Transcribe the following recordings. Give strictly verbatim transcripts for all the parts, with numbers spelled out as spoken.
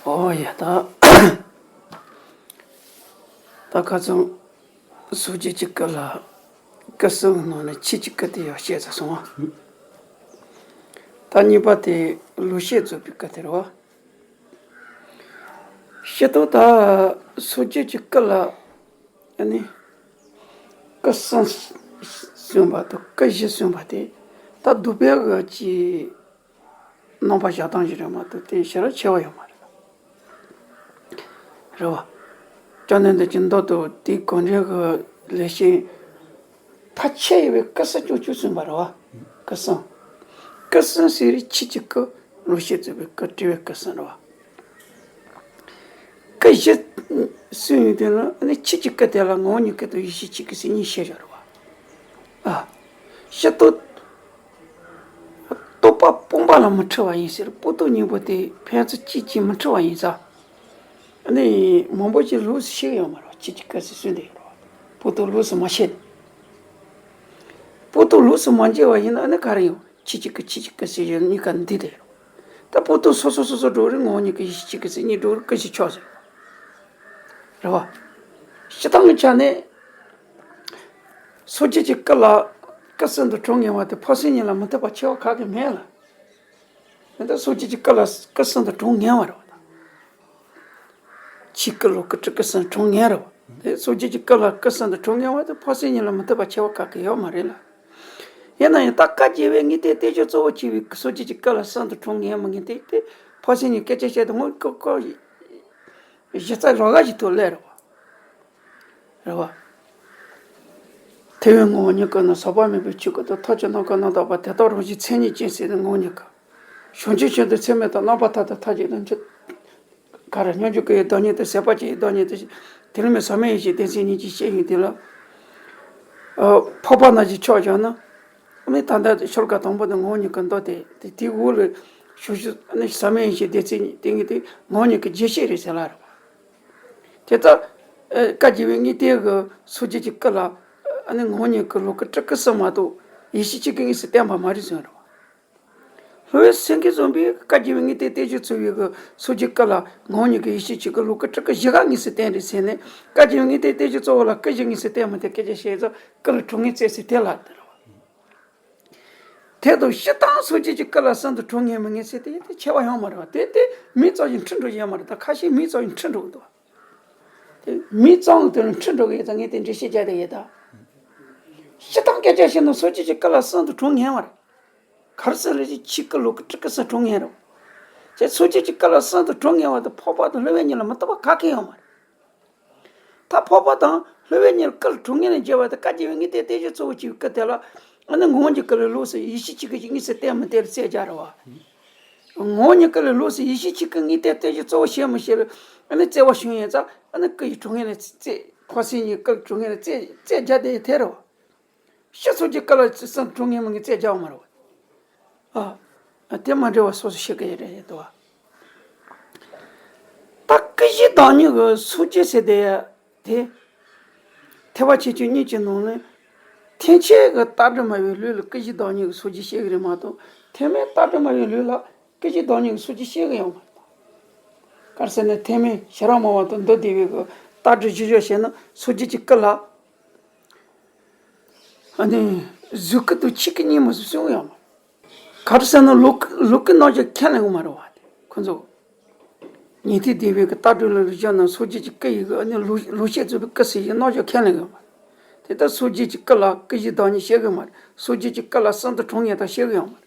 ཨོ་ཡ་ད། ད་ཁ་སང་སངས་རྒྱས་ཀྱི་སྐུ་ལ་སྐུ་གསུང་གི་ནང་ནས་ཆོས་ཀྱི་སྐུ་དེ་ཡང་བཤད་ཚར་སོང་བ། ད་གཉིས་པ་དེ་ལུགས་བཤད་རྫོགས་པའི་སྐུ་དེ་རེད་བ། སྤྱིར་བཏང་ད་སངས་རྒྱས་ཀྱི་སྐུ་ལ་ཨ་ནི་སྐུ་གསུམ་གསུངས་པ་དང་སྐུ་བཞི་གསུངས་པ་དེ་ད་སྡུག་པའི་གི་ཅིག་རྣམ་པ་བཞག་སྟངས་ཤིག་རེད་མ་གཏོགས་དེ་ཞེ་དྲག་ཆེ་བ་ཡོད་མ་རེད། རེད་བ། བཅོམ་ལྡན་འདས་ཀྱི་མདོ་དང་དེའི་གོང་འདྲེན་གྱི་ལས་བྱེད་ཕལ་ཆེར་ཡོད་པའི་སྐུ་གསུམ་ཅུང་ཅུང་གསུངས་པ་རེད་བ། སྐུ་གསུམ། སྐུ་གསུམ་ཟེར་རེད། ཆོས་ཀྱི་སྐུ། ལུགས་བཤད་རྫོགས་པའི་སྐུ། དྲི་བའི་སྐུ་གསུམ་རེད་བ། སྐུ་བཞི་གསུངས་ཡོད་དེ་ལ་ནི་ཆོས་ཀྱི་སྐུ་དེ་ལ་ངོ་བོ་ཉིད་སྐུ་དང་ཡེ་ཤེས་ཆོས་སྐུ་ཟེར་གཉིས་བཤད་ཡོད་རེད་བ། ཨ། སྤྱིར་བཏང་རྟོག་པ་སྤངས་པ་ལ་མི་འཁྲུལ་བ་ཡིན་ཟེར། སྤངས་རྟོགས་གཉིས་པོ་དེ་ཕན་ཚུན་གཅིག་གིས་མི་འཁྲུལ་བ་ཡིན་ཙང་། ཨ་ནི་མང་པོ་ཅིག་ལོགས་སུ་བཤད་ཡོད་མ་རེད། ཆོས་ཀྱི་སྐུ་ཟེར་གསུངས་བསྡད་ཡོད་རེད་བ། སྤངས་རྟོགས་ལོགས་སུ་མ་བཤད། སྤངས་རྟོགས་ལོགས་སུ་མ་འབྱེད་པ་ཡིན་ན་ཨ་ནི་ག་རེ་ཡོང་། ཆོས་ཀྱི་སྐུ་ཆོས་ཀྱི་སྐུ་ཟེར་ཡོད་གཉིས་ཀ་འདུས་བསྡད་ཡོད་རེད། ད་སྤངས་རྟོགས་སོ་སོ་སོ་སོ་འགྲོ་རེད། ངོ་བོ་ཉིད་སྐུ་ཡེ་ཤེས་ཆོས་སྐུ་ཟེར་གཉིས་འགྲོ་རེད། སྐུ་བཞི་ཆོག་ཟེར། རེད་བ། སྤྱིར་བཏང་གི་ཆ་ནས། སངས་རྒྱས་ཀྱི་སྐུ་ལ་སྐུ་གསུམ་དུ་གྲངས་ངེས་པ་དེ་ཕོ་སྲིད་གཉིས་ལ་མི་ཐུབ་པ་ཆེ་བ་ག་གེ་མེད་ལ། ད་སངས་རྒྱས་ཀྱི་སྐུ་ལ་སྐུ་གསུམ་དུ་གྲངས་ངེས་པ་རེད་བ། ཆོས་སྐུ་ལུགས་སྐུ་སྤྲུལ་སྐུ་གསུམ་གྲངས་ངེས་རེད་བ། དེ་སངས་རྒྱས་ཀྱི་སྐུ་ལ་སྐུ་གསུམ་དུ་གྲངས་ངེས་པ་དེ་ཕོ་སྲིད་གཉིས་ལ་མི་ཐུབ་པ་ཆེ་བ་ག་གེ་ཡོད་མ་རེད་ལ། ཡིན་ན་ཡང་ད་བཀའ་རྒྱལ་བའི་དངོས་བསྟན་བསྟན་བཅོས་གཙོ་བོ་བྱས་པའི་སངས་རྒྱས་ཀྱི་སྐུ་ལ་གསུམ་དུ་གྲངས་ངེས་མི་ངེས་དེ་དེ་ཕོ་སྲིད་གཉིས་སྐད་ཆ་བཤད་དུས་ངོ་ཀོ་ཀོ། གཞི་རྩ་རང་དབང་གི་ཐོག་སླེབས་རེད་བ། རེད་བ། ཐེག་པའི་ངོ་བོ་ཉིད་སྐུ་ནི། ཟག་པ་མེད་པའི་ཆོས་སྐུ་སྟེ། ཐབས་ཀྱིས་རྣམ་དཀར་རྣམ་དག་པ། དེ་དག་རང་བཞིན་མཚན་ཉིད་ཅན་ཟེར་ནས་ངོ་བོ་ཉིད་སྐུ། བྱང་ཆུབ་ཤིན་ཏུ་ཚད་མེད་དང་། རྣམ་པ་མཐའ་དག་མཐའ་གཅིག་ཏུ་འཇོག་ག་རེ། སྙོམས་འཇུག་སྐུ་ཡི་བདག་ཉིད་དང་། ཟད་པ་བཅས་ཀྱི་བདག་ཉིད་དང་། དེ་ལ་མི་ཟག་མེད་ཡེ་ཤེས་བདེན་བཞིའི་ཉིད་ཅེས་བཤད་ཡོད་དེ་ལ། ཨ། འཕགས་པ་རྣམས་ཀྱི་ཕྱོགས་བཞག་ན། ཨ་ནི་ད་ལྟ་ཤོ་ལོ་ཀ་དང་པོ་དེ་ངོ་བོ་ཉིད་སྐུ་མདོ་སྡེ་དེ། དེའི་འོག་ལ་ཞུ་ཞུ་ཨ་ནི་ཟག་མེད་ཡེ་ཤེས་བདེན་བཞིའི་ཉིད་དེ་ངོ་བོ་ཉིད་སྐུ་རྒྱས་བཤད་རེད་ཟེར་ལ་རེད་བ། དེ་ལྟར། ཨ། བཀའ་རྒྱལ་བའི་དངོས་བསྟན་གྱི་སངས་རྒྱས་ཀྱི་སྐུ་ལ་ཨ་ནི་ངོ་བོ་ཉིད་སྐུ་ལུགས་སྐུ་སྤྲུལ་སྐུ་གསུམ་མ་གཏོགས་ཡེ་ཤེས་གཅིག་གིས་དངོས་སུ་བསྟན་པ་མ་རེད་གསུངས་རེད་བ། ལྷོ་བོད་སེང་གེ་བཟང་པོས་བཀའ་རྒྱལ་བའི་དངོས་བསྟན་བསྟན་བཅོས་ཚུགས་པའི་གི་སངས་རྒྱས་སྐུ་ལ་ངོ་བོ་ཉིད་ཀྱི་ཡེ་ཤེས་གཅིག་གི་ལུགས་སྐུ་སྤྲུལ་སྐུ་བཞི་ག་དངོས་སུ་བསྟན་རེད་ཟེར་ནས། བཀའ་རྒྱལ་བའི་དངོས་བསྟན་བསྟན་བཅོས་གཙོ་བོ་ལ་སྐུ་བཞི་དངོས་སུ་བསྟན་མི་བསྟན་སྐད་ཆ་བཤད་ཙང་། སྐུ་ལ་གྲངས་ངེས་བཙལ་ཟེར་དེ་ལ་དེ་རེད་བ། དེ་དང་སངས་རྒྱས་ཀྱི་སྐུ་ལ་གསུམ་དུ་གྲངས་ངེས་མི་ངེས་ཟེར་དེ་དེ་ཁྱད་པར་ཡོད་མ་རེད་བ། དེ་དེ་མིང་ཙམ་ཞིག་འཁྲུལ་འགྲོ་ཡོད་མ་རེད། ད་ཁ་ཤས་མིང་ཙམ་ཞིག་འཁྲུལ་འགྲོ་གི་འདུག་བ། དེ་མིང་ཙམ་དེ་ལ་འཁྲུལ་འགྲོ་གི་ཡོད་ཙང་ངས་དེ་འགྲེལ་བཤད་རྒྱག་བསྡད་ཡོད་ད། སྤྱིར་བཏང་སྐད་ཆ་བཤད་ན་སངས་རྒྱས་ཀྱི་སྐུ་ལ་གསུམ་དུ་གྲངས་ངེས་པ་རེད། ག་རེ་ཟེར་ལབ་ན་ཆོས་སྐུ་ལུགས་སྐུ་སྤྲུལ་སྐུ་གསུམ་གྲངས་ངེས་རེད། ཅེས་སངས་རྒྱས་ཀྱི་སྐུ་ལ་གསུམ་དུ་གྲངས་ངེས་པ་དེ་འཕགས་པ་དང་ལྷོ་བོད་གཉིས་ལ་མི་ལྟོས་པ་ག་གེ་ཡོད་མ་རེད། ད་འཕགས་པ་དང་ལྷོ་བོད་གཉིས་ལ་སྐུ་ལ་གྲངས་ངེས་ལ་འཇལ་བ་དེ་བཀའ་རྒྱལ་བའི་དངོས་བསྟན་བསྟན་བཅོས་གཙོ་བོ་བྱས་པའི་སྐུ་དེ་ལ། ཨ་ནི་ངོ་བོ་ཉིད་སྐུ་ལ་ལོགས་སུ་ཡེ་ཤེས་གཅིག་གིས་དངོས་སུ་བསྟན་མི་བསྟན་ལ་བཙལ་རྒྱག་རེད་བ། ངོ་བོ་ཉིད་སྐུ་ལ་ལོགས་སུ་ཡེ་ཤེས་གཅིག་གིས་དངོས་བསྟན་བསྟན་བཅོས་གཙོ་བོ་བྱེད་མི་བྱེད་ལ་ཨ་ནི་བཙལ་བ་བྱུང་ཡོད་ཙང་། ཨ་ནི་སྐུ་ཡི་གྲངས་ངེས་ལ་བཙལ། ཕོ་སྲིད་གཉིས་སྐུ་ལ་གྲངས་ངེས་ལ་བཙལ་བཙལ་རྒྱག་བསྡད་ཡོད་དེ་རེད་བ། སྤྱིར་སངས་རྒྱས་སྐུ་ལ་གསུམ་གྲངས་ངེས་མི་ངེས་བཙལ་རྒྱག་མ་རེད་བ། ཨ། དེ་མ་འདྲ་བ་སོ་སོ་ཤེས་ཀྱི་ཡོད་རེད་དོ། ད་སྐུ་བཞི་བདག་ཉིད་ཀྱི་སངས་རྒྱས་ཟེར་དེ་དེ། ཐེག་པ་ཆེ་ཆུང་གཉིས་ཀྱི་ནང་ནས་ཐེག་ཆེན་གྱི་ལྟ་གྲུབ་སྨྲ་བའི་ལུགས་ལ་སྐུ་བཞི་བདག་ཉིད་ཀྱི་སངས་རྒྱས་བཤད་ཀྱི་རེད་མ་གཏོགས། ཐེག་དམན་ལྟ་གྲུབ་སྨྲ་བའི་ལུགས་ལ་སྐུ་བཞི་བདག་ཉིད་ཀྱི་སངས་རྒྱས་བཤད་ཀྱི་ཡོད་མ་རེད། ག་རེ་ཟེར་ན་ཐེག་དམན་ཤེས་རབ་སྨྲ་བ་དང་མདོ་སྡེ་པའི་གི་ལྟ་གྲུབ་གཞིར་བཞག་བྱས་ན་སངས་རྒྱས་ཀྱི་སྐུ་ལ། ཨ་ནི་གཟུགས་སྐུ་དང་ཆོས་སྐུ་གཉིས་མ་གཏོགས་གསུང་གི་ཡོད་མ་རེད། ག་རེ་ཟེར་ན་ལུགས་ལུགས་སྐུ་རྣམ་གཞག་ཁས་ལེན་གྱི་མ་རེད་བ། ཁོ་ཚོ་ཉན་ཐོས་སྡེ་པའི་གི་ལྟ་གྲུབ་ལ་བཞག་ན་སངས་རྒྱས་ཀྱི་སྐུ་ཡི་གི་ཨ་ནི་ལུགས་ལུགས་བཤད་རྫོགས་པའི་སྐུ་ཟེར་གྱི་རྣམ་གཞག་ཁས་ལེན་གྱི་ཡོད་མ་རེད། དེ་ལྟར་སངས་རྒྱས་ཀྱི་སྐུ་ལ་སྐུ་བཞི་བདག་ཉིད་བཤད་གི་མ་རེད། སངས་རྒྱས་ཀྱི་སྐུ་ལ་གསུམ་དུ་གྲངས་ངེས་དང་བཤད་གི་ཡོད་མ་རེད།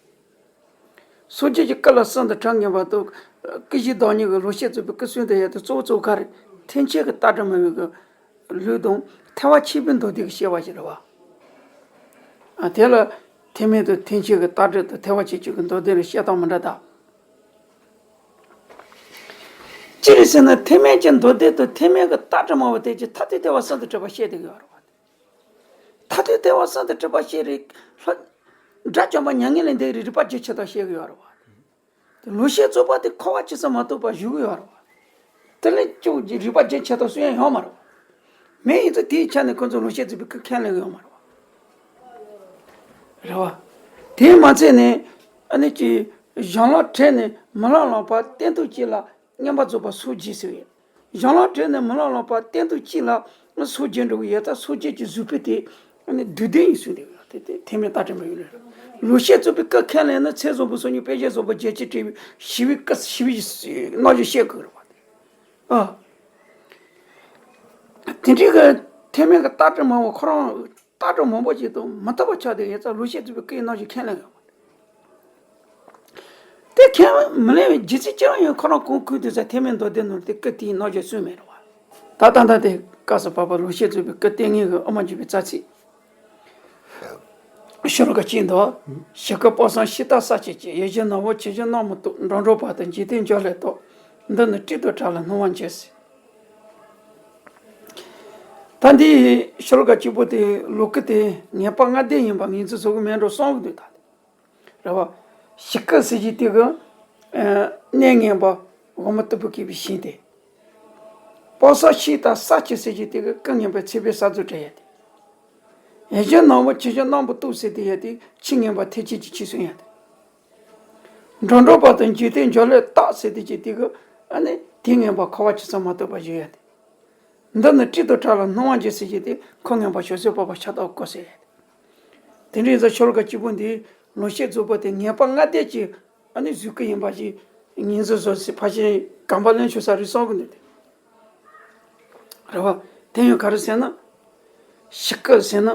སངས་རྒྱས་ཀྱི་སྐུ་ལ་གསུམ་དུ་གྲངས་ངེས་པ་དང་། སྐུ་བཞི་བདག་ཉིད་ཀྱི་ལུགས་བཤད་རྫོགས་པའི་སྐུ་གསུམ་དུ་ཡོད་དེ་གཙོ་བོ་གཙོ་བོ་ག་རེ། ཐེག་ཆེན་གྱི་ལྟ་གྲུབ་སྨྲ་བའི་གི་ལུགས་དང་ཐེག་པ་ཆེན་པོའི་མདོ་སྡེ་གི་བཤད་པ་ཞིག་རེད་བ། ཨ། དེ་ལ་ཐེག་དམན་དང་ཐེག་ཆེན་གྱི་ལྟ་གྲུབ་དང་ཐེག་པ་ཆེ་ཆུང་གི་མདོ་སྡེ་ལ་བཤད་སྟངས་མི་འདྲ་ད། ཅི་རེད་ཟེར་ན་ཐེག་དམན་གྱི་མདོ་སྡེ་དང་ཐེག་དམན་གྱི་ལྟ་གྲུབ་སྨྲ་བ་དེ་གྱི་མཐར་ཐུག་ཐེག་པ་གསུམ་དུ་གྲུབ་པ་བཤད་བསྡད་ཀྱི་ཡོད་རེད་བ། མཐར་ཐུག་ཐེག་པ་གསུམ་དུ་གྲུབ་པ་བཤད་རེད། ལྷ། དགྲ་བཅོམ་པ་མྱ་ངན་ལས་འདས་རིགས་པ་བརྒྱ་ཆད་དང་བཤད་ཀྱི་ཡོད་རེད་བ། དེ་ལུགས་བཤད་རྫོགས་པ་དེ་འཁོར་བ་ཇི་སྲིད་མ་གཏོགས་པར་བཞུགས་ཀྱི་ཡོད་རེད་བ། དེ་ལས་ཀྱང་རིགས་པ་བརྒྱ་ཆད་དང་གསུང་ཡ་ཡོད་མ་རེད་བ། མེད་ཡིན་ཚེ་དེའི་ཆ་ནས་ཁོ་ཚོ་ལུགས་བཤད་རྫོགས་པའི་སྐུ་ཁས་ལེན་གྱི་ཡོད་མ་རེད་བ། རེད་བ། དེས་མ་ཚད་ནས་ཨ་ནི་ཀྱི་གཞན་ལ་ཁྲེལ་ནས་མི་ལང་ལང་བར་གཏན་ཐུག་གཅིག་ལ། མངོན་པ་རྫོགས་པ་སོ་བརྒྱད་ཟེར་བས། གཞན་ལ་དྲངས་ནས་མི་ལ་ལོག་པ་སྟོང་ཕྲག་གཅིག་ལ་སོ་བརྒྱད་འགྲོ་གི་ཡོད་ཙང་སོ་བརྒྱད་ཀྱི་གཟུགས་པོ་དེ་བསྡུས་དོན་ཡིན་ཟེར་དེ་དེ་དེ་ཐེག་དམན་རྟགས་དྲན་པ་ཡོད་རེད། ལོག་ཤེས་རྫོགས་པའི་སྐུ་ཁས་ལེན་ན་མཚན་བཟང་པོ་སོ་གཉིས་དཔེ་བྱད་བཟང་པོ་བརྒྱད་ཅུ་སྤྲས་པའི་ཞི་བའི་སྐུ་ཞི་བའི་རྣལ་འབྱོར་བཤད་དགོས་རེད་བ། ཨ། དེ་འདྲའི་གི་ཐེག་དམན་གྱི་རྟགས་དྲན་མང་བོ་ཁོ་རང་རྟགས་དྲན་མང་པོ་ཅིག་དང་མི་མཐུན་པ་ཆགས་བསྡད་ཡོད་ཙང་ལོག་ཤེས་རྫོགས་པའི་སྐུའི་རྣལ་འབྱོར་ཁས་ལེན་ཡོད་མ་རེད། དེ་ཁས་མི་ལེན་པའི་རྒྱུ་མཚན་ཅི་ཡང་ཡོད། ཁོ་རང་གོང་ཁུལ་དུ་ས་ཐེག་དམན་མདོ་སྡེ་ནང་དེ་སྐུ་དེའི་རྣལ་འབྱོར་གསུངས་མེད་རེད་བ། ད་ལྟ་ད་དེ་སྐབས་སུ་བབ་པ་ལོག་ཤེས་རྫོགས་པའི་སྐུ་ལྟས་ངན་གྱི་དབུ་མ་འཇུག་པའི་རྩ་ཚིག་ཤོ་ལོ་ཀ་གཅིག་འདུག་ཞི་སྐུ་དཔག་བསམ་ཤེས་རྟོགས་ས་བཅད་ཅིང་། ཡིད་བཞིན་ནོར་བུ་ཆོས་བཞིན་སྣང་མི་རྟོག་འགྲོ་འགྲོ་བ་དང་འཇིག་རྟེན་འཇའ་ལུས་རྟོག་འདི་ནི་སྲིད་དུ་བྲལ་ལ་སྣང་བར་འགྱུར་ཟེར། ད་འདི་ཤོ་ལོ་ཀ་གཅིག་པོ་དེ་ལོ་རྒྱུས་དེ་ངེས་པ་ལྔ་ལྡན་ཡིན་པ་ངོས་འཛིན་བཟོ་གི་མེད་འགྲོ་བསམ་གི་འདུག་ད་རེད་བ། ཞི་སྐུ་ཟེར་གྱི་དེ་གི་གནས་ངན་པ་འོག་མིན་སྟུག་པོ་བཀོད་པའི་ཞིང་དེ། དཔག་བསམ་ཤེས་རྟོགས་ས་བཅད་ཟེར་གྱི་དེ་གི་སྐུ་ངན་པའི་ཚེ་འཕོས་ས་རྫོགས་བྲལ་ཡ་དེ། ཡིད་བཞིན་ནོར་བུ་ཆོས་བཞིན་སྣང་མི་རྟོག་ཟེར་དེ་ཡ་དེ་ཆོས་ངན་པ་ཐེག་ཆེན་གྱི་ཆོས་གསུང་ཡ་དེ། འགྲོ་འགྲོ་བ་དང་འཇིག་རྟེན་འཇའ་ལུས་རྟོག་ཟེར་དེ་ཅི་དེ་གི་ཨ་ནི་དེ་ངན་པ་འཁོར་བ་ཇི་ཙམ་མ་ཐུབ་པ་བཞུགས་ཡ་དེ། འདི་ནི་སྲིད་དུ་བྲལ་ལ་སྣང་བར་འགྱུར་ཟེར་གྱི་དེ་ཁོ་ངན་པ་ཞོ་སོད་པ་པ་ཤ་སྟག་བཀོད་ཟེར་ཡ་དེ། དེ་འདྲའི་ཡིན་ཙང་ཤོ་ལོ་ཀ་གཅིག་པོ་འདི་ལོག་ཤེས་རྫོགས་པ་དེ་ངེས་པ་ལྔ་ལྡན་གྱི་ཨ་ནི་གཟུགས་སྐུ་ཡིན་པ་ཞིག་ངོས་འཛིན་བཟོ་ཟེར་ཕལ་ཆེར་གོམ་པ་ལོན་ཆོག་ས་རེད་བསམ་གི་འདུག་སྟེ། རེད་བ། དེ་ཡང་ག་རེ་ཟེར་ན། ཞི་སྐུ་ཟེར་ན།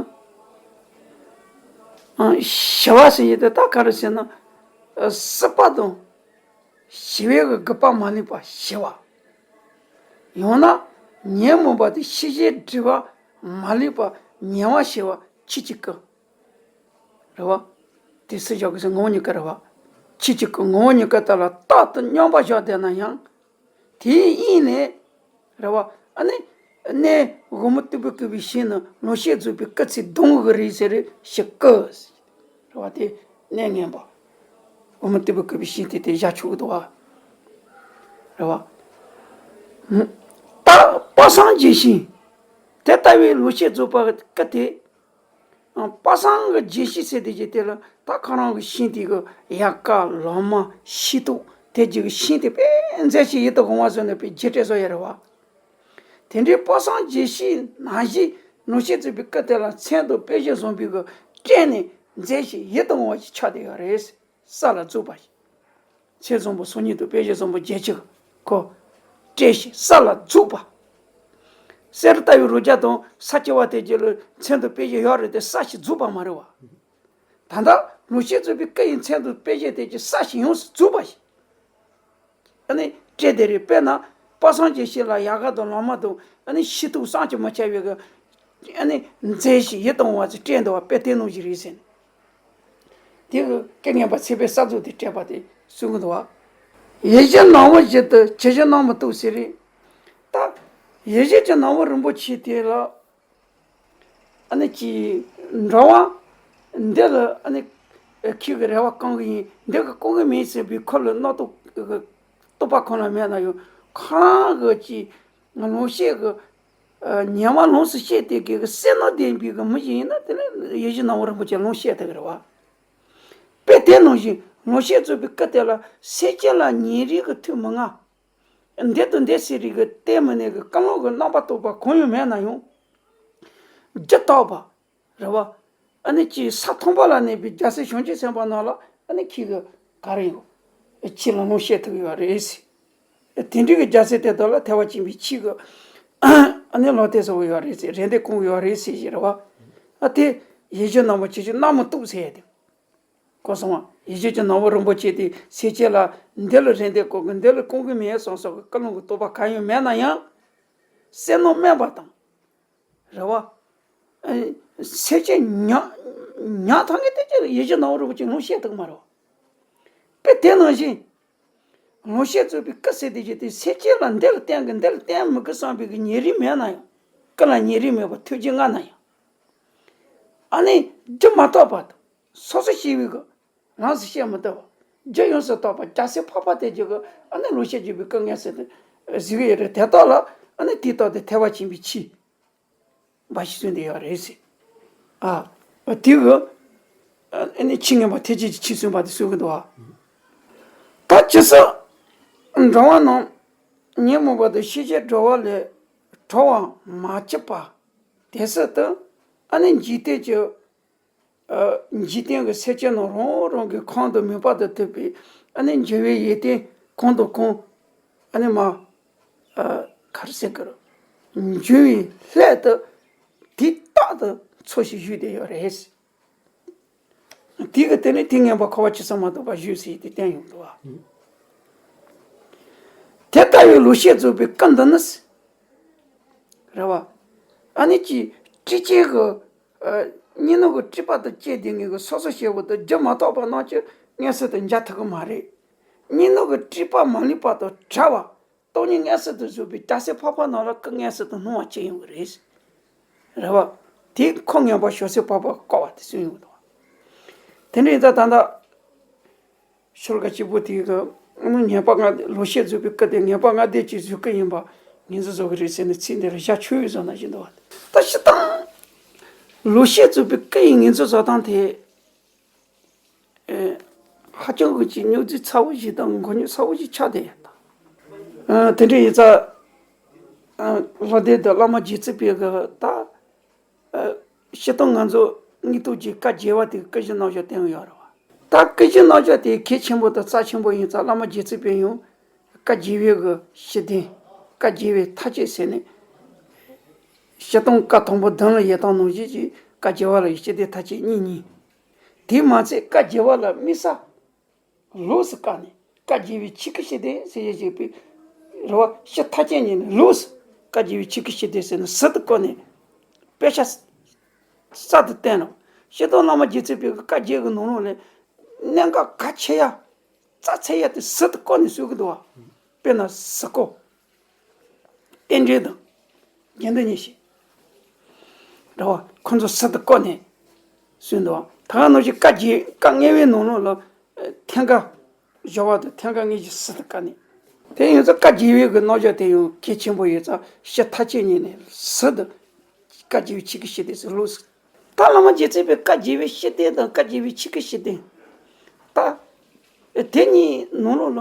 ཨ། ཞི་བ་ཟེར་ཡས་དེ་ད་ག་རེ་ཟེར་ན། ཨ། སྲིད་པ་དང་ཞི་བའི་གི་རྒུད་པ་མ་ལུས་པ་ཞི་བ། ཡང་ན་ཉོན་མོངས་པ་དང་ཤེས་བྱའི་སྒྲིབ་པ་མ་ལུས་པ་ཉེ་བར་ཞི་བ་ཆོས་ཀྱི་སྐུ། རེད་བ། དེ་སྲིད་ཞག་གི་སེ་ངོ་བོ་ཉིད་སྐུ་རེད་བ། ཆོས་ཀྱི་སྐུ་ངོ་བོ་ཉིད་སྐུ་དག་ལ་རྟག་ཏུ་སྙོམས་པར་བཞག་བསྡད་ན་ཡང་། དེའི་དབྱིངས་ནས། རེད་བ། ཨ་ནི། གནས་འོག་མིན་སྟུག་པོ་བཀོད་པའི་ཞིང་ནི་ལོག་ཤེས་རྫོགས་པའི་སྐུ་ཚེ་གདུང་གི་རེད་ཟེར་རེད་ཞི་སྐུ། རེད་བ་དེ་གནས་ངན་པ། འོག་མིན་སྟུག་པོ་བཀོད་པའི་ཞིང་དེ་དེ་བཞག་ཆོག་གི་འདུག་བ། རེད་བ། ད་དཔག་བསམ་བརྗོད་བྱེད། དེ་ལྟ་བུའི་ལོག་ཤེས་རྫོགས་པ་སྐུ་དེ། དཔག་བསམ་གྱི་བརྗོད་བྱེད་ཟེར་དེ་ཅི་དེ་ལ་ད་ཁོ་རང་གི་ཤིང་དེ་གི་ཡལ་ག་ལོ་མ་ཤིང་ཏོག་དེ་ཅིག་གི་ཤིང་དེ་དཔེ་མཛེས་ཤིང་ཡིད་དུ་འོང་བ་བཟོས་ནས་དཔེ་བརྗོད་སྤྲས་བཟོ་ཡ་རེད་བ། དེ་འདྲའི་དཔག་བསམ་བརྗོད་བྱེད་ནང་བཞིན་ལོག་ཤེས་རྫོགས་པའི་སྐུ་དེ་ལ་མཚན་དང་དཔེ་བྱད་བཟང་པོའི་གི་སྤྲས་ནས་མཛེས་ཤིང་ཡིད་དུ་འོང་བ་ཞིག་ཆགས་བསྡད་ཡོད་རེད། ས་ལ་རྫོགས་པ་ཞིག་མཚན་བཟང་པོ་སོ་གཉིས་དང་དཔེ་བྱད་བཟང་པོ་བརྒྱད་ཅུ་ཁོ་སྤྲས་ཤིང་ས་ལ་རྫོགས་པ། གསེར་ལྟ་བུའི་རོ་བརྒྱ་དང་ས་ཆེ་བ་དེ་རྒྱུ་ལ་མཚན་དང་དཔེ་བྱད་ཡོད་རེད་དེ་ས་ཞིག་རྫོགས་པ་མ་རེད་བ། ད་ལྟ་ལོག་ཤེས་རྫོགས་པའི་སྐུ་ཡི་མཚན་དང་དཔེ་བྱད་དེ་ཀྱི་ས་ཞིག་ཡོངས་སུ་རྫོགས་པ་ཞིག་ཨ་ནི་སྤྲས་དེ་རེད། དཔེར་ན་དཔག་བསམ་གྱི་ཤིང་ལ་ཡལ་ག་དང་ལོ་མ་དང་ཨ་ནི་ཤིང་ཏོག་བསམ་གྱིས་མི་ཁྱབ་པའི་གི་ཨ་ནི་མཛེས་ཤིང་ཡིད་དུ་འོང་བ་ཞིག་སྤྲས་འདུག་བ། དཔེ་དེ་ནང་བཞིན་རེད་ཟེར་ནས། དེ་གི་སྐུ་ངན་པ་ཚེ་འཕོས་ས་རྫོགས་དེ་སྤྲས་པ་དེ་གསུང་གི་འདུག་བ། ཡིད་བཞིན་ནོར་བུ་བཞིན་དུ་ཆོས་བཞིན་སྣང་མི་རྟོག་ཟེར་རེད། ད་ཡིད་བཞིན་གྱི་ནོར་བུ་རིན་པོ་ཆེ་དེ་ལ། ཨ་ནི་ཅི། འགྲོ་བ་འདི་ལ་ཨ་ནི་ཁྱེད་ཀྱི་རེ་བ་བསྐང་གི་ཡིན། འདི་གི་བསྐང་གི་མིན་ཟེར་བའི་ཁོ་ལ་རྣམ་རྟོག་གི་རྟོག་པ་ཁོ་ན་མེད་ན་ཡང་ཁོ་རང་གི་ཅི་ལོག་ཤེས་ཀྱི་ཉེ་བར་ལོངས་སུ་སྤྱད་དེ་གི་བསོད་ནམས་ལྡན་པའི་གི་མི་ཞིག་ཡིན་ན་དེ་ལ་ཡིད་བཞིན་ནོར་བུ་རིན་པོ་ཆེ་ལོངས་སྤྱད་ཐུབ་ཀྱི་རེད་བ། དཔེ་དེ་ནང་བཞིན་ལོག་ཤེས་རྫོགས་པའི་སྐུ་དེ་ལ་སེམས་ཅན་ལ་ཉེ་རིང་གི་མཐུ་མི་མངའ། འདི་དང་འདི་ཟེར་རིགས་ཀྱི་ལྟད་མོ་ནས་ཀྱི་ཀུན་སློང་གི་རྣམ་པར་རྟོག་པ་གང་ཡང་མེད་ན་ཡང་། རྒྱུད་དག་པ། རེད་བ། ཨ་ནི་ཅིག་ས་མཐོན་པོ་ལ་གནས་པའི་རྒྱལ་སྲས་བྱང་ཆུབ་སེམས་དཔའ་རྣམས་ལ་ཨ་ནི་ཁྱེད་ཀྱི་ག་རེ་ཡོད། ཁྱེད་ལ་ལོངས་སྤྱད་ཐུབ་ཡོད་རེད་ཟེར། དེ་འདྲའི་གི་རྒྱལ་སྲས་དེ་དག་ལ་ཐེག་པ་ཆེན་པོའི་ཆོས་ཀྱི་ཨ་ནི་ལོག་ལྟ་བཟོ་གི་ཡོད་རེད་ཟེར། རེ་འདོད་སྐོང་གི་ཡོད་རེད་ཟེར་ཞིག་རེད་བ། ཨ་དེ་ཡིད་བཞིན་ནོར་བུ་ཆོས་བཞིན་སྣང་མི་རྟོག་ཟེར་ཡ་དེ། གོ་སོང་བ། ཡིད་བཞིན་གྱི་ནོར་བུ་རིན་པོ་ཆེ་དེ་སེམས་ཅན་ལ་འདི་ལ་རེ་འདོད་སྐོང་གི་འདི་ལ་སྐོང་གི་མེད་སོང་སོགས་ཀྱི་ཀུན་སློང་གི་རྟོག་པ་གང་ཡང་མེད་ན་ཡང་། བསོད་ནམས་དམན་པ་དང་། རེད་བ། ཨ། སེམས་ཅན་ཉག་ཉག་ཐང་གི་དེ་ཅི་ཡིད་བཞིན་ནོར་བུ་རིན་པོ་ཆེ་ལོངས་སྤྱད་ཐུབ་མ་རེད་བ། དཔེ་དེ་ནང་བཞིན། ལོག་ཤེས་རྫོགས་པའི་སྐུ་ཟེར་དེ་ཅི་དེ་སེམས་ཅན་ལ་འདི་ལ་བསྟན་གི་འདི་ལ་བསྟན་མི་དགོས་བསམ་པའི་གི་ཉེ་རིང་མེད་ན་ཡང་། སྐུ་ལ་ཉེ་རིང་མེད་པ་ཐུགས་རྗེ་མངའ་ན་ཡང་། ཨ་ནི་རྒྱུ་མ་གཏོགས་པ་དང་། སོ་སོ་སྐྱེ་བོའི་གི་ལམ་སུ་བཤད་མི་ཐུབ་པ། རྒྱུ་ཡོངས་སུ་དག་པ་རྒྱལ་སྲས་འཕགས་པ་དེ་ཅིག་གི་ཨ་ནི་ལོག་ཤེས་རྫོགས་པའི་སྐུ་ངོས་ཟིན་ཏེ་གཟིགས་ཡོད་རེད། དེ་དག་ལ་ཨ་ནི་དེའི་སྟབས་དེ་ཐེག་པ་ཆེན་པོའི་ཆོས་འབའ་ཞིག་གསུངས་བསྡད་ཡོད་རེད་ཟེར། ཨ། དེ་གི་ཨ་ནི་ཆོས་མངོན་པ་ཐེག་ཆེན་གྱི་ཆོས་གསུངས་པ་དེ་གསུང་གི་འདུག་བ། ད་ཇི་སྲིད་འགྲོ་བ་རྣམས་ ཉོན་མོངས་པ་དང་ཤེས་བྱའི་སྒྲིབ་པ་ལས་གྲོལ་བར་མ་བྱེད་པ། དེ་སྲིད་དུ་ཨ་ནི་འཇིག་རྟེན་གྱི། ཨ། འཇིག་རྟེན་གྱི་སེམས་ཅན་རྣམས་རང་རང་གི་ཁམས་དང་མོས་པ་དང་མཐུན་པའི་ཨ་ནི་འབྱུང་བའི་ཡོན་ཏན་གང་དང་གང་ཨ་ནི་མ། ཨ། ག་རེ་ཟེར་དགོས་རེད། འབྱུང་བའི་སླད་དུ་དེ་རྟག་ཏུ་འཚོ་ཞིང་བཞུགས་བསྡད་ཡོད་རེད། དེ་གི་དེ་ནི་དེ་ངན་པ་འཁོར་བ་ཇི་སྲིད་མ་ཐུབ་པར་བཞུགས་ཟེར་ཏེ་བསྟན་ཡོང་འདུག་བ། དེ་ལྟ་བུའི་ལེགས་བཤད་རྫོགས་པའི་སྐུ་འདི་ནི། རེད་བ། ཨ་ནི་ཅི། སྲིད་ཅན་གྱི། ཨ། གཉིས་སྣང་གི་སྒྲིབ་པ་དང་བཅས་ཏེ་ངེད་ཀྱི་སོ་སོ་སྐྱེ་བོ་དང་རྒྱུན་མ་ཐོགས་པ་རྣམས་ཀྱིས་མངོན་གསལ་དུ་མཇལ་ཐུབ་ཀྱི་མ་རེད། གཉིས་སྣང་གི་སྒྲིབ་པ་མ་ལུས་པ་དང་བྲལ་བ། སྟོང་ཉིད་མངོན་གསལ་དུ་བཞུགས་པའི་རྒྱལ་སྲས་འཕགས་པ་རྣམས་ལ་སྐུ་མངོན་གསལ་དུ་སྣང་བ་ཅི་ཡོང་གི་རེད། རེད་བ། དེ་ཁོ་ངན་པ་བྱང་སེམས་འཕགས་པ་བསྐོར་བ་དེ་གསུངས་ཡོང་འདུག་བ། དེ་འདྲ་ཡིན་ཙང་ད་ལྟ། ཤོ་ལོ་ཀ་གཅིག་པོ་དེ་གི་ངན་པ་ལྔ་སྡེ། ལེགས་བཤད་རྫོགས་པའི་སྐུ་དེ་ངན་པ་ལྔ་སྡེ་གཅིག་བཟོད་སྐུ་ཡིན་པ་ངོས་འཛིན་བཟོ་གི་རེད་ཟེར་ནས་ཚིག་འདི་རུ་བཞག་ཆོག་ཡོད་བཟོ་ན་བཞིན་འདུག་བ། ད་སྤྱིར་བཏང་ལེགས་བཤད་རྫོགས་པའི་སྐུ་ཡི་ངོས་འཛིན་བཟོ་སྟངས་དེ། ཨེ། ཧ་ཅང་གི་ཅིག་རྙོག་འཛིང་ཚ་བོ་ཞིག་དང་མགོ་རྙོག་ཚ་བོ་ཞིག་ཆགས་བསྡད་ཡོད་ད། ཨ། དེ་འདྲ་ཡིན་ཙང་། ཨ། ལྷ་སྡེ་དང་བླ་མ་རྗེ་བཙུན་པའི་གི་ད། ཨ། སྤྱིར་བཏང་ང་ཚོ་དངོས་སྟོབས་ཀྱི་བཀའ་བརྒྱད་པ་དེ་སྐུ་བཞིའི་རྣམ་གཞག་བསྟན་ཡོད་རེད་བ། ད་སྐུ་བཞིའི་རྣམ་གཞག་དེ་གལ་ཆེན་པོ་དང་རྩ་ཆེན་པོ་ཡིན་ཙང་བླ་མ་རྗེ་བཙུན་པས་ཡང་བཀའ་བརྒྱད་པའི་གི་སྤྱི་དོན། བཀའ་བརྒྱད་པའི་མཐའ་དཔྱོད་ཟེར་ནས། སྤྱིར་བཏང་བཀའ་དང་པོ་བདུན་ལ་ཡོད་སྟངས་ནང་བཞིན་གྱི་བཀའ་བརྒྱད་པ་ལ་ཡང་སྤྱི་དོན་མཐའ་དཔྱོད་གཉིས་གཉིས། དེས་མ་ཚད་བཀའ་བརྒྱད་པ་ལ་དམིགས་བསལ་ལོགས་སུ་བཀར་ནས་བཀའ་བརྒྱད་པའི་ཆོས་སྐུའི་སྤྱི་དོན་ཟེར་ཡས་ཅིག་པའི་རེད་བ། སྤྱི་མཐའ་དཔྱོད་གཉིས་ནས་ལོགས་སུ་བཀའ་བརྒྱད་པའི་ཆོས་སྐུའི་སྤྱི་དོན་ཟེར་ནས་ཟུར་དུ་བཀར་ནས་དཔེ་ཆ་གསར་དུ་བསྟན་ནོ། སྤྱིར་བཏང་བླ་མ་རྗེ་བཙུན་པའི་བཀའ་བརྒྱད་ཀྱི་ནང་ལོགས་ལས་གནད་འགག་གལ་ཆེ་ཡ། རྩ་ཆེ་ཡ་དེ་ཟུར་དུ་བཀར་ནས་གསུང་གི་འདུག་བ། དཔེར་ན་གཟུགས་སྐུ། རྟེན་འབྲེལ་དང་། དགེ་འདུན་གཉིས་བཞི། རེད་བ། ཁོ་ཚོ་ཟུར་དུ་བཀར་ནས་གསུངས་འདུག་བ། ད་ག་ནང་བཞིན་བཀའ་བརྒྱད། བཀའ་ལྔ་པའི་ནང་ལོགས་ལ་ཐེངས་འགའ་སྦྱོར་བ་དང་ཐེངས་འགའ་དངོས་གཞི་ཟུར་དུ་བཀར་ནས། དེ་ཡིན་ཙང་བཀའ་བརྒྱད་པའི་གི་རྣམ་གཞག་དེ་ཡང་གལ་ཆེན་པོ་ཡོད་ཙང་སྤྱི་མཐའ་དཔྱོད་གཉིས་ནས་ཟུར་དུ་བཀའ་བརྒྱད་པའི་ཆོས་སྐུའི་སྤྱི་དོན་ཟེར་ལོགས་སུ། ད་བླ་མ་རྗེ་བཙུན་པའི་བཀའ་བརྒྱད་པའི་སྤྱི་དོན་དང་བཀའ་བརྒྱད་པའི་ཆོས་སྐུའི་སྤྱི་དོན། ད་དེ་གཉིས་ནང་ལོགས་ལ།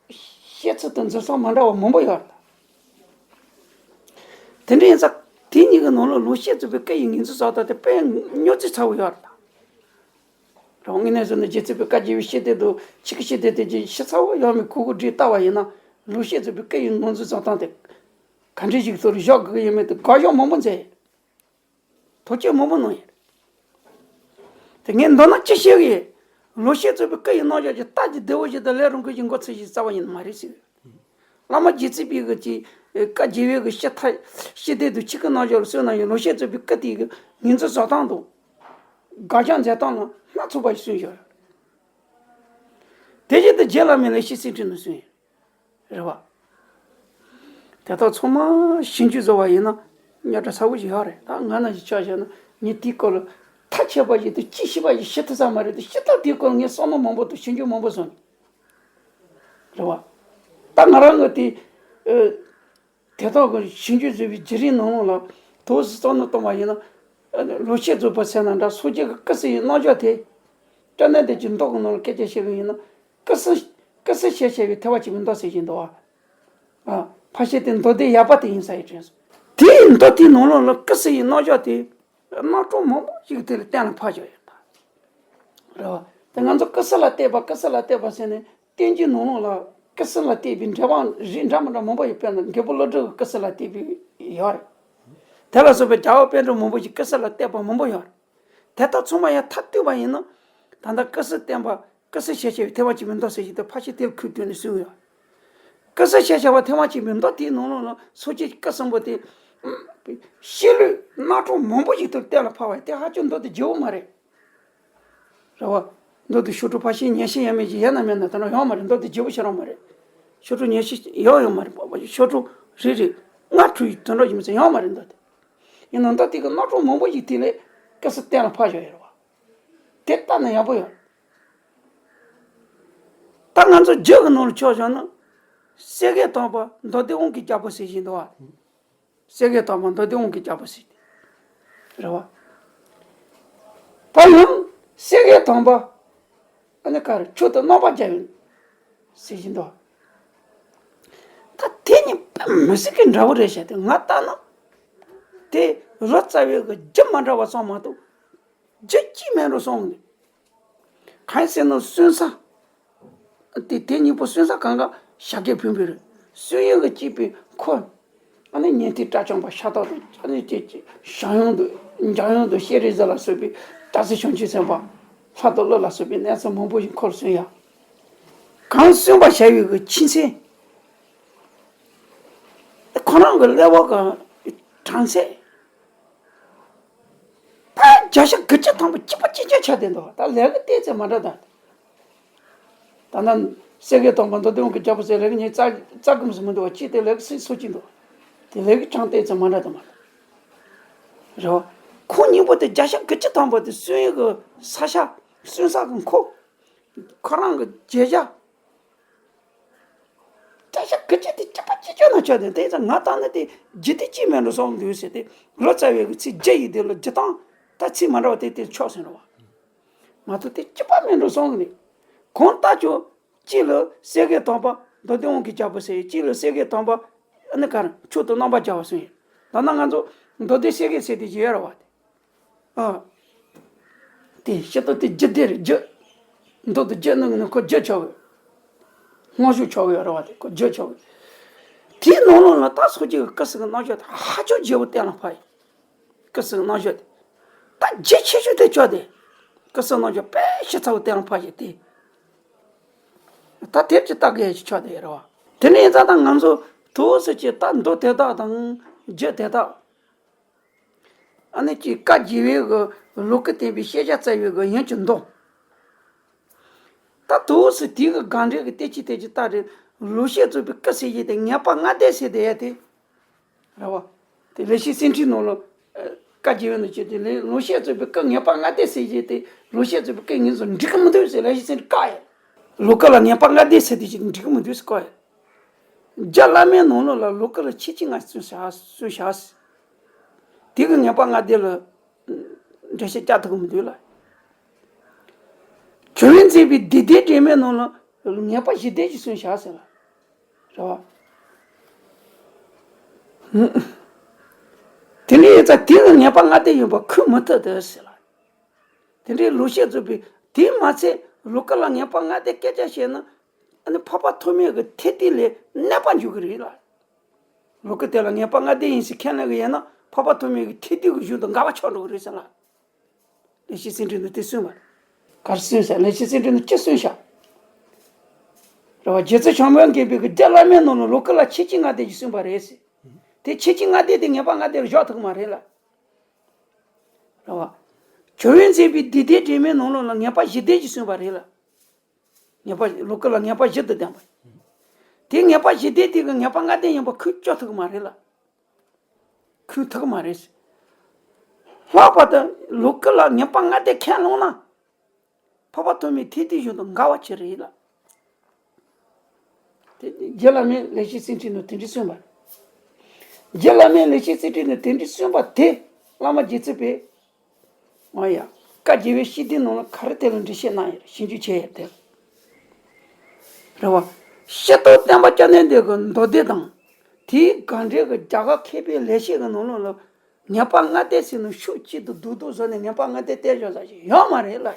བཤད་ཚུལ་དང་འཛིན་སྟངས་མ་འདྲ་བ་མང་པོ་ཡོད་རེད། དེ་འདྲ་ཡིན་ཙང་དེ་གཉིས་ཀྱི་ནང་ལ་ལེགས་བཤད་རྫོགས་པའི་སྐུ་ཡི་ངོས་འཛིན་བཟོ་སྟངས་དེ་དཔེ་རྙོག་འཛིང་ཚ་བོ་ཡོད་རེད། དངོས་གནས་བཟོས་ན་རྗེ་བཙུན་པའི་བཀའ་བརྒྱད་པའི་སྤྱི་དོན་དང་ཆོས་སྐུའི་སྤྱི་དོན་དེ་ཅིག་ཞིབ་ཚགས་པོ་ཡོད་མེད་གོ་གོ་སྒྲིག་བལྟ་བ་ཡིན་ན་ལེགས་བཤད་རྫོགས་པའི་སྐུ་ཡི་ངོས་འཛིན་བཟོ་སྟངས་དེ་ག་འདྲ་ཞིག་ཐོག་ལ་བཞག་དགོས་ཀྱི་ཡོད་མེད་དེ་དགག་གཞག་མང་པོ་མཛད་ཡོད། ཐུགས་དཔྱད་མང་པོ་གནང་ཡོད། དེ་ངས་མདོར་ན་ཅི་བཤད་ཀྱི་ཡོད། ལེགས་བཤད་རྫོགས་པའི་སྐུ་ཡི་རྣམ་གཞག་ཅིག་ལྟ་ཅི་བདེ་བོ་ཞིག་དང་ལས་རུང་གི་ཞིག་མགོ་ཚོས་ཤིག་རྩ་བ་ཉིད་ནས་མ་རེད་ཟེར། བླ་མ་རྗེ་བཙུན་པའི་གི་ཅིག་བཀའ་བརྒྱད་པའི་གི་སྤྱི་མཐའ་སྤྱི་དོན་དང་ཆོས་སྐུའི་རྣམ་གཞག་ལ་གསུངས་ན་ཡང་ལེགས་བཤད་རྫོགས་པའི་སྐུ་དེ་གི་ངོས་འཛིན་བཟོ་སྟངས་དང་། དགག་བཞག་མཛད་སྟངས་ལ་སྣ་ཚོགས་པ་ཞིག་གསུངས་ཡོད། དེ་བཞིན་དུ་རྗེ་བླ་མའི་ལེགས་བཤད་གསེར་ཕྲེང་ནང་གསུངས་ཡོད། རེད་བ། དེ་དག་ཚང་མ་ཞིབ་འཇུག་བཟོ་བ་ཡིན་ན་རྙོག་དྲ་ཚ་བོ་ཞིག་ཡོད་རེད། ད་ང་ནང་བཞིན་ཆ་བཞག་ན་ངས་དེའི་སྐོར་ལ་ཐག་ཆོད་པ་ཞིག་དང་དཔྱད་ཞིབ་པ་ཞིག་ཞུ་ཐུབ་ས་མ་རེད་དེ། ཞུ་ཐབས་དེའི་སྐོར་ལ་ངས་བསམ་བློ་མང་པོ་དང་ཞིབ་འཇུག་མང་པོ་བཟོས་ནས། རེད་བ། ད་ང་རང་གི་དེ་ཨ། དེ་དག་གི་ཞིབ་འཇུག་བཟོས་པའི་བརྒྱུད་རིམ་ནང་ལོགས་ལ་དོགས་སུ་བསམ་བློ་གཏོང་བ་ཡིན་ན། ལེགས་བཤད་རྫོགས་པ་ཟེར་ན་འདྲ། སངས་རྒྱས་ཀྱི་སྐུ་གསུམ་ཡི་རྣམ་གཞག་དེ། སྐྱབས་གནས་བདེ་ཆེན་མདོ་གི་ནང་ལ་སྐད་ཆ་བཤད་པ་ཡིན་ན། སྐུ་གསུམ། སྐུ་གསུམ་ཞེས་བྱ་བའི་ཐེག་པ་ཆེན་པོའི་མདོ་ཟེར་བཞིན་འདུག་བ། ཨ། ཕལ་ཆེར་དེ་མདོ་སྡེ་ཡག་པ་དེ་ཡིན་ས་ཡི་དྲན་སོང་། དེའི་མདོ་དེའི་ནང་ལོགས་ལ་སྐུ་གསུམ་ཡི་རྣམ་གཞག་དེ་རྣམ་གྲངས་མང་པོ་ཞིག་དེ་ལ་གཏན་ལ་ཕབ་བཞག་ཡོད་ད། རེད་བ། དེ་ང་ཚོ་སྐུ་གསུམ་ལ་བལྟས་པ། སྐུ་གསུམ་ལ་བལྟས་པ་ཟེར་ནས་བསྟན་འགྱུར་ནང་ལོགས་ལ་སྐུ་གསུམ་ལ་བལྟས་པའི་འགྲེལ་པ་རིགས་འདྲ་མི་འདྲ་མང་པོ་ཡོད། དཔེར་ན་རྒད་པོ་བློ་གྲོས་ཀྱི་སྐུ་གསུམ་ལ་བལྟས་པའི་ཡོད་རེད། དེ་ལ་སོགས་པའི་རྒྱལ་བ་དཔལ་སྤྲུལ་མང་པོ་ཞིག་སྐུ་གསུམ་ལ་བལྟས་པ་མང་པོ་ཡོད་རེད། དེ་དག་ཚང་མ་ཡང་མཐར་གཏུགས་པ་ཡིན་ན། ད་ལྟ་སྐུ་གསུམ་བསྟན་པ། སྐུ་གསུམ་ཞེས་བྱ་བའི་ཐེག་པ་ཆེན་པོའི་མདོ་ཟེར་བཞིན་དུ་ཕལ་ཆེར་དེ་ལ་ཁུངས་བཏུན་ནས་གསུངས་ཡོད། སྐུ་གསུམ་ཞེས་བྱ་བ་ཐེག་པ་ཆེན་པོའི་མདོ་དེའི་ནང་ལོགས་ལ་སངས་རྒྱས་ཀྱི་སྐུ་གསུམ་པོ་དེ། བཤད་ལུགས་རྣམ་གྲངས་མང་པོ་ཞིག་ཏུ་གཏན་ལ་ཕབ་པ་དེ་ཧ་ཅང་མདོ་དེ་བརྗེ་པོ་མ་རེད། རེད་བ། མདོ་དེ་ཤོག་དྲིལ་ཕལ་ཆེར་ཉི་ཤུ་ཡས་མས་ཅིག་ཡོད་ན་མེད་ན་དེ་འདྲ་ཡོད་མ་རེད། མདོ་དེ་བརྗེ་པོ་ཞེ་དྲག་མ་རེད། ཤོག་དྲིལ་ཉི་ཤུ་ཡོད་ཡོད་མ་རེད། ཤོག་དྲིལ་རེ་རེ་ལྔ་དྲུག་དེ་འདྲ་ཞིག་མ་ཟད་ཡོད་མ་རེད། མདོ་དེ། ཡིན་ནའང་མདོ་དེ་གི་རྣམ་གྲངས་མང་པོ་ཞིག་དེ་ལས་སྐུ་གསུམ་གཏན་ལ་ཕབ་བཞག་ཡོད་རེད་བ། དེ་ལྟ་ན་ཡག་པོ་ཡོད། ད་ང་ཚོ་རྒྱུད་ཀྱི་ནང་ལ་ཕྱོགས་བཞག་ན། གསེར་གྱི་དང་པོ་མདོ་སྡེ་དབང་གི་རྒྱལ་པོ་ཟེར་བཞིན་འདུག་བ། གསེར་གྱི་དང་པོ་མདོ་སྡེ་དབང་གི་རྒྱལ་པོ་ཟེར་ཏེ། རེད་བ། ད་ཡང་གསེར་གྱི་དང་པོ། ཨ་ནི་ག་རེ། མཆོག་ཏུ་རྣམ་པར་རྒྱལ་བའི་ཟེར་བཞིན་འདུག་བ། ད་ ད་མི་སྲིད་ཀྱི་འདྲ་བོ་རེད་བཤད་དེ། ང་ལྟ་ན་དེ་ལོ་ཙཱ་བའི་གི་རྒྱུ་མ་འདྲ་བ་སོང་མ་གཏོགས་རྒྱུ་གཅིག་མེད་འགྲོ་སོང་ནས། གང་ཡིན་ཟེར་ན་སུན་ས་དེ་དེ་གཉིས་པོ་སུན་ས་གང་ག་ཞྭ་སྒབ་ཕུལ་བུ་རེད། སུན་ཡུལ་གི་གཅིག་པའི་ཁོ། ཨ་ནི་ཉན་ཐོས་སྐྲ་བཅངས་པ་ཤ་སྟག་ཏུ། ཨ་ནི་ཅེས་ཅེས་ཞང་ཡོན་དུ་འཇམ་དབྱངས་དུ་ཤེས་རིག་གཟུགས་ལ་སོགས་པའི་སྟག་གཟིག་བྱང་ཆུབ་སེམས་དཔའ་ལྷ་དང་ཀླུ་ལ་སོགས་པའི་གནས་ཚུལ་མང་པོ་ཞིག་འཁོར་སོང་ཡ། གང་སུན་པ་བྱ་བའི་གི་ཕྱི་མཚན། ཁོ་རང་གི་ཀླད་པ་གི་གྲངས་ཚད། ད་བརྒྱ་ཆ་དགུ་བཅུ་ཐམ་པ་གཅིག་པ་གཅིག་རྐྱང་ཆགས་བསྡད་འདུག་ད་ལས་ཀ་བལྟས་ཚེ་མ་འདྲ་ད། ད་ནང་སེ་གོལ་གཏོང་པ་མདོ་སྡེ་དབང་གི་རྒྱལ་པོ་ཟེར་ལས་ཀ་ཉིན་རྩ་རྩ་གུམ་སུ་མི་འདུག་བ། ཅི་སྟེ་ལས་ཀ་སྲིད་སོ་ཅི་འདུག་དེ་ལས་ཀ་ཅང་བལྟས་ཚེ་མ་འདྲ་ད་མ་རེད་བ། ཁོང་གཉིས་པོ་དེ་བརྒྱ་ཆ་དགུ་བཅུ་ཐམ་པ་དེ་སུན་ཡུལ་གི་ས་ཆ། སུན་ས་གི་མཁོ། ཁོ་རང་གི་བརྗོད་བྱ། བརྒྱ་ཆ་དགུ་བཅུ་དེ་གཅིག་པ་གཅིག་རྐྱང་ན་ཆོག་དེ། དེ་ཙང་ང་ལྟ་ན་དེ་རྒྱུ་དེ་གཅིག་མེད་འགྲོ་སོང་འདུག་ཟེར་ཏེ། ལོ་ཙཱ་བའི་གི་ཚིག་རྒྱུ་ཡི་དེ་ལ་རྒྱུ་དང་ད་ཚིག་མ་འདྲ་བ་དེ་དེ་ཆོག་ཟེར་རོ་བ། མ་གཏོགས་དེ་གཅིག་པ་མེད་འགྲོ་སོང་གི་ནི། གང་ལྟར་ཀྱང་གཅིག་ལ་སེ་གོལ་གཏོང་པ་མདོ་སྡེ་དབང་གི་རྒྱལ་པོ་ཟེར། གཅིག་ལ་སེ་གོལ་གཏོང་པ་ཨ་ནི་གར་མཆོག་ཏུ་རྣམ་པར་རྒྱལ་བ་ཟེར། ད་ནང་ང་ཚོ་མདོ་སྡེ་སེ་གོལ་ཟེར་དེ་ཅི་ཡོད་ར་བ་དེ། ཨ། དེ་ཤེས་ཏོ་དེ་རྒྱུ་དེ་རེད། རྒྱུ། མདོ་དེ་རྒྱུ་ནང་ནས་ཁོ་རྒྱུ་ཆོག་གི། སྔོན་ཞུགས་ཆོག་གི་ཡོད་ར་བ་དེ་ཁོ་རྒྱུ་ཆོག་གི། དེའི་ནང་ལོགས་ལ་ད་སོ་སྐྱེ་གི་སྐུ་གསུང་གི་རྣལ་འབྱོར་དེ་ཧ་ཅང་རྒྱས་པོ་གཏན་ལ་ཕབ་ཡིན། སྐུ་གསུང་རྣལ་འབྱོར་དེ། ད་རྒྱུ་ཆེ་ཤོས་དེ་ཆོག་དེ། སྐུ་གསུང་རྣལ་འབྱོར་དཔེ་ཞིབ་ཚགས་པོ་གཏན་ལ་ཕབ་བཞག་དེ། ད་དེབ་ཀྱི་ལྟ་གི་ཡ་ཞིག་ཆོག་དེ་ར་བ། དེ་ནས་ཡིན་ཙང་ད་ང་ཚོ་དུ་སུ་ཅི་ད་མདོ་དེ་དག་དང་རྒྱུ་དེ་དག་ཨ་ནི་ཅིག་བཀའ་བརྒྱུད་པའི་གི་ལུགས་ཀྱི་བསྟན་པའི་ཤེས་བྱ་རྩ་བའི་གི་ཡོན་གྱི་མདོ། ད་དུ་སུ་དེའི་གི་དགག་འགྲེལ་གི་ཏེ་ཅི་ཏེ་ཅི་ལྟ་རེད། ལུགས་བཤད་རྩོད་པའི་སྐུ་ཟེར་གྱི་དེ་ངེས་པ་ལྔ་སྡེ་ཟེར་དེ་ཡ་དེ། ར་བ། དེ་ལེགས་བཤད་སེང་ཁྲིའི་ནང་ལ། ཨ། བཀའ་བརྒྱུད་པའི་ནང་བྱས་ཏེ་ལེ་ལུགས་བཤད་རྩོད་པའི་སྐུ་ངེས་པ་ལྔ་སྡེ་ཟེར་གྱི་དེ་ལུགས་བཤད་རྩོད་པའི་སྐུ་ངེས་སུ་འགྲིག་གི་མི་འདུག་ཟེར་ལེགས་བཤད་སེང་ཁྲི་བཀག་ཡ། ལུགས་ཀྱི་ལ་ངེས་པ་ལྔ་སྡེ་ཟེར་དེ་ཅི་འགྲིག་གི་མི་འདུག་ཟེར་བཀག་ཡ། རྒྱུད་བླ་མའི་ནང་ལོགས་ལ་ལུགས་ཀྱི་ལ་ཁྱད་ཆོས་ལྔ་གསུངས་བཞག་གསུངས་བཞག་དེ་གི་ངེས་པ་ལྔ་སྡེ་ལ་འགྲེལ་བཤད་རྒྱག་ཐུབ་ཀྱི་མི་འདུག་ལ། ཇོ་བོས་མཛད་པའི་སྡེ་སྡེ་སྒྲོན་མའི་ནང་ལ་ངེས་པ་བཞི་སྡེ་ཅིག་གསུངས་བཞག་ཟེར་ལ། རེད་བ། དེ་འདྲའི་ཡིན་ཙང་དེ་གི་ངེས་པ་ལྔ་སྡེ་ཡིན་པ་འཁོད་མི་ཐུབ་དེ་ཟེར་ལ། དེ་འདྲའི་ལུགས་བཤད་རྩོད་པའི་དེ་མ་ཚད་ལུགས་ཀྱི་ལ་ངེས་པ་ལྔ་སྡེ་སྐད་ཆ་བཤད་ན་ཨ་ནི་འཕགས་པ་ཐོགས་མེད་ཀྱི་ཐེག་བསྡུས་ལས་གནོད་པ་འཇུག་གི་རེད་ལ། ལུགས་ཀྱི་དེ་ལ་ངེས་པ་ལྔ་སྡེ་ཡིན་ཟེར་ཁས་ལེན་གྱི་ཡིན་ན་འཕགས་པ་ཐོགས་མེད་ཀྱི་ཐེག་བསྡུས་ཀྱི་གཞུང་དང་འགལ་བ་ཆགས་འགྲོ་གི་རེད་ཟེར་ལ། ལེགས་བཤད་སེང་ཁྲི་ནས་དེ་གསུངས་པ་རེད། ག་རེ་གསུངས་ཟེར། ལེགས་བཤད་སེང་ཁྲི་ནས་ཅི་གསུངས་ཤག་རེད་བ། རྗེ་བཙུན་བྱམས་པ་མགོན་པོས་རྒྱུད་བླ་མའི་ནང་ལ་ལུགས་ཀྱི་ལ་ཁྱད་ཆོས་ལྔ་སྡེ་ཅིག་གསུངས་པ་རེད་ཟེར། དེ་ཁྱད་ཆོས་ལྔ་སྡེ་དེ་ངེས་པ་ལྔ་སྡེ་ལ་འཇོག་ཐུབ་ཀྱི་མ་རེད་ལ། རེད་བ། ཇོ་བོས་མཛད་པའི་སྡེ་སྡེ་སྒྲོན་མའི་ནང་ལོགས་ལ་ངེས་པ་བཞི་སྡེ་ཅིག་གསུངས་པ་རེད་ལ། ངེས་པ་ལུགས་ཀྱི་ལ་ངེས་པ་བཞི་དང་ལྡན་པ། དེ་ངེས་པ་བཞི་སྡེ་དེ་གི་ངེས་པ་ལྔ་སྡེ་ཡིན་པ་འཁོད་ཆོག་ཐུབ་ཀྱི་མ་རེད་ལ། འཁོད་ཐུབ་ཀྱི་མ་རེད། ལྷག་པར་དུ་ལུགས་ཀྱི་ལ་ངེས་པ་ལྔ་སྡེ་ཁས་བླངས་ན། འཕགས་པ་ཐོགས་མེད་ཐེག་བསྡུས་གཞུང་དང་འགལ་བ་ཅིག་རེད་ལ། དེ་རྗེ་བླ་མས་ལེགས་བཤད་སེང་ཁྲིའི་ནང་དེ་འདྲ་གསུངས་པ་རེད། རྗེ་བླ་མས་ལེགས་བཤད་སེང་ཁྲིའི་ནང་དེ་འདྲ་གསུངས་པ་དེ་བླ་མ་རྗེ་བཙུན་པས། ཨ་ཡ། བཀའ་བརྒྱུད་པའི་ཤེས་ལྡན་ནང་ལ་ག་རེ་དེ་ལ་འགྲེལ་བཤད་གནང་ཡོད་རེད། ཞིབ་འཇུག་བྱས་ཡོད་དེ། རེད་བ། སྤྱིར་བཏང་བསྟན་པ་སྐྱབས་གནས་འདི་གི་མདོ་སྡེ་དང་། དེའི་དགག་འགྲེལ་གྱི་རྒྱ་གར་མཁས་པའི་ལེགས་བཤད་ཀྱི་ནང་ལོགས་ལ། ངེས་པ་ལྔ་སྡེ་ཟེར་ནས་ཤུགས་གཅིག་ཏུ་རྡོག་རྡོག་བཟོས་ནས་ངེས་པ་ལྔ་སྡེ་བསྟན་བཞག་ས་ཞིག་ཡོད་མ་རེད་ལ།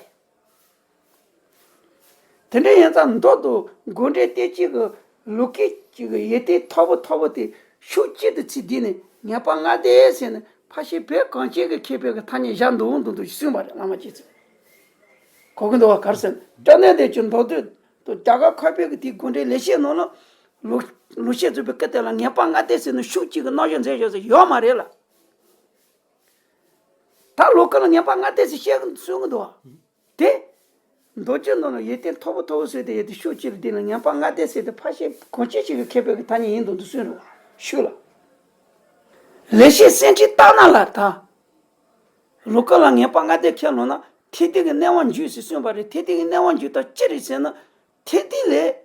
དེ་འདྲ་ཡིན་ཙང་མདོ་དང་དགག་འགྲེལ་བསྟན་བཅོས་ཀྱི་ལུགས་སྐད་ཅིག་གི་ཡོན་ཏན་མཐོ་པོ་མཐོ་པོ་དེ་ཤུགས་གཅིག་ཏུ་ཚིག་འདི་ནས་ངེས་པ་ལྔ་སྡེ་ཟེར་ནས་ཕལ་ཆེར་བོད་གངས་ཅན་གྱི་མཁས་པའི་གི་ཐ་སྙད་བཞག་འདུག་འདུག་འདུག་གསུངས་པ་རེད། བླ་མ་རྗེ་བཙུན། གོ་གི་འདུག་བ། ག་རེ་ཟེར་ན་སྐྱབས་གནས་འདིའི་མདོ་སྡེ་དང་རྒྱ་གར་མཁས་པའི་གི་དེའི་དགག་འགྲེལ་ལེགས་བཤད་ནང་ལ་ལུགས་ལུགས་བཤད་རྩོད་པའི་སྐབས་དེ་ལ་ངེས་པ་ལྔ་སྡེ་ཟེར་ནས་ཤུགས་གཅིག་གི་རྣམ་གཞག་མཛད་བཞག་ས་ཡོད་མ་རེད་ལ། ད་ལུགས་ཀྱི་ལ་ངེས་པ་ལྔ་སྡེ་ཟེར་བཤད་གི་གསུང་གི་འདུག་བ། དེ། མདོ་རྒྱུད་ནང་ལ་ཡོན་ཏན་མཐོ་པོ་མཐོ་པོ་བཟོས་ཏེ་ཡོད་དེ་ཤུགས་གཅིག་ལ་དེ་ལ་ངེས་པ་ལྔ་སྡེ་ཟེར་ཏེ་ཕལ་ཆེར་གངས་ཅན་ཞིག་གི་མཁས་པའི་གི་ཐ་སྙད་ཡིན་འདུག་འདུག་གསུངས་རེད་བ། ཤུགས་ལ། ལེགས་བཤད་སེང་ཁྲི་ལྟར་ན་ལ་ད། ལུགས་ཀྱི་ལ་ངེས་པ་ལྔ་སྡེ་ཁས་ལོ་ན་ཐེག་བསྡུས་ཀྱི་གནད་དབང་འཇུག་ཟེར་གསུངས་པ་རེད། ཐེག་བསྡུས་ཀྱི་གནད་དབང་འཇུག་ད་ཅི་རེད་ཟེར་ན། ཐེག་བསྡུས་ལས།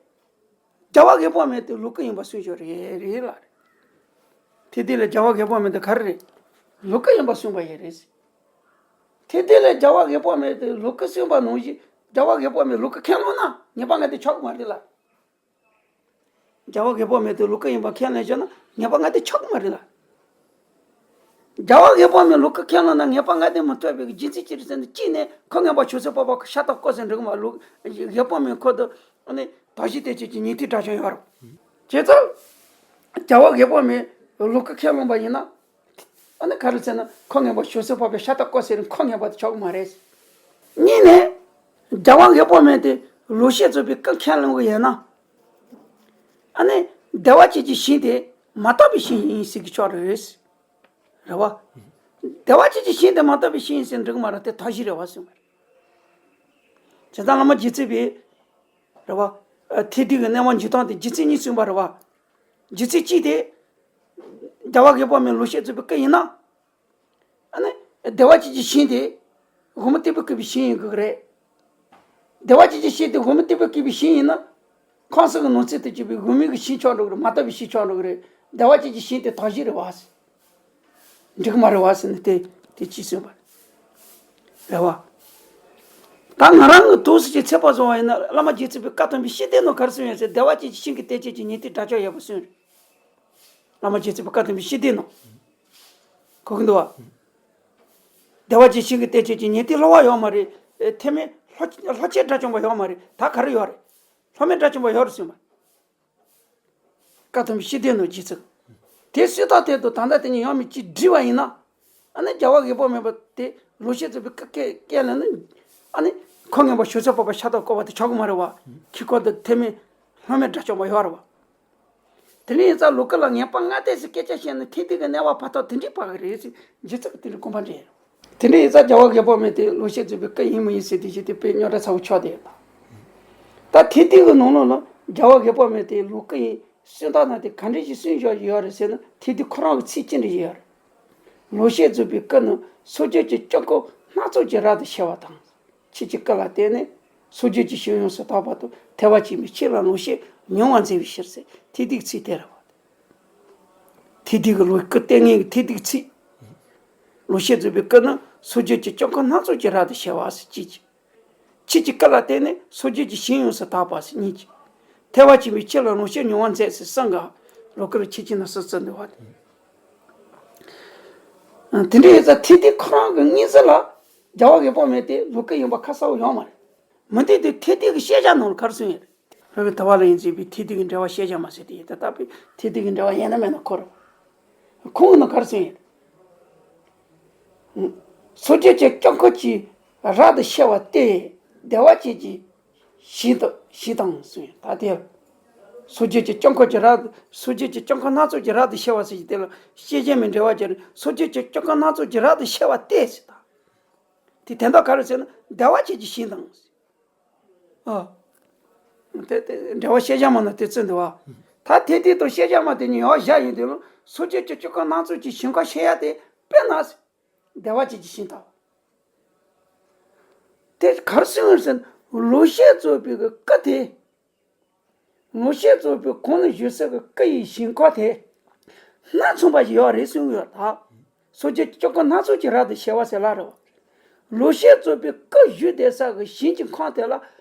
རྒྱལ་བ་དགེ་འཕགས་མའི་དེ་ལུགས་ཀྱི་ཡིན་པ་གསུངས་ཤོག་རེད་རེད་ལ། ཐེག་བསྡུས་ལས་རྒྱལ་བ་དགེ་འཕགས་མའི་དེ་ག་རེ་རེད། ལུགས་ཀྱི་ཡིན་པ་གསུངས་པ་ཡིན་རེད། ཐེག་བསྡུས་ལས་རྒྱལ་བ་དགེ་འཕགས་མའི་དེ་ལུགས་ཀྱི་གསུངས་པ་ནང་བཞིན་རྒྱལ་བ་དགེ་འཕགས་མའི་ལུགས་ཀྱི་ཁས་ལོ་ན་ངེས་པ་ལྔ་སྡེ་ཆགས་ཀྱི་མ་རེད་ལ། རྒྱལ་བ་དགེ་འཕགས་མའི་དེ་ལུ་གུ་ཡིན་པ་ཁས་ལེན་བྱས་ན་ངེས་པ་ལྔ་བདོན་ཆགས་ཀྱི་མ་རེད་ལ། རྒྱལ་བ་དགེ་འཕགས་མའི་ལུ་གུ་ཁས་ལེན་ན་ངེས་པ་ལྔ་བདོན་མི་ཐོབ་པའི་རྒྱུ་མཚན་ཅི་རེད་ཟེར་ན། གཅིག་ནས་ཁོ་ངན་པ་ཞུ་ཚོད་པ་པ་ཤ་སྟག་བཀོད་ཟེར་འགྲིག་མ། ལུ་དགེ་འཕགས་མའི་ཁོ་དུ་ཨ་ནི་དག་གཞི་དེ་ཅིག་གི་ཉན་ཐོས་དགྲ་བཅོམ་ཡོད་རུང་། བྱས་ཙང་རྒྱལ་བ་དགེ་འཕགས་མའི་ལུ་གུ་ཁས་ལེན་པ་ཡིན་ན། ཨ་ནི་ག་རེ་ཟེར་ན་ཁོ་ངན་པ་ཞུ་ཚོད་པ་པ་ཤ་སྟག་བཀོད་ཟེར་ཁོ་ངན་པ་དེ་ཆགས་ཀྱི་མ་རེད། གཉིས་ནས་རྒྱལ་བ་དགེ་འཕགས་མའི་དེ་ལུགས་ཤེས་རྫོགས་པའི་སྐུ་ཁས་ལེན་གྱི་ཡོད་ན། ཨ་ནི་བདེ་བ་ཅན་གྱི་ཞིང་དེ་མ་དག་པའི་ཞིང་ཡིན་ཟེར་གྱི་ཆོག་རེད། རེད་བ། བདེ་བ་ཅན་གྱི་ཞིང་དེ་མ་དག་པའི་ཞིང་ཡིན་ཟེར་འགྲིག་མ་རེད། དེ་དག་གཞི་རེད་བ་གསུངས་པ་རེད། བྱས་ཙང་བླ་མ་རྗེ་བཙུན་པས། རེད་བ། ཨ། ཐེག་བསྡུས་ཀྱི་གནས་དབང་འཇུག་སྟངས་དེ་རྒྱུ་མཚན་གཉིས་གསུངས་པ་རེད་བ། རྒྱུ་མཚན་གཅིག་དེ། རྒྱལ་བ་དགེ་འཕགས་མའི་ལུགས་ཤེས་རྫོགས་པའི་སྐུ་ཡིན་ན། ཨ་ནི་བདེ་བ་ཅན་གྱི་ཞིང་དེ་དབུ་མ་སྟེགས་བུ་བཀོད་པའི་ཞིང་ཡིན་དགོས་ཀྱི་རེད། བདེ་བ་ཅན་གྱི་ཞིང་དེ་དབུ་མ་སྟེགས་བུ་བཀོད་པའི་ཞིང་ཡིན་ན། ཁམས་གསུམ་གྱི་ནང་ཚན་དུ་གྱུར་པའི་དབུ་མའི་གི་ཞིང་ཆགས་འགྲོ་གི་རེད། མ་དག་པའི་ཞིང་ཆགས་འགྲོ་གི་རེད། བདེ་བ་ཅན་གྱི་ཞིང་དེ་དག་གཞི་རེད་བ། འགྲིག་མ་རེད་བ་ཟེར་ནས་དེ་དེ་ཅི་གསུངས་པ་རེད་བ། ད་ང་རང་གི་འདུག་སེ་ཅིག་ཚོད་དཔག་བཟོ་བ་ཡིན་ན། བླ་མ་རྗེ་བཙུན་པའི་བཀའ་ཐམས་ཅད་ཤེས་ལྡན་ནོ་ག་རེ་གསུངས་ཡོད་ཟེར། བདེ་བ་ཅན་གྱི་ཞིང་གི་གཏན་བཅག་གི་ཉན་ཐོས་དགྲ་བཅོམ་ཡོད་པ་གསུངས་རེད། བླ་མ་རྗེ་བཙུན་པའི་བཀའ་ཐམས་ཅད་ཤེས་ལྡན་ནོ། གོ་གི་འདུག་བ། བདེ་བ་ཅན་ཞིང་གི་གཏན་བཅག་གི་ཉན་ཐོས་སློབ་མ་ཡོད་མ་རེད། ཐེག་དམན་ལྷོ་ལྷོ་ཕྱོགས་དགྲ་བཅོམ་པ་ཡོད་མ་རེད། ད་ག་རེ་ཡོད་རེད། ལྷོ་མོན་དགྲ་བཅོམ་པ་ཡོད་རེད་གསུངས་པ། བཀའ་ཐམས་ཅད་ཤེས་ལྡན་ནོ་རྗེ་བཙུན། དེ་སྲོལ་དང་དེ་དུ་ད་ལྟ་དེ་ཉིད་ཡང་མི་གཅིག་བསྒྲིལ་བ་ཡིན་ན། ཨ་ནི་རྒྱལ་བ་དགེ་འཕགས་མའི་དེ་ལུགས་ཤེས་རྫོགས་པའི་སྐུ་ཁས་ལེན་ན། ཨ་ནི་ཁོ་ངན་པ་ཞུ་ཚོད་པ་པ་ཤ་སྟག་བཀོད་པ་དེ་ཆགས་ཀྱི་མ་རེད་བ། ཁྱི་ཁོ་དང་ཐེག་དམན་ལྷོ་མོན་དགྲ་བཅོམ་པ་ཡོད་རེད་བ། དེ་ནས་ཡིན་ཙང་ལུ་གུ་ལ་ངེས་པ་ལྔ་བདོན་ཟེར་སྐད་ཆ་བཤད་ན་ཐེག་བསྡུས་ཀྱི་གནས་དབང་ཕར་ཐོག་དེ་འདྲའི་ཕར་གི་རེད་ཟེར་རྗེ་བཙུན་གྱིས་དེ་འདྲའི་དགོངས་པ་འགྲེལ་ཡོད། དེ་འདྲ་ཡིན་ཙང་རྒྱལ་བ་དགེ་འཕགས་མའི་དེ་ལུགས་ཤེས་རྫོགས་པའི་སྐུ་ཡིན་མི་ཡིན་ཟེར་དེ་བཞིན་དེ་དཔེ་རྙོག་དྲ་ཚ་བོ་ཆགས་བསྡད་ཡོད་ད། ད་ཐེག་བསྡུས་ཀྱི་ནང་ལོགས་ལ་རྒྱལ་བ་དགེ་འཕགས་མའི་དེ་ལུགས་སྐུ་ཡིན་གསུང་སྟངས་དེ་ག་འདྲ་ཞིག་གསུང་བཞག་ཡོད་རེད་ཟེར་ན། ཐེག་བསྡུས་ཁོ་རང་གི་ཚིག་ཅི་འདྲ་ཞིག་ཡོད་རེད། ལུགས་ཤེས་རྫོགས་པའི་སྐུ་ནི་སངས་རྒྱས་ཀྱི་སྐྱབས་འགྲོ་སྣ་ཚོགས་ཀྱིས་རབ་ཏུ་ཕྱེ་བ་དང་། ཁྱེད་ཀྱི་སྐུ་ལ་བརྟེན་ནས་སངས་རྒྱས་ཀྱི་ཞིང་ཡོངས་སུ་དག་པ་དང་། ཐེག་པ་ཆེན་པོའི་ཆོས་ལ་ལོངས་སྤྱོད་མྱོང་བར་མཛད་པའི་ཕྱིར་ཟེར། ཐེག་བསྡུས་ཀྱི་ཚིག་དེ་རེད་བ། ཐེག་བསྡུས་ཀྱི་ལུགས་སྐུ་ལྟས་ངན་གྱི་ཐེག་བསྡུས་ཀྱི་ཚིག་ལུགས་ཤེས་རྫོགས་པའི་སྐུ་ནི་སངས་རྒྱས་ཀྱི་སྐྱབས་འགྲོ་སྣ་ཚོགས་ཀྱིས་རབ་ཏུ་ཕྱེ་བ་ཟེར་གཅིག་གིས། ཁྱེད་ཀྱི་སྐུ་ལ་བརྟེན་ནས་སངས་རྒྱས་ཀྱི་ཞིང་ཡོངས་སུ་དག་པ་ཟེར་གཉིས་གིས། ཐེག་པ་ཆེན་པོའི་ཆོས་ལ་ལོངས་སྤྱོད་མྱོང་བར་མཛད་ཟེར་གསུམ་ག་ལུགས་སྐུ་ལ་ཁྱེད་ཀྱིས་ནི་གསུངས་གསུངས་འདུག་བ། དེ་འདྲ་ཡིན་ཙང་ཐེག་བསྡུས་ཁོ་རང་གི་ངོས་ཟིན་ལ་རྒྱལ་བ་དགེ་འཕགས་མའི་དེ་ལུགས་སྐུ་ཡིན་པ་ཁ་གསལ་པོ་ཡོད་མ་རེད། མི་འདི་དེ་ཐེག་བསྡུས་ཀྱི་བཤད་བྱ་ནང་ལ་ག་རེ་གསུངས་ཡོད་རེད། ལྷོ་པའི་དུ་བ་ལ་ཡིན་ཟེར་བའི་ཐེག་བསྡུས་ཀྱི་འགྲེལ་པ་བཤད་བྱ་མ་ཟེར་དེ་ཡིན་ད། ད་བའི་ཐེག་བསྡུས་ཀྱི་འགྲེལ་པ་ཡིན་ན་མིན་ན་ཁོ་རང་ཁོང་གི་ནང་ག་རེ་གསུངས་ཡོད་རེད། སངས་རྒྱས་ཀྱི་སྐྱབས་འགྲོ་གིས་རབ་ཏུ་ཕྱེ་བ་སྟེ། བདེ་བ་ཅན་གྱི་ཞིང་དུ་ཞིང་དང་གསུངས་ཡོད་ད་དེ། སངས་རྒྱས་ཀྱི་སྐྱབས་འགྲོ་གིས་རབ་སངས་རྒྱས་ཀྱི་སྐྱབས་འགྲོ་སྣ་ཚོགས་ཀྱིས་རབ་ཏུ་ཕྱེ་བ་ཟེར་གྱི་དེ་ལ་བཤད་བྱ་མིན་འགྲེལ་པ་ཅིག་རེད། སངས་རྒྱས་ཀྱི་སྐྱབས་འགྲོ་སྣ་ཚོགས་ཀྱིས་རབ་ཏུ་ཕྱེ་བ་སྟེ་ཟེར་ད། དེ་དོན་དག་ག་རེ་ཟེར་ན་བདེ་བ་ཅན་གྱི་ཞིང་དང་། ཨ། དེ་དེ་འགྲེལ་པ་བཤད་བྱ་མ་ན་དེ་ཚོ་འདུག་བ། ད་དེ་དེ་དང་བཤད་བྱ་མ་དེ་གཉིས་ཡོད་བཞག་ཡིན་དུས་ལ་སངས་རྒྱས་ཀྱི་སྐྱབས་འགྲོ་སྣ་ཚོགས་ཀྱི་ཞིང་ཁམས་བཤད་ཡ་དེ་དཔེར་ན་བདེ་བ་ཅན་གྱི་ཞིང་དང་། དེ་ག་རེ་ཟེར་ན་ལུགས་ཤེས་རྫོགས་པའི་སྐུ་དེ། ལུགས་ཤེས་རྫོགས་པའི་གོང་ནས་བཞུགས་ས་གི་སྐུ་ཡི་ཞིང་ཁམས་དེ་སྣ་མཚུངས་པ་ཞིག་ཡོད་རེད་གསུངས་ཡོད་ད། སངས་རྒྱས་ཀྱི་སྐྱབས་འགྲོ་སྣ་ཚོགས་ཀྱིས་རབ་ཏུ་ཕྱེ་བ་ཟེར་ལབ་རེད་བ། ལུགས་ཤེས་རྫོགས་པའི་སྐུ་བཞུགས་བསྡད་ས་གི་ཞིང་གི་ཁམས་དེ་ལ་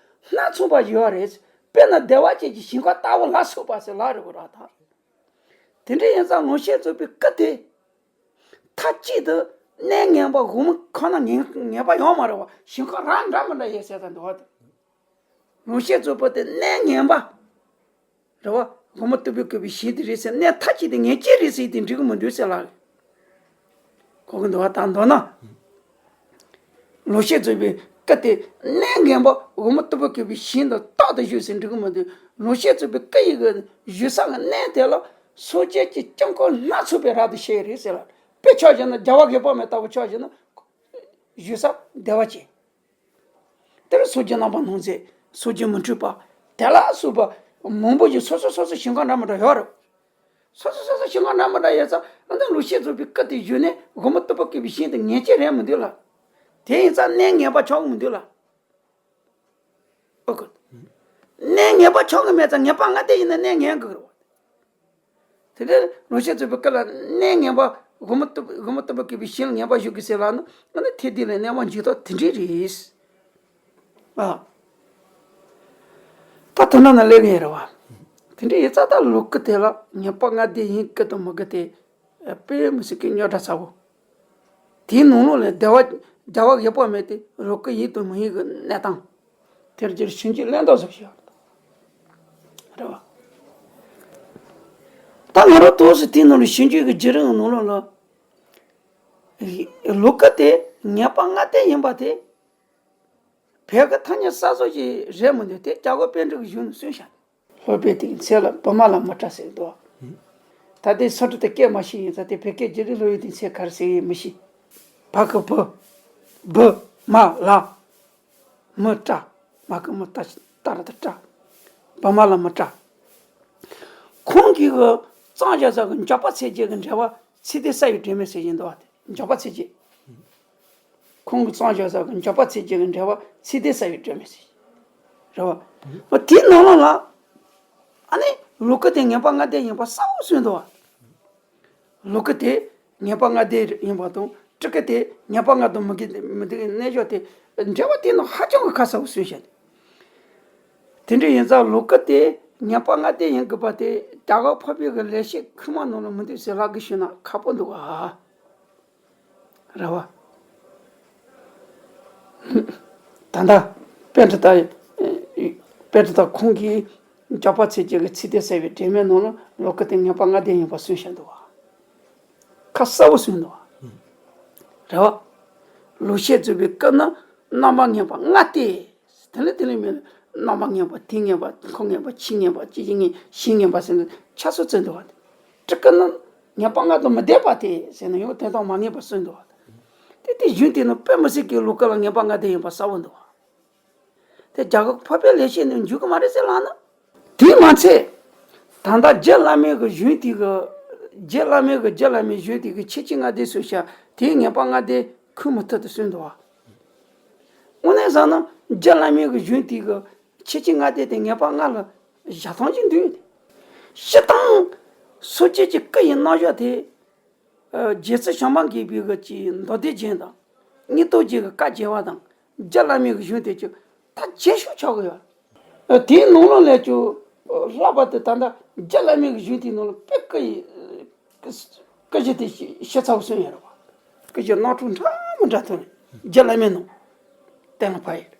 སྣ་མཚུངས་པ་ཞིག་ཡོད་རེད། དཔེར་ན་བདེ་བ་ཅན་གྱི་ཞིང་ཁམས་ལྟ་བུ་ལ་སོགས་པ་ཟེར་ལབ་རེད་བ་ར་ད། དེ་འདྲ་ཡིན་ཙང་ལུགས་ཤེས་རྫོགས་པའི་སྐུ་དེ། མཐའ་གཅིག་ཏུ་གནས་ངན་པ་དབུ་མ་ཁོ་ན་ངན་ངན་པ་ཡོད་མ་རེད་བ། ཞིང་ཁམས་རང་འདྲ་མི་འདྲ་ཡོད་ཟེར་ད་འདུག་བ་དེ། ལུགས་ཤེས་རྫོགས་པ་དེ་གནས་ངན་པ། རེད་བ། དབུ་མ་སྟེགས་བུ་བཀོད་པའི་ཞིང་དེ་རེད་ཟེར། གནས་མཐའ་གཅིག་ཏུ་ངན་བྱེད་རེད་ཟེར་དེ་འགྲིག་གི་མི་འདུག་ཟེར་ལབ། གོ་གི་འདུག་བ། ད་མདོར་ན། ལུགས་ཤེས་རྫོགས་པའི་སྐུ་དེ་གནས་ངན་པ་དབུ་མ་སྟེགས་བུ་བཀོད་པའི་ཞིང་དང་རྟག་ཏུ་བཞུགས་ཟེར་འགྲིག་གི་མི་འདུག་ལུགས་ཤེས་རྫོགས་པའི་སྐུ་ཡི་གི་བཞུགས་ས་གི་གནས་དེ་ལ་སངས་རྒྱས་ཀྱི་སྐྱབས་འགྲོ་སྣ་ཚོགས་པས་རབ་ཏུ་ཕྱེ་རེད་ཟེར་ལ། དཔེ་ཆ་བཞག་ན་རྒྱལ་བ་དགེ་འཕགས་མའི་ལྟ་བུ་ཆ་བཞག་ན། བཞུགས་ས་བདེ་བ་ཅན། དེར་སངས་རྒྱས་རྣམ་པར་སྣང་མཛད། སངས་རྒྱས་མི་འཁྲུགས་པ། དེ་ལ་སོགས་པ་མང་པོ་ཞིག་སོ་སོ་སོ་སོ་ཞིང་ཁམས་འདྲ་མི་འདྲ་ཡོད་རེད། སོ་སོ་སོ་སོ་ཞིང་ཁམས་འདྲ་མི་འདྲ་ཡོད་ཙང་ཨ་ནི་ལུགས་ཤེས་རྫོགས་པའི་སྐུ་དེ་བཞུགས་ནས་དབུ་མ་སྟེགས་བུ་བཀོད་པའི་ཞིང་དེ་ངན་བྱེད་རེད་མི་འདུག་ལ། དེ་ཡིན་ཙང་གནས་ངན་པ་ཆགས་མི་འདུག་ལ། ཨོ་ཀོ། གནས་ངན་པ་ཆགས་ཀྱི་མེད་ཙང་ངན་པ་ལྔ་བདོན་ཡིན་ན་གནས་ངན་དགོས་རེད། དེ་ནས་ལུགས་ཤེས་རྫོགས་པའི་སྐུ་ལ་གནས་ངན་པ་དབུ་མ་སྟེགས་དབུ་མ་སྟེགས་བུ་བཀོད་པའི་ཞིང་ལ་ངན་པ་བཞུགས་ཀྱི་ཟེར་ལབ་ན་ཨ་ནི་ཐེག་བསྡུས་ལ་གནས་དབང་འཇུག་སྟངས་དེ་འདྲས་རེད། ཨ། ད་དོན་དག་ན་ལས་ངན་རེད་བ། དེ་འདྲ་ཡིན་ཙང་ད་ལུག་གུ་དེ་ལ་ངན་པ་ལྔ་ལྡན་ཡིན་གི་དང་མི་གི་དེ་དཔེ་མི་སྲིད་ཀྱི་རྙོག་དྲ་ཚ་བོ། དེའི་ནང་ལོགས་ལ་འདྲ་བ་འདྲ་བ་ཡོད་པ་མེད་དེ་ལུག་གུ་ཡིན་དང་མི་ཡིན་གྱི་གནས་སྟངས། དེར་རྒྱུར་ཞིབ་འཇུག་གླེང་དོགས་སུ་བྱས་པ་རེད་བ། ད་ང་རང་ཏོག་ཙམ་དེའི་ནང་ལ་ཞིབ་འཇུག་གི་བརྒྱུད་རིམ་ནང་ལོགས་ལ། ལུག་གུ་དེ་ངན་པ་ལྔ་ལྡན་ཡིན་པ་དེ། བོད་ཀྱི་ཐ་སྙད་གསར་བཟོ་ཞིག་རེད་མི་འདུག་དེ་རྒྱ་གར་པཎ་གྲུབ་ཀྱི་གཞུང་ནས་གསུངས་བཞག་སློབ་དཔོན་དེའི་མཚན་ལ་བི་མ་ལ་མི་ཏྲ་ཟེར་འདུག་ད་ལྟའི་སུ་ཏྲ་དེ་སྐད་མ་ཤེས་ཡིན་ཙང་དེ་བོད་སྐད་བརྗེ་རེས་སློབ་ཡོན་དེའི་མཚན་ག་རེ་ཟེར་ཡིན་མི་ཤེས། བ་གི་བུ། བི། མ་ལ། མི་ཏྲ། མ་གི་མི་ཏྲ་ཏ་ར་ཏ་ཏྲ། བི་མ་ལ་མི་ཏྲ། ཁོང་གིས་གི་གཙང་བཞག་ས་གི་འཇོག་པ་ཚིག་བརྒྱད་ཀྱི་འགྲེལ་པ་ཚིག་དོན་གསལ་བའི་སྒྲོན་མེ་ཟེར་བཞིན་འདུག་བ་དེ་འཇོག་པ་ཚིག་བརྒྱད། ཁོང་གི་གཙང་བཞག་ས་གི་འཇོག་པ་ཚིག་བརྒྱད་ཀྱི་འགྲེལ་པ་ཚིག་དོན་གསལ་བའི་སྒྲོན་མེ་ཟེར། རེད་བ། དེའི་ནང་ལོགས་ལ། ཨ་ནི་ལུག་གུ་དེ་ངན་པ་ལྔ་ལྡན་ཡིན་པ་གསལ་བོ་གསུངས་འདུག་བ། ལུག་གུ་དེ་ངན་པ་ལྔ་ལྡན་ཡིན་པ་དང་སྤྲུལ་སྐུ་དེ་ངན་པ་ལྔ་དང་མི་དགེ་མི་སྡིག་གནས་བཞག་དེ་འགྲེལ་པ་དེ་ནང་ཧ་ཅང་གི་ཁ་གསལ་བོ་གསུངས་བཞག་དེ་འདྲ་ཡིན་ཙང་ལུག་གུ་དེ་ངན་པ་ལྔ་ལྡན་ཡིན་དགོས་པ་དེ་རྒྱ་གར་འཕགས་པའི་གི་ལེགས་བཤད་ཁུག་མ་ནང་ལ་མི་འདུག་ཟེར་ལབ་དགོས་ཞུས་ན་ཁག་པོ་འདུག་ག་རེད་བ། ད་ལྟ་པཎྜི་ཏ་པཎྜི་ཏ་ཁོང་གིས་འཇོག་པ་ཚིག་བརྒྱད་ཀྱི་ཚིག་དོན་གསལ་བའི་སྒྲོན་མེ་ནང་ལ་ལུག་གུ་དེ་ངན་པ་ལྔ་ལྡན་ཡིན་པ་གསུངས་བཞག་འདུག་བ། ཁ་གསལ་བོ་གསུངས་འདུག་བ། རེད་བ། ལུག་ཤད་རྩོད་པའི་སྐུ་ནི་རྣམ་པ་ངན་པ་ལྔ་སྟེ། དེ་ལས་དེ་ལས་མིན། རྣམ་པ་ངན་པ་དེ་ངན་པ་ཁོ་ངན་པ་ཁྱི་ངན་པ་ཅི་ཅི་ངན་ཞིང་ངན་པ་ཟེར་ནས་ཆ་སོགས་བརྩི་འདུག་བ། སྤྲུལ་སྐུ་ནི་ངན་པ་ལྔ་དང་མི་ལྡན་པ་སྟེ་ཟེར་ནས་ཡང་དོན་དག་མ་ངེས་པ་གསུངས་འདུག་བ། དེ་དེ་གཞུང་དེ་ནི་དཔེ་མི་སྲིད་ཀྱི་ལུག་གུ་ལ་ངན་པ་ལྔ་ལྡན་ཡིན་པ་གསལ་བོ་འདུག་བ། དེ་རྒྱ་གར་འཕགས་པའི་ལེགས་བཤད་ནས་འཇུག་གི་མ་རེད་ཟེར་ལབ་ན། དེ་མ་ཚད། ད་ལྟ་རྗེ་བླ་མའི་གི་གཞུང་དེ་གི། རྗེ་བླ་མའི་གི་རྗེ་བླ་མའི་གཞུང་དེ་གི་ཁྱད་ཆོས་ལྔ་སྡེ་གསུངས་ཤག་དེའི་ངན་པ་ལྔ་སྡེ་ཁུངས་མི་ཐུབ་དུ་གསུངས་འདུག་བ། དངོས་གནས་བསམ་ན་རྗེ་བླ་མའི་གི་གཞུང་དེ་གི་ཁྱད་ཆོས་ལྔ་སྡེ་དེ་ངན་པ་ལྔ་ལ་བཞག་སྟངས་ཅིག་འདུག་སྤྱིར་བཏང་སོ་སྐྱེ་གི་སྐུ་ཡི་རྣམ་གཞག་དེ། རྗེ་བཙུན་བྱམས་པ་མགོན་པོའི་གི་ཅིག་མདོ་སྡེ་རྒྱན་དང་། སྙིང་སྟོབས་རྒྱན་གྱི་བཀའ་རྒྱས་པ་དང་། རྗེ་བླ་མའི་གི་གཞུང་དེ་ཅིག་ད་རྒྱས་ཤོས་ཆགས་ཀྱི་ཡོད། དེའི་ནང་ལོགས་ལས་ཀྱང་ལྷག་པར་དུ་ད་ལྟ་རྗེ་བླ་མའི་གི་གཞུང་དེའི་ནང་ལ་དཔེ་སྐུ་ཡི་སྐུ་བཞི་དེ་ཤེས་ཚར་བ་གསུངས་ཡོད་རེད་བ། སྐུ་བཞི་རྣམ་གྲངས་འདྲ་མི་འདྲ་ཐོན་ནས་རྗེ་བླ་མའི་ནང་གཏན་ལ་ཕབ་ཡོད་རེད།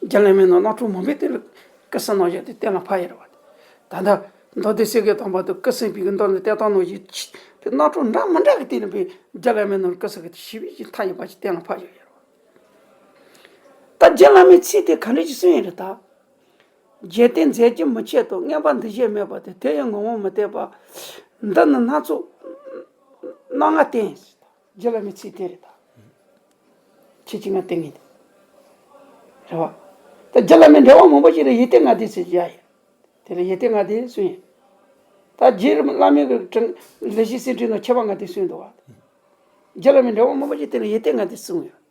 རྗེ་བླ་མའི་ནང་རྣམ་གྲངས་མང་པོའི་སྟེང་ལ་སྐུ་གསུམ་རྣམ་གཞག་དེ་གཏན་ལ་ཕབ་ཡོད་རེད་བ། ད་ལྟ་མདོ་སྡེ་སེང་གེ་དམ་པ་དང་སྐུ་གསུམ་པའི་གི་མདོ་ནས་བསྟན་སྟངས་རྣམ་གཞག་ཅི་དེ་རྣམ་གྲངས་འདྲ་མི་འདྲ་གི་སྟེང་ནས་པའི་རྗེ་བླ་མའི་ནང་སྐུ་གསུམ་གི་དེ་ཞིབ་ཅིང་ཐག་ཉེ་བ་ཅིག་གཏན་ལ་ཕབ་ཡོད་རེད་བ། ད་རྗེ་བླ་མའི་ཚིག་དེ་ག་འདྲ་ཞིག་གསུངས་ཡོད་རེད་ད། རྒྱལ་བསྟན་མཛད་རྒྱུ་མི་ཆེ་དང་། མངོན་པ་འདུ་བྱེད་མེད་པ་དེ། དེ་ཡི་ངོ་བོ་མི་བསྟན་པ། འདི་ནི་སྣ་ཚོགས་རྣམ་ལྔ་བསྟན། རྗེ་བླ་མའི་ཚིག་དེ་རེད་ད། ཁྱེད་ཀྱིས་ང་བསྟན་ངེས་ཏེ། རེད་བ། ད་རྗེ་བླ་མའི་འགྲེལ་པ་མང་པོ་ཞིག་ལ་ཡེ་གཏེར་ལྔ་སྡེ་ཟེར་གྱི་ཡ་ཡིན། དེ་ལ་ཡེ་གཏེར་ལྔ་སྡེ་གསུངས་ཡིན། ད་རྗེ་བླ་མའི་གི་དྲང་ལེགས་བཤད་གསེར་ཕྲེང་ནང་ཁྱད་པར་ལྔ་སྡེ་གསུངས་འདུག་བ། རྗེ་བླ་མའི་འགྲེལ་པ་མང་པོ་ཞིག་དེ་ལ་ཡེ་གཏེར་ལྔ་སྡེ་གསུངས་ཡོད།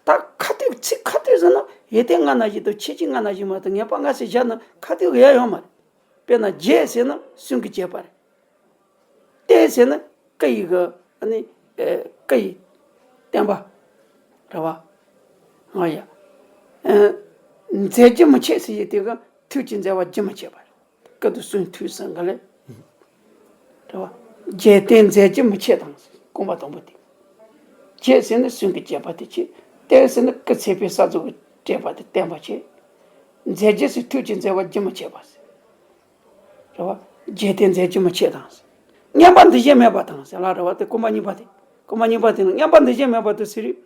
ད་ཁ་ཐུག་ཚིག་ཁ་ཐུག་ཟེར་ན་ཡེ་གཏེར་ལྔ་ནང་བཞིན་དང་ཁྱད་ཆོས་ལྔ་ནང་བཞིན་མ་གཏོགས་ངན་པ་ལྔ་ཟེར་བཞག་ན་ཁ་ཐུག་གི་ཡ་ཡོད་མ་རེད། དཔེར་ན་རྒྱལ་ཟེར་ན་གསུང་གི་རྒྱལ་པོ་རེད། བསྟན་ཟེར་ན་སྐུ་ཡི་གི་ཨ་ནི་ཨེ་སྐུ་ཡི་བསྟན་པ་རེད་བ། ང་ཡ། ཨེ་མཛད་རྒྱུ་མི་ཆེ་ཟེར་ཡི་དེ་གི་ཐུགས་ཀྱི་མཛད་པ་རྒྱུན་མི་ཆད་པ་རེད། སྐུ་དང་གསུང་ཐོས་བསམ་ག་ལེ། རེད་བ། རྒྱལ་བསྟན་མཛད་རྒྱུ་མི་ཆེ་དང་། རྐང་པ་དང་པོ་དེ། རྒྱལ་ཟེར་ན་གསུང་གི་རྒྱལ་པོ་དེ་ཆེ། བསྟན་ཟེར་ན་སྐུ་ཚེ་འཕེལ་གསར་རྩོམ་གྱི་བྲིས་པ་དེ་བསྟན་པ་ཆེ། མཛད་རྒྱུ་ཟེར་ཐུགས་ཀྱི་མཛད་པ་རྒྱུན་མི་ཆད་པ་ཟེར། རེད་བ། རྒྱལ་བསྟན་མཛད་རྒྱུ་མི་ཆེ་དང་། མངོན་པ་འདུ་བྱེད་མེད་པ་དང་ཟེར་ལ་རེད་བ། དེ་རྐང་པ་གཉིས་པ་དེ། རྐང་པ་གཉིས་པ་དེ་ནི་མངོན་པ་འདུ་བྱེད་མེད་པ་དང་ཟེར་རེད།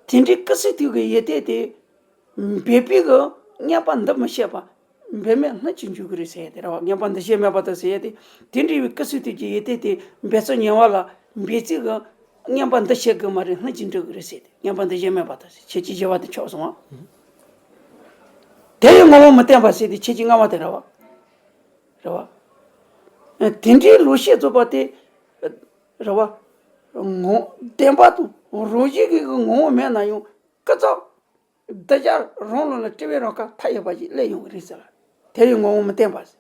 དེ་འདྲའི་སྐུ་གསུང་ཐུགས་ཀྱི་ཡེ་གཏེར་དེ། འབད་པས་གི་མངོན་པ་འདུ་མི་ཤེས་པ། འབད་མེད་ལྷུན་གྱིས་འཇོག་གི་རེད་ཟེར་ཡ་དེ་རེད་བ། མངོན་པ་འདུ་བྱེད་མེད་པ་དང་ཟེར་ཡ་དེ། དེ་འདྲའི་བའི་སྐུ་གསུང་ཐུགས་ཀྱི་ཡེ་གཏེར་དེ་འབད་རྩོལ་ཉེ་བ་ལ་འབད་རྩོལ་གི་མངོན་པ་འདུ་བྱེད་གི་མ་རེད། ལྷུན་གྱིས་འགྲུབ་གི་རེད་ཟེར་ཏེ། མངོན་པ་འདུ་བྱེད་མེད་པ་དང་ཟེར། ཁྱེད་ཀྱིས་བཞི་པ་དེ་ཆོག་སོང་ང་། དེ་ཡི་ངོ་བོ་མི་བསྟན་པ་ཟེར་ཏེ་ཁྱེད་ཀྱིས་ལྔ་པ་དེ་རེད་བ། རེད་བ། དེ་འདྲའི་ལུགས་ཤེས་རྫོགས་པ་དེ། རེད་བ། ངོ་བསྟན་པ་དང་རང་བཞིན་གྱི་ངོ་བོ་མེད་ན་ཡང་ཀུན་རྫོབ། གདུལ་བྱ་རང་ལུགས་ལ་སྤྲོས་པའི་རང་དབང་མཐའ་ཡས་པ་ཞིག་སླེབས་ཡོང་གི་རེད་ཟེར་ལ། དེ་ཡི་ངོ་བོ་མི་བསྟན་པ་ཟེར།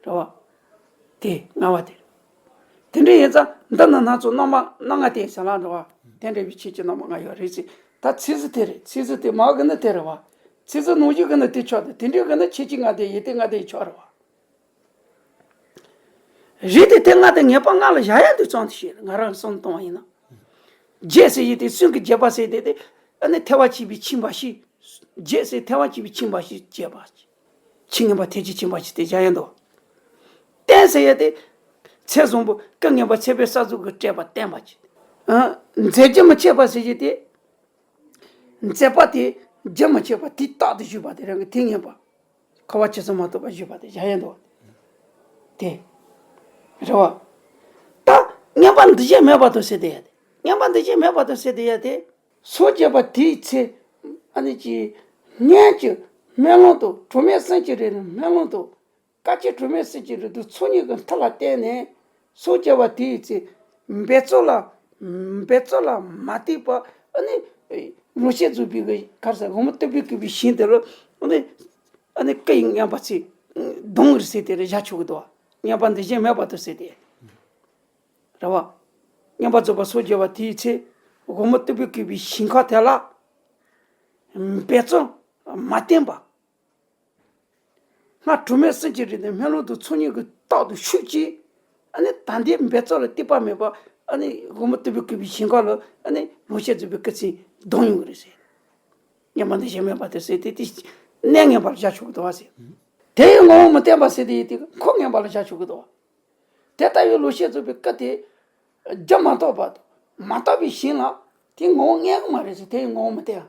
རེད་བ། དེ་ལྔ་བ་དེ་རེད། དེ་འདྲ་ཡིན་ཙང་འདི་ནི་སྣ་ཚོགས་རྣམ་པ་སྣ་ལྔ་སྟེ་ཟེར་ལ་འགྲོ་བ། དེ་འདྲ་བའི་ཆོས་ཀྱི་རྣམ་པ་ལྔ་ཡོད་རེད་ཟེར། ད་ཚིག་ཟིག་དེ་རེད། ཚིག་ཟིག་དེ་མ་གི་ནི་དེ་རེད་བ། ཚིག་ཟུར་ནང་བཞིན་གྱི་ནི་དེ་ཆོག་དེ་དེ་འདྲའི་གི་ནི་ཁྱད་ཆོས་ལྔ་དེ་ཡི་དེ་ལྔ་དེ་ཆོག་རེད་བ། རེད་དེ་དེ་ལྔ་དེ་ངེས་པ་ལྔ་ལ་བཞག་ཡ་དུས་ཙམ་དུ་ཤེས་ང་རང་གསུམ་གཏོང་བ་ཡིན་ན། བརྒྱད་ཟེར་ཡི་དེ་སུན་གྱི་བརྒྱད་པ་ཟེར་དེ་དེ་ཨ་ནི་ཐལ་བ་ཆད་པའི་ཆིངས་པ་ཞིག་བརྒྱད་ཟེར་ཐལ་བ་ཆད་པའི་ཆིངས་པ་ཞིག་བཅད་པ། ཆིངས་ངན་པ་ཐལ་གྱི་ཆིངས་པ་ཞིག་དེ་བཞག་ཡ་འདུག་བརྟན་ཟེར་ཡ་དེ་ཚད་བཟང་པོ་ཀུན་ངན་པ་ཚད་པའི་ས་ཟུག་གི་སྤྲད་པ་བརྟན་པ་ཅིག་འཛད་རྒྱུ་མི་འཆད་པ་ཟེར་གྱི་དེ། འཛད་པ་དེ་རྒྱུན་མི་འཆད་པ་དེ་རྟག་ཏུ་ཞུགས་པ་དེ་རང་གི་དེ་ངན་པ། འཁོར་བ་ཇི་སྲིད་མ་ཐོབ་པར་ཞུགས་པ་དེ་བཞག་ཡ་འདུག་དེ། རེད་བ། ད་ངན་པ་འདུ་བྱེད་མེད་པ་དང་ཟེར་དེ་ཡ་དེ། ངན་པ་འདུ་བྱེད་མེད་པ་དང་ཟེར་དེ་ཡ་དེ། སངས་རྒྱས་པ་དེའི་ཚེ། ཨ་ནི་ཀྱི། སྔོན་གྱི་སྨོན་ལམ་དང་གྲངས་མེད་སེམས་ཀྱི་རིགས་ནི་སྨོན་ལམ་དང་། བསྐལ་ཆེན་གྲངས་མེད་སེམས་ཀྱི་རིགས་དང་ཚོགས་གཉིས་ཀྱི་མཐུ་ལ་བརྟེན་ནས། སངས་རྒྱས་པ་དེའི་ཚེ། འབད་རྩོལ་ལ། འབད་རྩོལ་ལ་མ་བརྟེན་པར་ཨ་ནི། ལོངས་སྤྱོད་རྫོགས་པའི་གི་ག་རེ་ཟེར་དབང་པོ་རྟུལ་པོའི་སྐུད་པའི་ཞིང་དེ་ལ་ཨ་ནི། ཨ་ནི་སྐུ་ཡི་རྔན་པ་ཚེ། གདོང་ངེར་ཟེར་དེ་རེད་བཞག་ཆོག་གི་འདུག་བ། ངན་པ་འདུ་བྱེད་མེད་པ་དང་ཟེར་དེ། རེད་བ། མངོན་པར་རྫོགས་པར་སངས་རྒྱས་པ་དེའི་ཚེ། དབང་པོ་རྟུལ་པོའི་སྐུད་པའི་ཞིང་ཁམས་དེ་ལ། འབད་རྩོལ་མ་བརྟེན་པར། སྔར་གྲངས་མེད་སེམས་ཀྱི་རིགས་དང་སྨོན་ལམ་དང་ཚོགས་གཉིས་ཀྱིས་རྟག་ཏུ་ཞུགས་ཀྱིས། ཨ་ནི་ད་ལྟའི་འབད་རྩོལ་ལ་གཏད་པ་མེད་པར་ཨ་ནི་དབང་པོ་རྟུལ་པོའི་སྐུད་པའི་ཞིང་ཁམས་ལ་ཨ་ནི་ལོངས་སྤྱོད་རྫོགས་པའི་སྐུ་ཚེ་ལྡང་ཡོང་གི་རེད་ཟེར། ངན་པ་འདུ་བྱེད་མེད་པ་དེ་ཟེར་དེ་དེ་གནས་ངན་པ་ལ་བཞག་ཆོག་གི་འདུག་བ་ཟེར། དེ་ཡི་ངོ་བོ་མི་བརྟན་པ་ཟེར་དེ་ཡི་དེ་འཁོར་ངན་པ་ལ་བཞག་ཆོག་གི་འདུག་བ། དེ་ལྟ་བུའི་ལོངས་སྤྱོད་རྫོགས་པའི་སྐུ་དེ། རྒྱུན་མ་ཐོབ་པ་དང་མ་དག་པའི་ཞིང་ལ་དེའི་ངོ་བོ་ངན་གི་མ་རེད་ཟེར་དེ་ཡི་ངོ་བོ་མི་བརྟན།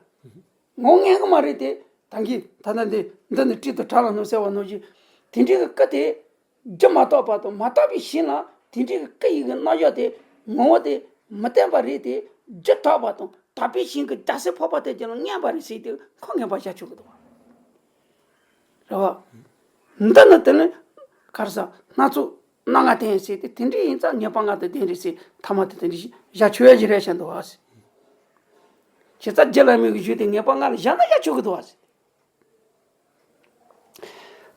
ངོ་བོ་ངན་གི་མ་རེད་དེ། ད་གིན་ད་ལྟ་འདི་འདི་ནི་སྤྲིན་དང་བྲལ་ལ་ནུབ་ཟེར་བ་ནང་བཞིན། དེ་འདྲའི་གི་སྐུ་དེ། རྒྱུན་མ་ཐོབ་པ་དང་མ་དག་པའི་ཞིང་ལ་དེ་འདྲའི་གི་སྐུ་ཡི་གི་རྣམ་གཞག་དེ་ངོ་བོ་དེ་མི་བརྟན་པ་རེད་དེ། རྒྱུན་དག་པ་དང་དག་པའི་ཞིང་གི་རྒྱལ་སྲས་འཕགས་པ་དེ་ཀྱང་ངན་པ་རེད་ཟེར་དེ་འཁོར་ངན་པ་བཞག་ཆོག་གི་འདུག་བ། རེད་བ། འདི་ནི་དེ་ནི་ག་རེ་ཟེར་སྣ་ཚོགས་སྣ་ལྔ་ལྡན་ཟེར་དེ་དེ་འདྲའི་ཡིན་ཙང་ངན་པ་ལྔ་དང་ལྡན་རེད་ཟེར་ཐ་མ་དེ་དེ་འདྲའི་བཞག་ཆོག་ཡ་ཞིག་རེད་བཤད་འདུག་བ་ཟེར། བྱས་ཙང་རྗེ་བླ་མའི་གི་ཞུས་དེ་ངན་པ་ལྔ་ལ་བཞག་ན་བཞག་ཆོག་གི་འདུག་བ་ཟེར།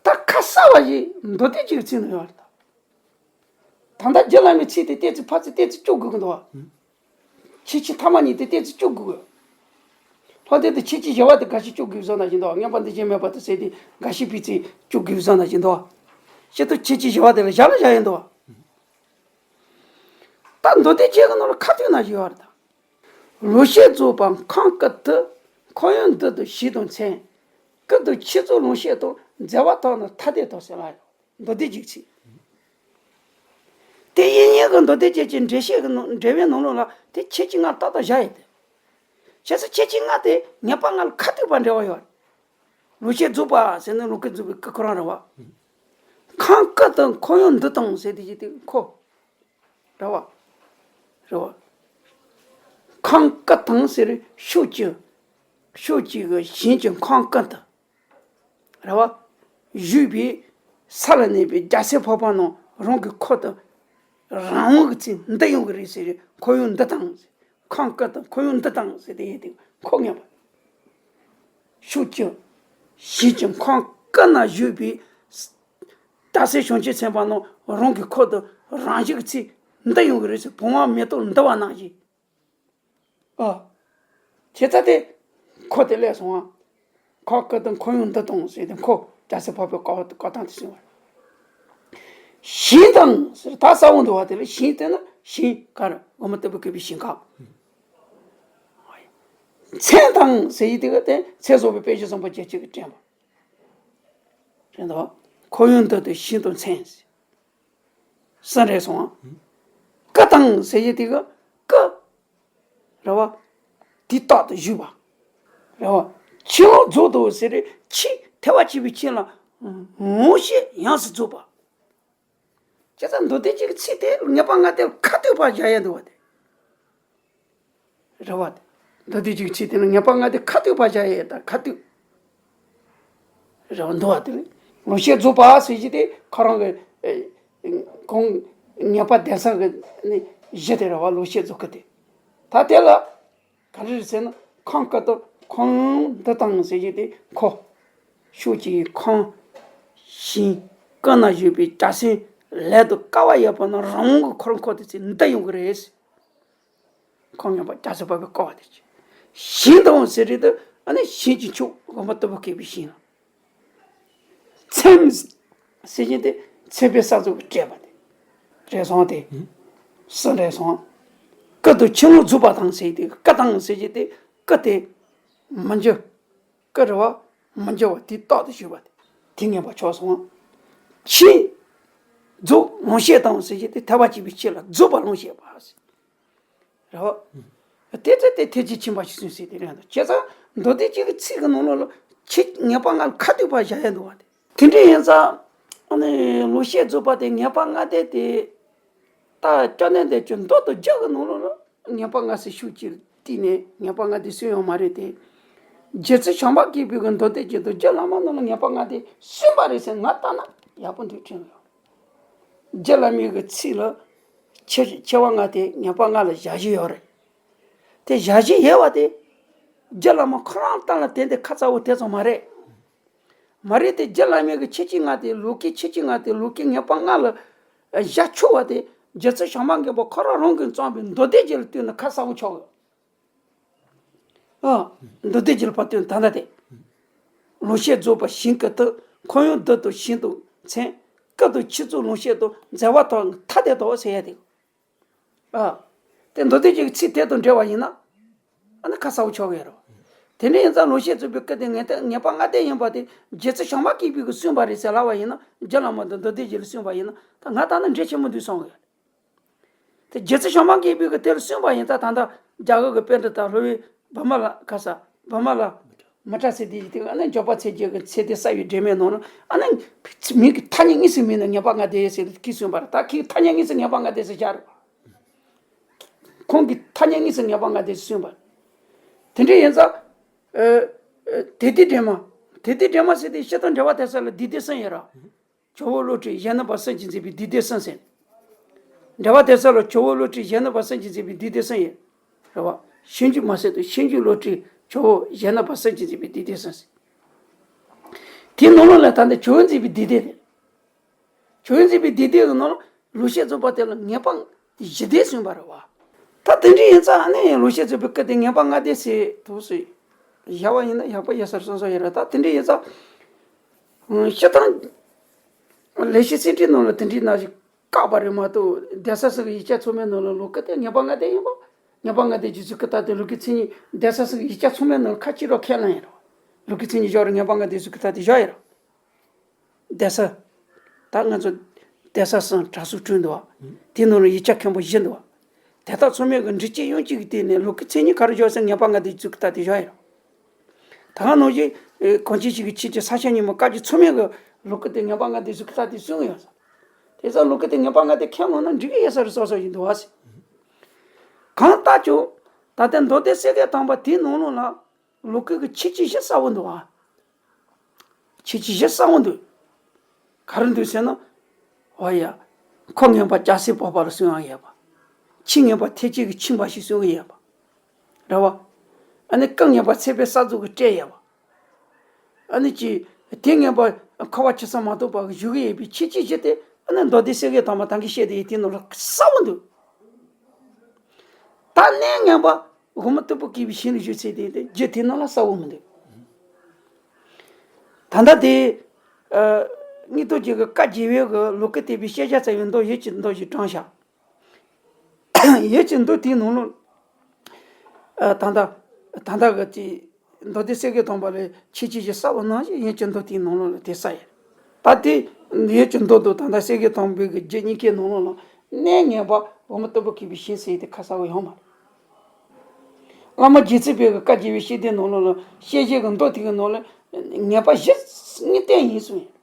ད་ཁ་གསལ་བ་ཞིག་མདོ་སྡེ་རྒྱུད་ཀྱི་ཚིག་ནང་ཡོད་རེད་ད། ད་ལྟ་རྗེ་བླ་མའི་ཚིག་དེ་གཏན་ཚིགས་ཕར་ཚིག་གཏན་ཚིགས་གཅོད་དགོས་ཀྱི་འདུག་བ། ཁྱད་ཆོས་ཐ་མ་གཉིས་དེ་གཏན་ཚིགས་གཅོད་དགོས། ལྷག་དོན་དུ་ཁྱད་ཆོས་བཞི་པ་དེ་འགའ་ཞིག་གཅོད་དགོས་བཟོ་ན་བཞིན་དུ་ངན་པ་འདུ་བྱེད་མེད་པ་དེ་ཟེར་དེ་འགའ་ཞིག་ཕར་ཚིག་གཅོད་དགོས་བཟོ་ན་བཞིན་དུ། སྤྱིར་དུ་ཁྱད་ཆོས་བཞི་པ་དེ་ལ་བཞག་ན་བཞག་ཡིན་འདུག་ད་མདོ་སྡེ་རྒྱུད་ཀྱི་ནང་ལ་ཁ་ཐུག་ན་བཞི་པ་རེད་ད། ལོངས་སྤྱོད་རྫོགས་པ་ཁམས་སྐུ་དང་། འཁོར་ཡུག་འདི་དང་ཞིང་དང་མཚན། སྐུ་དང་ཆོས་རྫོགས་ལོངས་སྤྱོད་དང་། མཛད་པ་དག་ནི་ཐ་དད་དོ་ཟེར་ལ། མདོ་སྡེ་རྒྱུད་ཀྱི་ཚིག་དེ་ཡིན་ཉིད་ཀྱི་མདོ་སྡེ་རྒྱུད་ཀྱི་འགྲེལ་བཤད་ཀྱི་ནང་འགྲེལ་བའི་ནང་ལོགས་ལ་དེ་ཁྱད་ཆོས་ལྔ་ཏག་ཏག་བཞག་ཡོད་དེ། བྱས་ཙང་ཁྱད་ཆོས་ལྔ་དེ་ངན་པ་ལྔ་ལ་ཁ་ཐུག་པ་འབྲེལ་བ་ཡོད། ལོངས་སྤྱོད་རྫོགས་པ་ཟེར་ན་ལོངས་སྐུ་རྫོགས་པའི་སྐུ་ཁོ་རང་རེད་བ། ཁམས་སྐུ་དང་འཁོར་ཡུག་འདི་དང་ཟེར་དེ་ཡིན་དེ་འཁོར། རེད་བ། རེད་བ། ཁམས་སྐུ་དང་ཟེར་ཕྱོགས་གཅིག་ཕྱོགས་གཅིག་གི་ཞིང་གི་ཁམས་སྐུ་དང་། རེད་བ། བཞུགས་པའི་ས་ལ་གནས་པའི་རྒྱལ་སྲས་འཕགས་པ་རྣམས་རང་གི་འཁོར་དུ་རང་དབང་གི་ཚེ་འདི་ཡོང་གི་རེད་ཟེར། འཁོར་ཡུག་འདི་དང་། ཁམས་སྐུ་དང་འཁོར་ཡུག་འདི་དང་ཟེར་དེ་ཡིན་དེ་འཁོར་ངན་པ། ཕྱོགས་གཅིག་ཞིང་གི་ཁམས་སྐུ་ན་བཞུགས་པའི་རྒྱལ་སྲས་བྱང་ཆུབ་སེམས་དཔའ་རྣམས་རང་གི་འཁོར་དུ་རང་བཞིན་གྱི་ཚེ་འདི་ཡོང་གི་རེད་ཟེར། བུང་བ་མེ་ཏོག་འདུ་བ་ནང་བཞིན། ཨ། བྱས་ཙང་དེ་འཁོར་དེ་སླེབས་སོང་ང་། ཁམས་སྐུ་དང་འཁོར་ཡུག་འདི་དང་ཟེར་དེ་འཁོར་རྒྱལ་སྲས་འཕགས་པའི་བཀའ་བཀའ་ཐང་དེ་ཟིན་པ་རེད། ཞིང་དང་ཟེར་ད་ས་བོན་འདུ་བ་དེ་ལ་ཞིང་དེ་ནི་ཞིང་ག་རེ་དབང་པོ་རྟུལ་པོ་སྐུད་པའི་ཞིང་ཁམས། མཚན་དང་ཟེར་ཡི་དེ་ག་དེ་མཚན་བཟང་པོའི་དཔེ་བཞི་བཟང་པོ་རྒྱལ་སྤྱི་གི་དྲན་པ་རེད་འདུག་འཁོར་ཡུག་འདི་དང་ཞིང་དང་མཚན་ཟེར། གསུམ་རེད་སོང་ང་། སྐུ་དང་ཟེར་ཡི་དེ་ག་སྐུ། རེད་བ། དེ་རྟག་ཏུ་བཞུགས་པ། རེད་བ། ཆོས་ལོངས་རྫོགས་དང་ཟེར་རེད་ཆོས་ཐལ་བ་ཆད་པའི་ཆོས་ལ་ངོ་ཤེས་ཡོངས་སུ་རྫོགས་པ། བྱས་ཙང་མདོ་སྡེ་རྒྱུད་ཀྱི་ཚིག་དེ་ངན་པ་ལྔ་དེ་ཁ་ཐུག་པ་བཞག་ཡ་འདུག་བ་དེ། རེད་བ། མདོ་སྡེ་རྒྱུད་ཀྱི་ཚིག་དེ་ནི་ངན་པ་ལྔ་དེ་ཁ་ཐུག་པ་བཞག་ཡ་དང་ཁ་ཐུག་རེད་བ། འདུག་བ་དེ་ནི་ལོངས་སྤྱོད་རྫོགས་པ་ཟེར་གྱི་དེ་ཁོ་རང་གི་ཨེ་གང་ངན་པ་ལྡན་ས་གི་ནི་གཞི་དེ་རེད་བ། ལོངས་སྤྱོད་རྫོགས་ཀྱི་དེ་ད་དེ་ལ། ག་རེ་རེད་ཟེར་ན་ཁམས་སྐུ་དང་ཁམས་འདི་དང་ཟེར་གྱི་དེ་འཁོར། ཕྱོགས་གཅིག་གི་ཁམས་ཞིང་སྐུ་ན་བཞུགས་པའི་རྒྱལ་སྲས་ལས་དང་སྐལ་བ་ཡོད་པ་ན་རང་དབང་གི་འཁོར་འཁོར་དེ་ཚེ་འདི་ཡོང་གི་རེད། ཁམས་ངན་པ་རྒྱལ་སྲས་འཕགས་པའི་སྐུ་བ་དེ་ཅི། ཞིང་དང་ཟེར་རེད་དེ་ ཨ་ནི་ཞིང་གི་མཆོག་དབང་པོ་སྟོབས་པོ་བསྐྱེད་པའི་ཞིང་ལ། མཚན་ཟེར་མཁན་དེ་མཚན་དཔེ་གསར་བཙུགས་ཀྱི་བྲིས་པ་དེ། བྲིས་སོང་དེ། སུ་བྲིས་སོང་། སྐུ་དང་ཁྱིམ་ལུ་འཛུགས་པ་དང་ཟེར་དེ། སྐུ་དང་ཟེར་མཁན་དེ། སྐུ་དེ་མི་འགྱུར། སྐུ་རེད་བ། མི་འགྱུར་བ་དེ་རྟག་ཏུ་བཞུགས་པ་དེ། དེ་ངེས་པ་ཆགས་སོང་། ཁྱིམ་རྫོགས་ལོངས་སྤྱོད་དང་ཟེར་གྱི་དེ་ཐལ་བ་བཅད་པའི་ཕྱིར་ལ་རྫོགས་པ་ལོངས་སྤྱོད་པ་ཟེར། རེད་བ། དེ་ཚེ་དེ་ཐེག་ཆེན་ཁྱིམ་པ་ཞིག་གསུངས་ཟེར་དེ་རེད་འདུག་བྱས་ཙང་མདོ་སྡེ་རྒྱན་གྱི་ཚིག་གི་ནང་ལོགས་ལ་ཁྱི་ངེས་པ་ལྔ་ཁ་ཐུག་པ་བཞག་ཡ་འདུག་བ་དེ། དེ་འདྲ་ཡིན་ཙང་། ཨ་ནི་ལོངས་སྤྱོད་རྫོགས་པ་དེ་ངེས་པ་ལྔ་ལྡན་དེ། ད་སྐྱབས་གནས་དེ་ཀྱང་མདོ་དང་རྒྱུད་ཀྱི་ནང་ལོགས་ལ། ངེས་པ་ལྔ་ཟེར་ཤུགས་ཀྱིས་བསྟན་ནས་ངེས་པ་ལྔ་དེ་གསུངས་ཡོད་མ་རེད་དེ། རྗེ་བཙུན་བྱམས་པ་བསྐྱེད་པའི་གི་མདོ་སྡེ་རྒྱན་དང་རྒྱུད་བླ་མ་ནང་ལ་ངེས་པ་ལྔ་དེ་གསུངས་པ་རེད་ཟེར་ང་ལྟ་ན་ཡག་པོ་འདུག་དྲན་ཡོད། རྒྱུད་བླ་མའི་གི་ཚིག་ལ་ཆེ་ཆེ་བ་ལྔ་དེ་ངེས་པ་ལྔ་ལ་བཞག་བཞིན་ཡོད་རེད། དེ་བཞག་བཞིན་ཡོད་པ་དེ་རྒྱུད་བླ་མ་ཁོ་རང་ལྟ་ན་དེ་འདྲ་ཁ་ཚ་བོ་དེ་ཙམ་མ་རེད། མ་རེད་དེ། རྒྱུད་བླ་མའི་གི་ཁྱད་ཆོས་ལྔ་དེ། ལུགས་ཀྱི་ཁྱད་ཆོས་ལྔ་དེ། ལུགས་ཀྱི་ངེས་པ་ལྔ་ལ་བཞག་ཆོག་པ་དེ། རྗེ་བཙུན་བྱམས་པ་མགོན་པོ་ཁོ་རང་རང་གིས་བརྩམས་པའི་མདོ་སྡེ་རྒྱན་ལ་ལྟོས་ན་ཁ་གསལ་པོ་ཆགས་ཡོད། ཨ། མདོ་སྡེ་རྒྱན་ལ་ཕར་ལྟོས་ན་ད་ལྟ་དེ། ལོངས་སྤྱོད་རྫོགས་པ་ཞིང་གི་མཐུ། འཁོར་ཡུག་བདུད་དང་ཞིང་དང་མཚན། སྐུ་དང་ཁྱི་རྫོགས་ལོངས་སྤྱོད་དང་། མཛའ་བ་དང་ཐ་དད་དོ་ཟེར་ཡ་དེ། ཨ། དེ་མདོ་སྡེ་རྒྱན་གྱི་ཚིག་དེ་དང་འབྲེལ་བ་ཡིན་ན། ཨ་ནི་ཁ་གསལ་པོ་ཆགས་ཀྱི་རེད། དེ་འདྲ་ཡིན་ཙང་ལོངས་སྤྱོད་རྫོགས་པའི་སྐུ་དེ་ངེས་ངེས་པ་ལྔ་ལྡན་ཡིན་པ་དེ་རྗེ་བཙུན་བྱམས་པ་བསྐྱེད་པའི་གི་གསུངས་པ་རེད་ཟེར་ལབ་པ་ཡིན་ན། རྒྱུད་བླ་མ་དང་མདོ་སྡེ་རྒྱན་ལ་གསུངས་པ་ཡིན་ན་ད་ང་ལྟ་ན་འགྲེལ་ཆེན་པོ་འདུག་བསམ་གི་ཡོད། དེ་རྗེ་བཙུན་བྱམས་པ་བསྐྱེད་པའི་གི་དེ་ལ་གསུངས་པ་ཡིན་ཙང་ད་ལྟ་རྒྱ་གར་གི་པཎྜི་ཏ་སློབ་དཔོན་བི་མ་ལ་ཁ་ས་བི་མ་ལ། མི་ཏྲ་ཟེར་དེ་ཡིན་དེ། ཨ་ནི་འབྱོར་པ་ཚེ་རྒྱལ་གྱི་ཚེ་འདི་གསལ་བའི་སྒྲོན་མེའི་ནང་ལ་ཨ་ནི་མིང་གི་ཐ་སྙད་དངོས་སུ་མིན་ན་ངེས་པ་ལྔ་ལྡན་ཟེར་གི་གསུངས་པ་རེད། ད་ཁོས་ཐ་སྙད་དངོས་སུ་ངེས་པ་ལྔ་ལྡན་ཟེར་བཞག་རེད། ཁོང་གིས་ཐ་སྙད་དངོས་སུ་ངེས་པ་ལྔ་ལྡན་ཟེར་གསུངས་པ་རེད། དེ་འདྲ་ཡིན་ཙང་། ཨ། ཨ། དེ་དེ་སྒྲོན་མ། དེ་དེ་སྒྲོན་མ་ཟེར་དེ་སྤྱིར་བཏང་འགྲེལ་པ་དེབ་གསར་ལ་དེ་དེ་གསུམ་ཡོད་རེད། ཇོ་བོ་བློ་གྲོས་གཞོན་ནུ་བར་གསུམ་གྱིས་མཛད་པའི་དེ་དེ་གསུམ་ཟེར། འགྲེལ་པ་དེབ་གསར་ལ་ཇོ་བོ་བློ་གྲོས་གཞོན་ནུ་བར་གསུམ་གྱིས་མཛད་པའི་དེ་དེ་གསུམ་ཡོད་རེད་བ། ཆོས་འབྱུང་མ་ཟད་དུ་ཆོས་འབྱུང་བློ་གྲོས་ཇོ་བོ་གཞོན་ནུ་བར་གསུམ་གྱིས་མཛད་པའི་དེ་དེ་གསུམ་ཟེར། དེའི་ནང་ལོགས་ལ་ད་ལྟ་ཇོ་བོས་མཛད་པའི་དེ་དེ་རེད། ཇོ་བོས་མཛད་པའི་དེ་དེ་གི་ནང་ལ་ལོངས་སྤྱོད་རྫོགས་པ་དེ་ལ་ངེས་པ་བཞི་ལྡན་གསུངས་པ་རེད་བ། ད་དེ་འདྲ་ཡིན་ཙང་ཨ་ནི་ལོངས་སྤྱོད་རྫོགས་པའི་སྐུ་དེ་ངེས་པ་ལྔ་ལྡན་ཟེར་དུས་སུ་བཞག་པ་ཡིན་ན་ཡག་པོ་ཡོད་ས་རེད་བསམ་བསམ་ཡོད་རེད། ད་དེ་འདྲ་ཡིན་ཙང་། ཨང་། སྤྱིར་བཏང་ལེགས་བཤད་གསེར་ཁྲིའི་ནང་ལ་དེ་འདྲའི་ནང་བཞིན་བཀག་པ་རེད་མ་གཏོགས། གདན་ས་སོགས་ཀྱི་ཡིག་ཆ་ཚང་མའི་ནང་ལ་ལོངས་སྐུ་དེ་ངེས་པ་ལྔ་ལྡན་ཡིན་པ། ངེས་པ་ལྔ་ལྡན་རྗེ་བཙུན་སྐུ་རྟགས་དེ་ལོངས་སྐུའི་མཚན་ཉིད་གདན་ས་སོགས་ཀྱི་ཡིག་ཆ་ཚང་མའི་ནང་ལ་ཁ་ཅིག་རོ་ཁས་ལེན་ཡིན་རོ། ལོངས་སྐུའི་མཚན་ཉིད་བཞག་རེད། ངེས་པ་ལྔ་ལྡན་རྗེ་བཙུན་སྐུ་རྟགས་དེ་བཞག་ཡིན་རོ། གདན་ས། ད་ང་ཚོ་གདན་ས་གསུམ་གྲྭ་ཚང་བསྐྲུན་འདུག་བ། དེའི་ནང་ལ་ཡིག་ཆ་མཁན་པོ་བཞི་འདུག་བ། དེ་དག་ཚང་མས་གི་འགྲེལ་བཤད་ཡོངས་གཅིག་གི་སྟེང་ནས་ལོངས་སྐུའི་མཚན་ཉིད་ག་རེ་བཞག་ཟེར་ངེས་པ་ལྔ་ལྡན་རྗེ་བཙུན་སྐུ་རྟགས་དེ་བཞག་ཡིན་རོ། ད་ག་ནང་བཞིན་ཨེ་གངས་ཅན་ཞིང་གི་ཆོས་ཀྱི་ས་སྐྱ་རྙིང་མ་བཀའ་བརྒྱུད་ཚང་མས་གི་ལོངས་སྐུ་དེ་ངེས་པ་ལྔ་ལྡན་རྗེ་བཙུན་སྐུ་རྟགས་དེ་གསུང་གི་ཡོད་ས། དེ་ཙང་ལོངས་སྐུ་དེ་ངེས་པ་ལྔ་ལྡན་ཁས་ལེན་ན་འགྲིག་གི་ཡོད་ས་རེད་བསམ་བསམ་ཞིག་འདུག་བ་ཟེར། གང་ལྟར་ཀྱང་ད་ལྟ་མདོ་སྡེ་གསེར་གྱི་ཐང་པ་དེའི་ནང་ལོགས་ལ། ལོངས་སྐུ་གི་ཁྱད་ཆོས་བཞི་གསལ་བོ་འདུག་ཨ། ཁྱད་ཆོས་བཞི་གསལ་བོ་འདུག་ག་རེ་འདུག་ཟེར་ན། འོ་ཡ། འཁོར་ངེས་པ་རྒྱལ་སྲས་འཕགས་པ་ལ་གསུང་ཡག་ཡོད་པ། ཁྱིམ་ངེས་པ་ཐེག་ཆེན་གྱི་ཁྱིམ་པ་ཞིག་གསུང་གི་ཡོད་པ། རེད་བ། ཨ་ནི་སྐུ་ངེས་པ་མཚན་དཔེ་གསར་བཙུགས་ཀྱི་སྤྲས་ཡོད་པ། ཨ་ནི་ཅི། དེ་ངེས་པ་འཁོར་བ་ཆུ་སྲིན་མ་གཏོགས་པ་བཞུགས་ཀྱི་ཡོད་པའི་ཁྱད་ཆོས་བཞི་དེ་ཨ་ནི་མདོ་སྡེ་གསེར་གྱི་ཐང་པ་ད་གིན་བཤད་དེ་ཡོད་དེའི་ནང་ལ་གསལ་བོ་འདུག་ད་གནས་ངན་པ་དབང་པོ་སྟོབས་པོ་བསྐྱེད་པའི་ཞིང་ལ་བཞུགས་ཚེ་དེ་དེ་རྒྱུ་དེ་ནང་ལ་གསལ་བོ་མི་འདུག་ད་ལྟ་དེ་ཨ་སྙིགས་དོར་རྒྱུད་ཀྱི་བཀའ་བརྒྱད་པའི་གི་ལོངས་སྐུ་བསྟན་པའི་བཤད་བྱ་ཚར་བའི་མདོ་ཡིད་ཀྱི་མདོ་ཞིག་དྲངས་ཤག་ཡིད་ཀྱི་མདོ་དེའི་ནང་ལོགས་ཨ་ད་ལྟ་ད་ལྟ་གི་དེ། མདོ་སྡེ་གསེར་གྱི་ཐང་པ་ལས་ཁྱད་ཆོས་བཞི་གསལ་བོ་ནང་བཞིན་ཡིད་ཀྱི་མདོ་དེའི་ནང་ལོགས་ལ་དེ་གསལ་ཡོད། ད་དེ་ཡིད་ཀྱི་མདོ་དང་ད་ལྟ་གསེར་གྱི་ཐང་པའི་གི་རྒྱུད་གཉིས་ཀའི་ནང་ལོགས་ལ་གནས་ངན་པ་དབང་པོ་སྟོབས་པོ་བསྐྱེད་པའི་ཞིང་ཟེར་དེ་ཁ་གསལ་བོ་ཡོད་མ་རེད། བླ་མ་རྗེ་བཙུན་པའི་གི་བཀའ་བརྒྱད་པའི་བཤད་དེའི་ནང་ལོགས་ལ་བཤད་བྱའི་གི་མདོ་དེ་གི་ནང་ལ་ངན་པ་བཞི་གཉིས་བསྟན་ཡིན་གསུངས་ཡོད།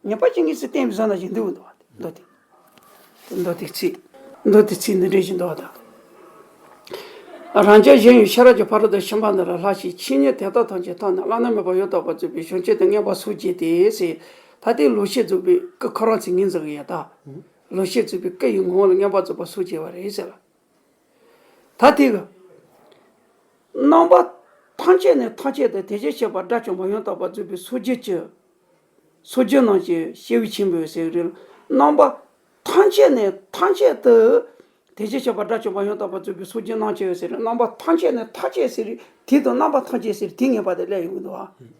ངན་པ་ཅིག་དངོས་སུ་བསྟན་པའི་བཟོ་འདྲ་ཞིག་འདུག་འདུག་བ། མདོ་དེ། མདོ་དེ་ཚིག་མདོ་དེ་ཚིག་འདི་འདྲ་ཞིག་འདུག་བ་ད། རང་རྒྱལ་གཞན་ཡང་ཤེས་རབ་ཀྱི་ཕ་རོལ་ཏུ་ཕྱིན་པ་འདི་ལ་ལྷགས་ཤིང་། ཆོས་ཉིད་དེ་དག་ཐམས་ཅད་མཐོང་ནས། བླ་ན་མེད་པ་ཡང་དག་པར་རྫོགས་པའི་བྱང་ཆུབ་ཏུ་མངོན་པར་སངས་རྒྱས་ཏེ་ཟེར། ད་དེ་ལོངས་སྤྱོད་རྫོགས་པའི་སྐུ་ཁོ་རང་ཚིག་ངོས་འཛིན་གྱི་ཡོད་ད། ལོངས་སྤྱོད་རྫོགས་པའི་སྐུ་ཡི་ངོ་བོ་ལ་མངོན་པར་རྫོགས་པར་སངས་རྒྱས་པ་རེད་ཟེར་ལ། ད་དེ་གི། རྣམ་པ་ཐམས་ཅད་ནས་ཐམས་ཅད་དུ་དེ་བཞིན་གཤེགས་པ་དགྲ་བཅོམ་པ་ཡང་དག་པར་རྫོགས་པའི་སངས་རྒྱས་ཀྱི། སངས་རྒྱས་རྣམས་ཀྱི་སྐྱེས་བུ་ཆེན་པོས་ཟེར་གི་རེད། རྣམ་པ་ཐམས་ཅད་ནས་ཐམས་ཅད་དུ་ དེ་བཞིན་གཤེགས་པ་དགྲ་བཅོམ་པ་ཡང་དག་པར་རྫོགས་པའི་སངས་རྒྱས་རྣམས་ཀྱི་ཟེར། རྣམ་པ་ཐམས་ཅད་ནས་ཐམས་ཅད་ཟེར། དེ་དང་རྣམ་པ་ཐམས་ཅད་ཟེར། དེ་ངེས་པར་དུ་སླེབས་ཡོང་གི་འདུག་བ།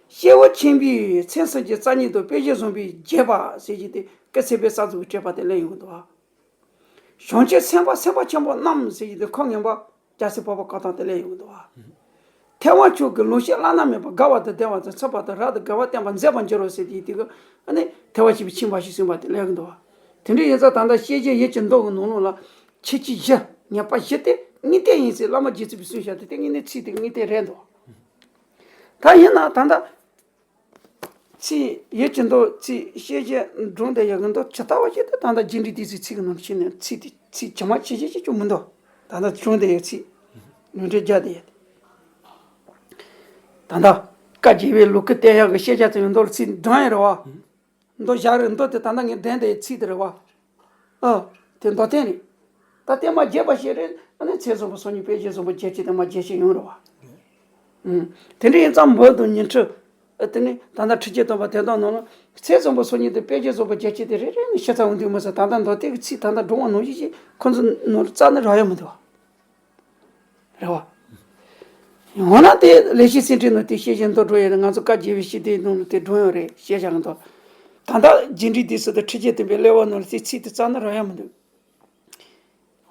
སྐྱེས་བུ་ཆེན་པོའི་མཚན་སུམ་ཅུ་རྩ་གཉིས་དང་དཔེ་བཞི་བཟང་པོས་རྒྱས་པ་ཟེར་གྱི་དེ་སྐུ་ཚེ་བའི་ས་རྫོགས་པའི་བཀྲེས་པ་དེ་སླེབས་ཡོང་གི་འདུག་བ། བྱང་ཆུབ་སེམས་དཔའ་སེམས་དཔའ་ཆེན་པོ་རྣམས་ཟེར་གྱི་དེ་ཁོ་ངན་པ་རྒྱལ་སྲས་འཕགས་པ་བཀའ་ཐང་དེ་སླེབས་ཡོང་གི་འདུག་བ། ཐེག་པ་མཆོག་གི་ལུང་བཤད་བླ་ན་མེད་པ། དགའ་བ་དང་ལྡན་པ་དང་མཚུངས་པ་དང་། རབ་ཏུ་དགའ་བ་བསྟན་པར་མཛད་པར་འགྱུར་རོ་ཟེར་དེའི་དེ་གི་ཨ་ནི་ཐེག་པ་ཆེན་པོའི་ཆེན་པ་ཞིག་གསུངས་པ་དེ་སླེབས་ཀྱི་འདུག་བ། དེ་འདྲ་ཡིན་ཙང་ད་ལྟ་བཤད་བྱའི་ཡུལ་གྱི་མདོ་གི་ནང་ལོགས་ལ་ཁྱད་ཆོས་བཞི་ངེས་པ་བཞི་དེ་དངོས་བསྟན་ཡིན་ཟེར་བླ་མ་རྗེ་བཙུན་པས་གསུངས་བཞག་དེ་དེ་དངོས་གནས་ཚིག་དེ་དངོས་བསྟན་རེད་འདུག་ད་ཡིན་ན་ད་ལྟ་ཚིག་ཡུལ་གྱི་མདོ་ཚིག་བཤད་བྱའི་སྒྲུང་དེ་ཡག་གི་མདོ་ཇི་ལྟ་བ་ཞིག་དེ་ད་ལྟ་རྒྱས་འབྲིང་བསྡུས་གསུམ་ཚིག་གི་ནང་ཕྱིན་ནས་ཚིག་དེ་ཚིག་ཇི་མ་ཇི་བཞིན་ཞིག་ཀྱང་མི་འདུག་ད་ལྟ་སྒྲུང་དེ་ཡག་ཚིག་ལུང་འདྲེན་རྒྱག་དེ་ཡག་དེ། ད་ལྟ་བཀའ་རྒྱས་པའི་ལུགས་ཀྱི་བསྟན་ཡག་གི་བཤད་བྱ་ཚོ་ཡི་མདོ་ལ་ཚིག་འབྲང་ཡི་རེད་བ། མདོ་བཞག་རེད། མདོ་དེ་ད་ལྟ་ངས་འདོན་དེ་ཚིག་དེ་རེད་བ། ཨ། དེ་མདོ་བསྟན་རེད། ད་དེ་མ་རྒྱས་པ་ཞིག་རེད། ཨ་ནི་ཚེ་བཟང་པོ་སོ་གཉིས་དཔེ་བཞི་བཟང་པོ་རྒྱས་བྱེད་དེ་མ་རྒྱས་བྱེད་ཡོང་རེད་བ། ཨུམ། དེ་འདྲ་ཡིན་ཙང་འབུམ་དང་ཉི་ཁྲི། ཨ། དེ་ནི་ད་ལྟ་ཁྲི་བརྒྱད་སྟོང་པ་དེ་དག་ནང་ལ་ཚེ་བཟང་པོ་སོ་གཉིས་དང་དཔེ་བཞི་བཟང་པོ་རྒྱས་བྱེད་དེ་རེ་རེ་ནས་ཤེས་ཚར་འོང་དུས་མ་ཟད། ད་ལྟ་མདོ་དེ་གི་ཚིག་ད་ལྟ་འགྲོ་བ་ནང་བཞིན་ཞིག་ཁོ་ཚོ་ནང་ལ་རྩ་ནས་རག་ཡ་མི་འདུག་བ། རེད་བ། འོ་ན་དེ་ལེགས་བཤད་སེང་ཕྲེང་ནང་དེ་བཤད་བྱའི་མདོ་འགྲོ་ཡོད་རེད། ང་ཚོ་བཀའ་རྒྱས་པའི་བཤད་དེ་ནང་ལ་དེ་འགྲོ་ཡོད་རེད། བཤད་བྱ་གི་མདོ། ད་ལྟ་རྒྱས་འབྲིང་བསྡུས་གསུམ་དང་ཁྲི་བརྒྱད་སྟོན་པའི་གླེགས་བམ་ནང་ལ་དེ་ཚིག་དེ་རྩ་ནས་རག་ཡ་མི་འདུག་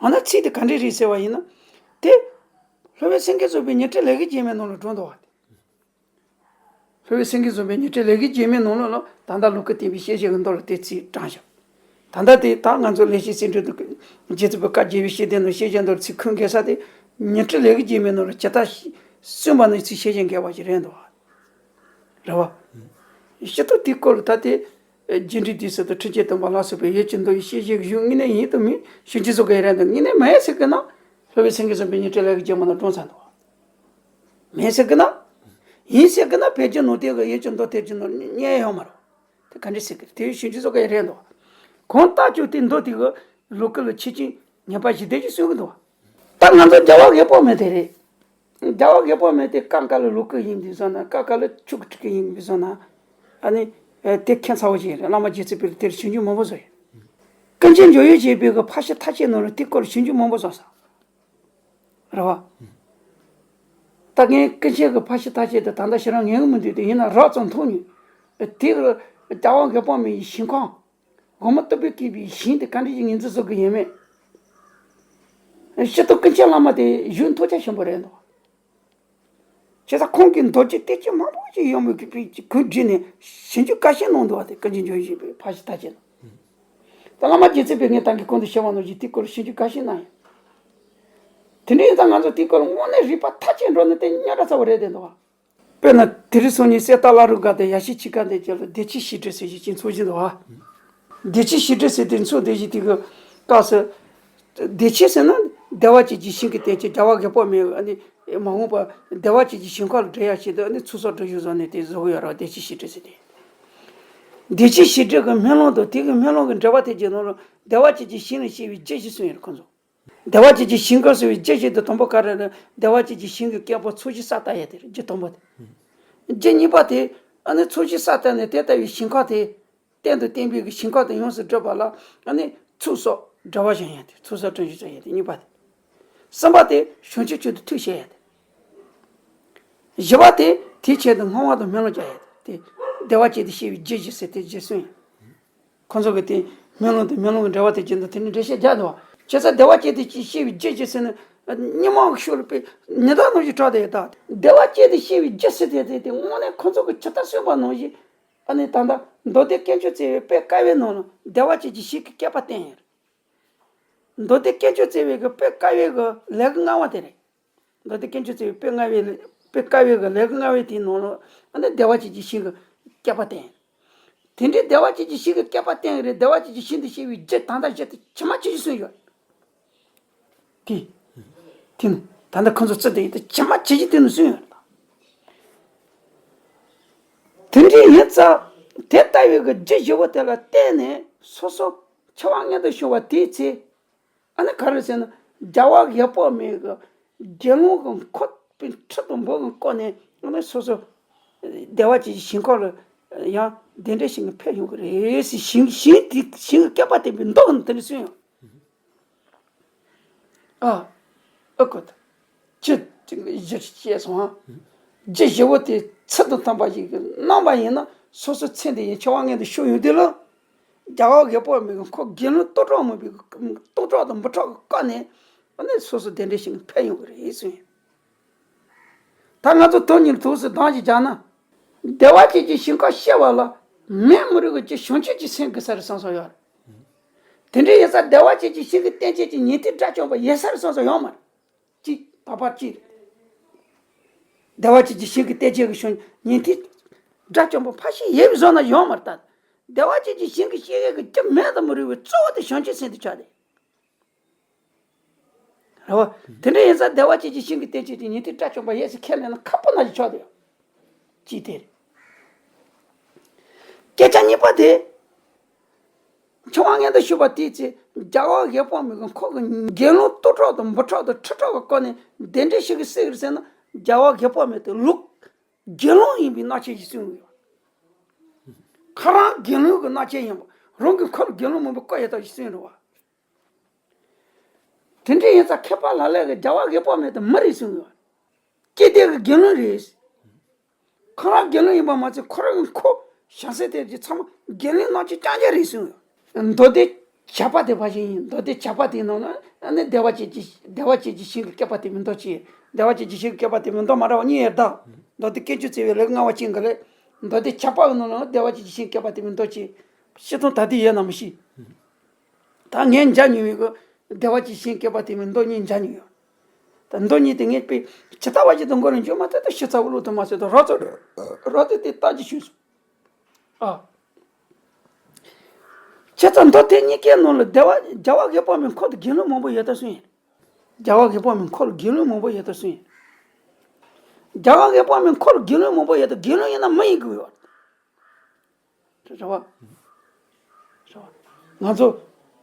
འོ་ན་ཚིག་དེ་ག་འདྲས་རེད་ཟེར་བ་ཡིན་ན། དེ་སློབ་དཔོན་སེང་གེ་བཟང་པོའི་ཉི་ཁྲི་ལས་ཀྱི་རྒྱན་མའི་ནང་ལ་འགྲོ་འདུག་བ། དེ་སློབ་དཔོན་སེང་གེ་བཟང་པོའི་ཉི་ཁྲི་ལས་ཀྱི་རྒྱན་མའི་ནང་ལོགས་ལ་ད་ལྟ་ལུང་ཀུན་བསྟན་པའི་བཤད་བྱ་གི་མདོ་ལ་དེ་ཚིག་དྲངས་བཞག་ད་ལྟ་དེ་ད་ང་ཚོ་ལེགས་བཤད་སེང་ཕྲེང་དུ་རྗེ་བཙུན་པའི་བཀའ་རྒྱས་པའི་བཤད་དེ་ནང་བཤད་བྱའི་མདོ་ལ་ཚིག་ཁུངས་འགལ་ས་དེ། ཉི་ཁྲི་ལས་ཀྱི་རྒྱན་མའི་ནང་ལ་ཇི་ལྟར་གསུངས་པ་ནང་ཚིག་བཤད་བྱ་འགལ་བ་ཞིག་རེད་འདུག་བ། རེད་བ། སྤྱིར་བཏང་དེའི་སྐོར་ལ་ད་དེ་རྒྱས་འབྲིང་བསྡུས་གསུམ་དང་ཁྲི་བརྒྱད་སྟོན་པ་ལ་སོགས་པའི་ཡུལ་གྱི་མདོ་ཡི་བཤད་བྱའི་གཞུང་དངོས་གནས་ཡིན་དང་མིན་ཞིབ་འཇུག་བཟོ་དགོས་ཡ་རེད་འདུག་དངོས་གནས་མ་ཡིན་ཟེར་གི་ན། སློབ་དཔོན་སེང་གེ་བཟང་པོའི་ཉི་ཁྲི་ལས་ཀྱི་རྒྱན་མའི་ནང་དྲངས་ཚར་འདུག་མེད་ཟེར་གི་ན། ཡིན་ཟེར་གི་ན་བོད་བརྒྱུད་ནང་བསྟན་གྱི་ཡུལ་གྱི་མདོ་དེ་གི་ནང་རྙེད་ཡོད་མ་རེད། དེ་ག་འདྲས་ཟེར་གི་རེད། དེ་ཞིབ་འཇུག་བཟོ་གི་རེད་འདུག་གང་ལྟར་ཀྱང་དེ་མདོ་དེ་གི་ལུང་ཀུན་ལ་ཁྱད་ཆོས་ངེས་པ་བཞི་ལྡན་ཞིག་གསུང་གི་འདུག་ད་ང་ཚོ་རྒྱལ་བ་དབུལ་པོ་མི་དེ་རེད། རྒྱལ་བ་དབུལ་པོ་མི་དེ་སྐབས་འགའ་ལ་ལུང་ཀུན་ཡིན་པའི་བཟོ་ན། སྐབས་འགའ་ལ་ཆོས་ཀྱི་ཁྲིད་ཀྱི་ཡིན་པའི་བཟོ་ན། ཨ་ནི་དེ་ཁྱད་མཚར་བོ་ཞིག་རེད། བླ་མ་རྗེ་བཙུན་པས་དེར་ཞིབ་འཇུག་མང་པོ་བཟོས་ཡོད། ཀུན་མཁྱེན་འཇམ་དབྱངས་བཞད་པའི་གི་ཕར་ཕྱིན་ཐེག་ཆེན་ནང་ལ་དེའི་སྐོར་ཞིབ་འཇུག་མང་པོ་བཟོས་སོང་། རེད་བ། ད་ངས་ཀུན་མཁྱེན་གྱི་ཕར་ཕྱིན་ཐེག་ཆེན་དེ་ད་ལྟ་ཞེ་དྲག་ངེས་ཀྱི་མི་འདུག་དེ་ཡིན་ན་རགས་ཙམ་མཐོང་མྱོང་། དེ་གི་རྒྱལ་བ་དབུལ་པོ་མི་ཡི་ཞིང་ཁམས། དབུ་མ་ཏོག་དཔལ་བཀོད་པའི་ཞིང་དེ་ག་འདྲ་ཞིག་ངོས་འཛིན་བཟོ་གི་ཡོད་མེད། སྤྱིར་བཏང་ཀུན་མཁྱེན་བླ་མ་དེ་གཞུང་མཐོ་ཆ་ཆེན་པོ་རེད་འདུག་བྱས་ཙང་ཁོང་གིས་མདོ་རྒྱུད་བསྟན་བཅོས་མང་པོ་ཞིག་ཡོད་མོད་ཀྱི་པའི་གུས་བསྒྲིགས་ནས་ཞིབ་འཇུག་དགའ་ཞེན་གནང་འདུག་བ། དེ་ཀུན་མཁྱེན་འཇམ་དབྱངས་བཞད་པའི་ཕར་ཕྱིན་ཐེག་ཆེན་ནང་། ད་བླ་མ་རྗེ་བཙུན་པས་ངས་ད་གིན་གོང་དུ་བཤད་པ་ནང་བཞིན་དེའི་སྐོར་ཞིབ་འཇུག་དགའ་ཞེན་གནང་ཡོད། དེ་འདྲ་ཡིན་ཙང་ང་ཚོ་དེའི་སྐོར་དངོས་གནས་རིག་པ་མཐར་ཕྱིན་འགྲོ་ནི་དེ་སྙན་གྲགས་ཚ་བོ་རེད་བསྡད་འདུག་བ། དཔེར་ན་དེ་རིང་སང་ཉིན་གསེར་རྟ་བླ་རུང་སྒར་དུ་ཡ་ཤུལ་ཆོས་ཁང་དེ་རྒྱབ་ལ་བདེ་ཆེན་བཤད་སྒྲུབ་ཟེར་ཞིག་ཅིག་འཚོགས་བཞིན་འདུག་བ། བདེ་ཆེན་བཤད་སྒྲུབ་ཟེར་དེ་འཚོགས་བསྡད་བཞིན་དེ་གི་སྐབས་སུ། བདེ་ཆེན་ཟེར་ན་བདེ་བ་ཅན་གྱི་ཞིང་གི་བསྟན་བཅོས། རྒྱལ་བ་དབུལ་པོ་མི་ཡི་ཨ་ནི་མ་འོངས་པ་བདེ་བ་ཅན་གྱི་ཞིང་ཁམས་ལ་སྒྲུབ་ཡ་ཆེད་དུ་ཨ་ནི་ཚུལ་གསུམ་སྒྲུབ་བཞིན་བཟོ་ནས་དེ་བཟོ་གི་ཡོད་རེད་བ། བདེ་ཆེན་བཤད་སྒྲུབ་ཟེར་དེ། བདེ་ཆེན་བཤད་སྒྲུབ་ཀྱི་སྨོན་ལམ་དང་དེ་གི་སྨོན་ལམ་གྱི་འགྲེལ་པ་དེ་གྱི་ནང་ལ་བདེ་བ་ཅན་གྱི་ཞིང་ལ་སྐྱེ་བའི་རྒྱུ་ཞིག་གསུངས་ཡོད་རེད་ཁོང་ཚོ། བདེ་བ་ཅན་གྱི་ཞིང་ཁམས་ཟེར་བའི་རྒྱུ་ཞིག་དེ་དང་པོ་ག་རེ་རེད། བདེ་བ་ཅན་གྱི་ཞིང་གི་སྐྱེ་བོ་ཚོས་གཞི་ས་ལྟ་ཡ་དེ་རེད། རྒྱུ་དང་པོ་དེ། རྒྱུ་གཉིས་པ་དེ་ཨ་ནི་ཚོས་གཞི་ས་ལྟ་ནས་དེ་ལྟ་བུའི་ཞིང་ཁམས་དེ། གཏན་དུ་བརྟན་པའི་གི་ཞིང་ཁམས་དེ་ཡོངས་སུ་སྒྲུབ་པ་ལ་ཨ་ནི་ཚུལ་གསུམ་སྒྲུབ་པ་སྦྱང་ཡ་དེ། ཚུལ་གསུམ་སྒྲུབ་པ་སྦྱང་ཡ་དེ་གཉིས་པ་དེ། གསུམ་པ་དེ་བྱང་ཆུབ་མཆོག་ཏུ་ཐུགས་བཞེད་ཡ་དེ། བཞི་པ་དེ་དེའི་ཆེད་དུ་བསྔོ་བ་དང་སྨོན་ལམ་རྒྱག་ཡ་དེ། བདེ་བ་ཅན་དུ་སྐྱེ་བའི་རྒྱུ་ཞིག་ཟེར་དེ་རྗེས་སུ་ཡིན། ཁོང་ཚོ་གི་དེ་སྨོན་ལམ་དང་སྨོན་ལམ་གྱི་འགྲེལ་པ་དེ་བྱས་ན་དེ་ནི་འགྲེལ་བཤད་རྒྱག་འདུག་བ། བྱས་ཙང་བདེ་བ་ཅན་དུ་སྐྱེ་བའི་རྒྱུ་ཞིག་ཟེར་ན། སྔོན་མ་གི་ཤུགས་ལ་དཔེ་ཉི་ཟླ་ནང་བཞིན་གྲགས་བསྡད་ཡོད་ད། བདེ་བ་ཅན་དུ་སྐྱེ་བའི་རྒྱུ་ཟེར་དེ་དེ་དེ་དངོས་གནས་ཁོང་ཚོ་གི་ཇི་ལྟར་གསུངས་པ་ནང་བཞིན། ཨ་ནི་ད་ལྟ་མདོ་སྡེ་དཀོན་མཆོག་བརྩེགས་པའི་དཔེ་དཀར་པོའི་ནང་ལ་བདེ་བ་ཅན་གྱི་ཞིང་གི་བསྐལ་པ་བསྟན་ཡོད་རེད། མདོ་སྡེ་དཀོན་མཆོག་བརྩེགས་པའི་གི་དཔེ་དཀར་པོའི་གི་ལེའུ་ལྔ་པ་དེ་རེད། མདོ་སྡེ་དཀོན་མཆོག་བརྩེགས་པའི་དཔེ་ལྔ་པའི་དཔེ་དཀར་པོའི་གི་ལེའུ་ལྔ་པའི་དེའི་ནང་ལ་ཨ་ནི་བདེ་བ་ཅན་གྱི་ཞིང་གི་བསྐལ་པ་བསྟན་ཡོད། དེ་འདྲའི་བདེ་བ་ཅན་གྱི་ཞིང་གི་བསྐལ་པ་བསྟན་ཡོད་རེད། བདེ་བ་ཅན་གྱི་ཞིང་དུ་སྐྱེ་བའི་རྒྱུ་དང་དང་བཞི་དེ་ཇི་མ་ཇི་བཞིན་གསུངས་ཡོད། དེ། དེ་ནི་ད་ལྟ་ཁོང་ཚོ་བརྩི་བསྡད་ཡོད་དེ་ཇི་མ་ཇི་བཞིན་དེ་ནི་གསུངས་ཡོད་རེད། དེ་འདྲའི་ཡིན་ཙང་དེ་ལྟ་བུའི་གི་རྒྱུ་བཞི་པོ་དེ་ལ་བརྟེན་ནས་སོ་སོ་འཆི་བ་མངོན་དུ་བྱུང་བ་དེའི་ཚེ། ཨ་ནི་ག་རེ་ཟེར་ན་རྒྱལ་བ་དབུལ་པོ་མི་གི་དགེ་སློང་གི་འཁོར་པའི་ཁྲི་དང་འབུམ་གྱིས་བསྐོར་ནས་ཨ་ནི་སོ་སོ་བདེ་བ་ཅན་གྱི་ཞིང་ཁམས་ལ་ཡང་དེ་འདྲ་ཞིག་ནས་ཕེབས་ཡོང་གི་རེད་ཟེར། ཞིང་ཞིང་དེ་ཞིང་གི་བསྐལ་པ་བསྟན་པའི་མདོ་གི་ནང་དེ་འདྲ་གསུངས་ཡོད། ཨ། ཨ་ཁོ་ཐ། ཅི་ཅི་བཞི་བཤད་སོང་ཨ། རྒྱུ་བཞི་པོ་དེ་ཚུལ་དང་མཐུན་པ་ཞིག་གི་རྣམ་པ་ཡིན་ན་སོ་སོའི་ཚེ་འདི་ཡི་འཆི་བ་སྔོན་དུ་ཤོར་ཡོང་དུས་ལ། རྒྱལ་བ་རྒྱལ་པོ་མི་གི་ཁོ་དགེ་སློང་སྟོང་ཕྲག་མང་པོའི་སྟོང་ཕྲག་དང་འབུམ་ཕྲག་གི་བཀའ་ནས་ཨ་ནི་སོ་སོ་དེ་འདྲ་ཞིག་ནས་ཕེབས་ཡོང་གི་རེད་གསུངས་ཡོད། ད་ང་ཚོ་དོན་གཉིས་ཐུགས་སུ་ལྡང་ཞིག་བྱ་ན། བདེ་བ་ཅན་གྱི་ཞིང་ཁམས་སྐྱེ་བ་ལ་མི་མི་རིགས་ཀྱི་བྱང་ཆུབ་ཀྱི་སེམས་ཀྱི་ས་རུ་སོང་སོང་ཡོད་རེད། དེ་འདྲ་ཡིན་ཙང་བདེ་བ་ཅན་གྱི་ཞིང་གི་རྟེན་ཅན་གྱི་ཉན་ཐོས་དགྲ་བཅོམ་པ་ཡོད་ས་རུ་སོང་སོང་ཡོད་མ་རེད། གཅིག་བར་པར་གཅིག་རེད། བདེ་བ་ཅན་གྱི་ཞིང་གི་རྟེན་ཅན་གྱི་བྱང་ཉན་ཐོས་དགྲ་བཅོམ་པ་ཕལ་ཆེར་ཡོད་པའི་བཟོ་ན་ཡོད་མ་རེད་ད། བདེ་བ་ཅན་གྱི་ཞིང་གི་སྐྱེ་མཁན་གྱི་རྒྱུ་མེད་དུ་མི་རུང་བའི་གཙོ་བོ་དེ་བྱང་ཆུབ་སེམས་དེ་ཆགས་ཏེ། རེད་བ། དེ་འདྲ་ཡིན་ཙང་བདེ་བ་ཅན་གྱི་ཞིང་གི་རྟེན་ཅན་དེ་ཉན་ཐོས་དགྲ་བཅོམ་པ་ཡོད་ཟེར་ཁས་ལེན་ན་ཁག་པོ་ན་ཞིག་ཆགས་འདུག་གཅིག་དེ་རེད། སྐད་ཆ་གཉིས་པ་དེ། འཆི་བ་སྔོན་དུ་ཤོར་བ་དེའི་ཚེ་རྒྱལ་བ་རྒྱལ་པོ་མི་གི་ཁོ་གི་དགེ་སློང་སྟོང་ཕྲག་དང་འབུམ་ཕྲག་དང་ཁྲི་ཕྲག་གི་སྐོར་ནས་དེ་འདྲ་ཞིག་གི་སྲིད་ཟེར་ན་རྒྱལ་བ་རྒྱལ་པོ་མི་དེ་ལུག་དགེ་སློང་ཡིན་པའི་རྣམ་ཅན་ཞིག་གསུངས་ཡོད། ཁོ་རང་དགེ་སློང་གི་རྣམ་ཅན་ཡིན་པ། རང་གི་ཁོ་ལ་དགེ་སློང་མང་པོ་བསྐོས་ཡོད་ཐག་ཞིག་གསུངས་རེད་བ། དེ་འདྲ་ཡིན་ཙང་མཁས་པ་ལ་ལས་ཀྱི་རྒྱལ་བ་རྒྱལ་པོ་མི་དེ་མི་རེད་གསུངས་ཡོད། སྐྱེ་དེ་གི་དགེ་སློང་རེད། ཁོ་རང་དགེ་སློང་ཡིན་པ་མ་ཚད་ཁོ་རང་གི་ཁོ་བྱང་སེམས་དེ་ཀྱི་ཚང་མ་དགེ་སློང་རྣམས་ཀྱི་རྐྱང་རྐྱང་རེད་གསུངས་ཡོད། མདོ་སྡེ་བྱ་པ་དེ་བ་ཞིག་ཡིན། མདོ་སྡེ་བྱ་པ་དེའི་ནང་ན་ཨ་ནི་བདེ་བ་ཅན་གྱི་བདེ་བ་ཅན་གྱི་ཞིང་གི་སྐྱེས་པ་དེ་མིན་མདོ་ཅི། བདེ་བ་ཅན་གྱི་ཞིང་གི་སྐྱེས་པ་དེ་མིན་མདོ་མ་འདྲ་བ་གཉིས་ཡོད་ད། མདོ་སྡེ་དཀོན་མཆོག་བརྩེགས་པའི་ལེའུ་ལྔ་པ་ཅན་གྱི་ལས། མདོ་སྡེ་བྱ་པ་གི་ནང་ལ་བདེ་བ་ཅན་གྱི་ཞིང་སྐྱེས་པ་དེ་མིན་མདོ་ཅི། སྤྱིར་བཏང་ད་ལྟ་ཡོད་ན་མི་ཤེས། ད་ངས་མཇལ་མྱོང་བའི་གི་བདེ་བ་ཅན་ཞིང་སྐྱེས་པ་དེ་མིན་མདོ་གཉིས་མཇལ་མྱོང་ཡོད། ད་མདོ་གཉིས་དེ་ངས་དཔེ་ཇི་ལྟ་བ་བཞིན་དུ་མགོ་ནས་མཇུག་མ་ཐད་དུ་ཤི་ཚ་བོ་ལོ་དུ་མ་ཟད་དུ་རོ་ཙོ་རོ་ཙོ་དེ་ལྟ་ཅི་ཞུས་སོང་། ཨ། ཁྱེད་ཚོ་མདོ་དེ་གཉིས་ཀའི་ནང་ལ་བདེ་བ་རྒྱལ་བ་དགེ་སྤོང་མའི་འཁོར་དུ་དགེ་སློང་མང་པོ་ཡོད་ད་གསུངས་ཡིན། རྒྱལ་བ་དགེ་སྤོང་མའི་འཁོར་དགེ་སློང་མང་པོ་ཡོད་ད་གསུངས་ཡིན། རྒྱལ་བ་དགེ་སྤོང་མའི་འཁོར་དགེ་སློང་མང་པོ་ཡོད་ད་དགེ་སློང་ཡིན་ན་མི་ཡིན་དགོས་ཡོད། རེད་བ། རེད་བ། ང་ཚོ་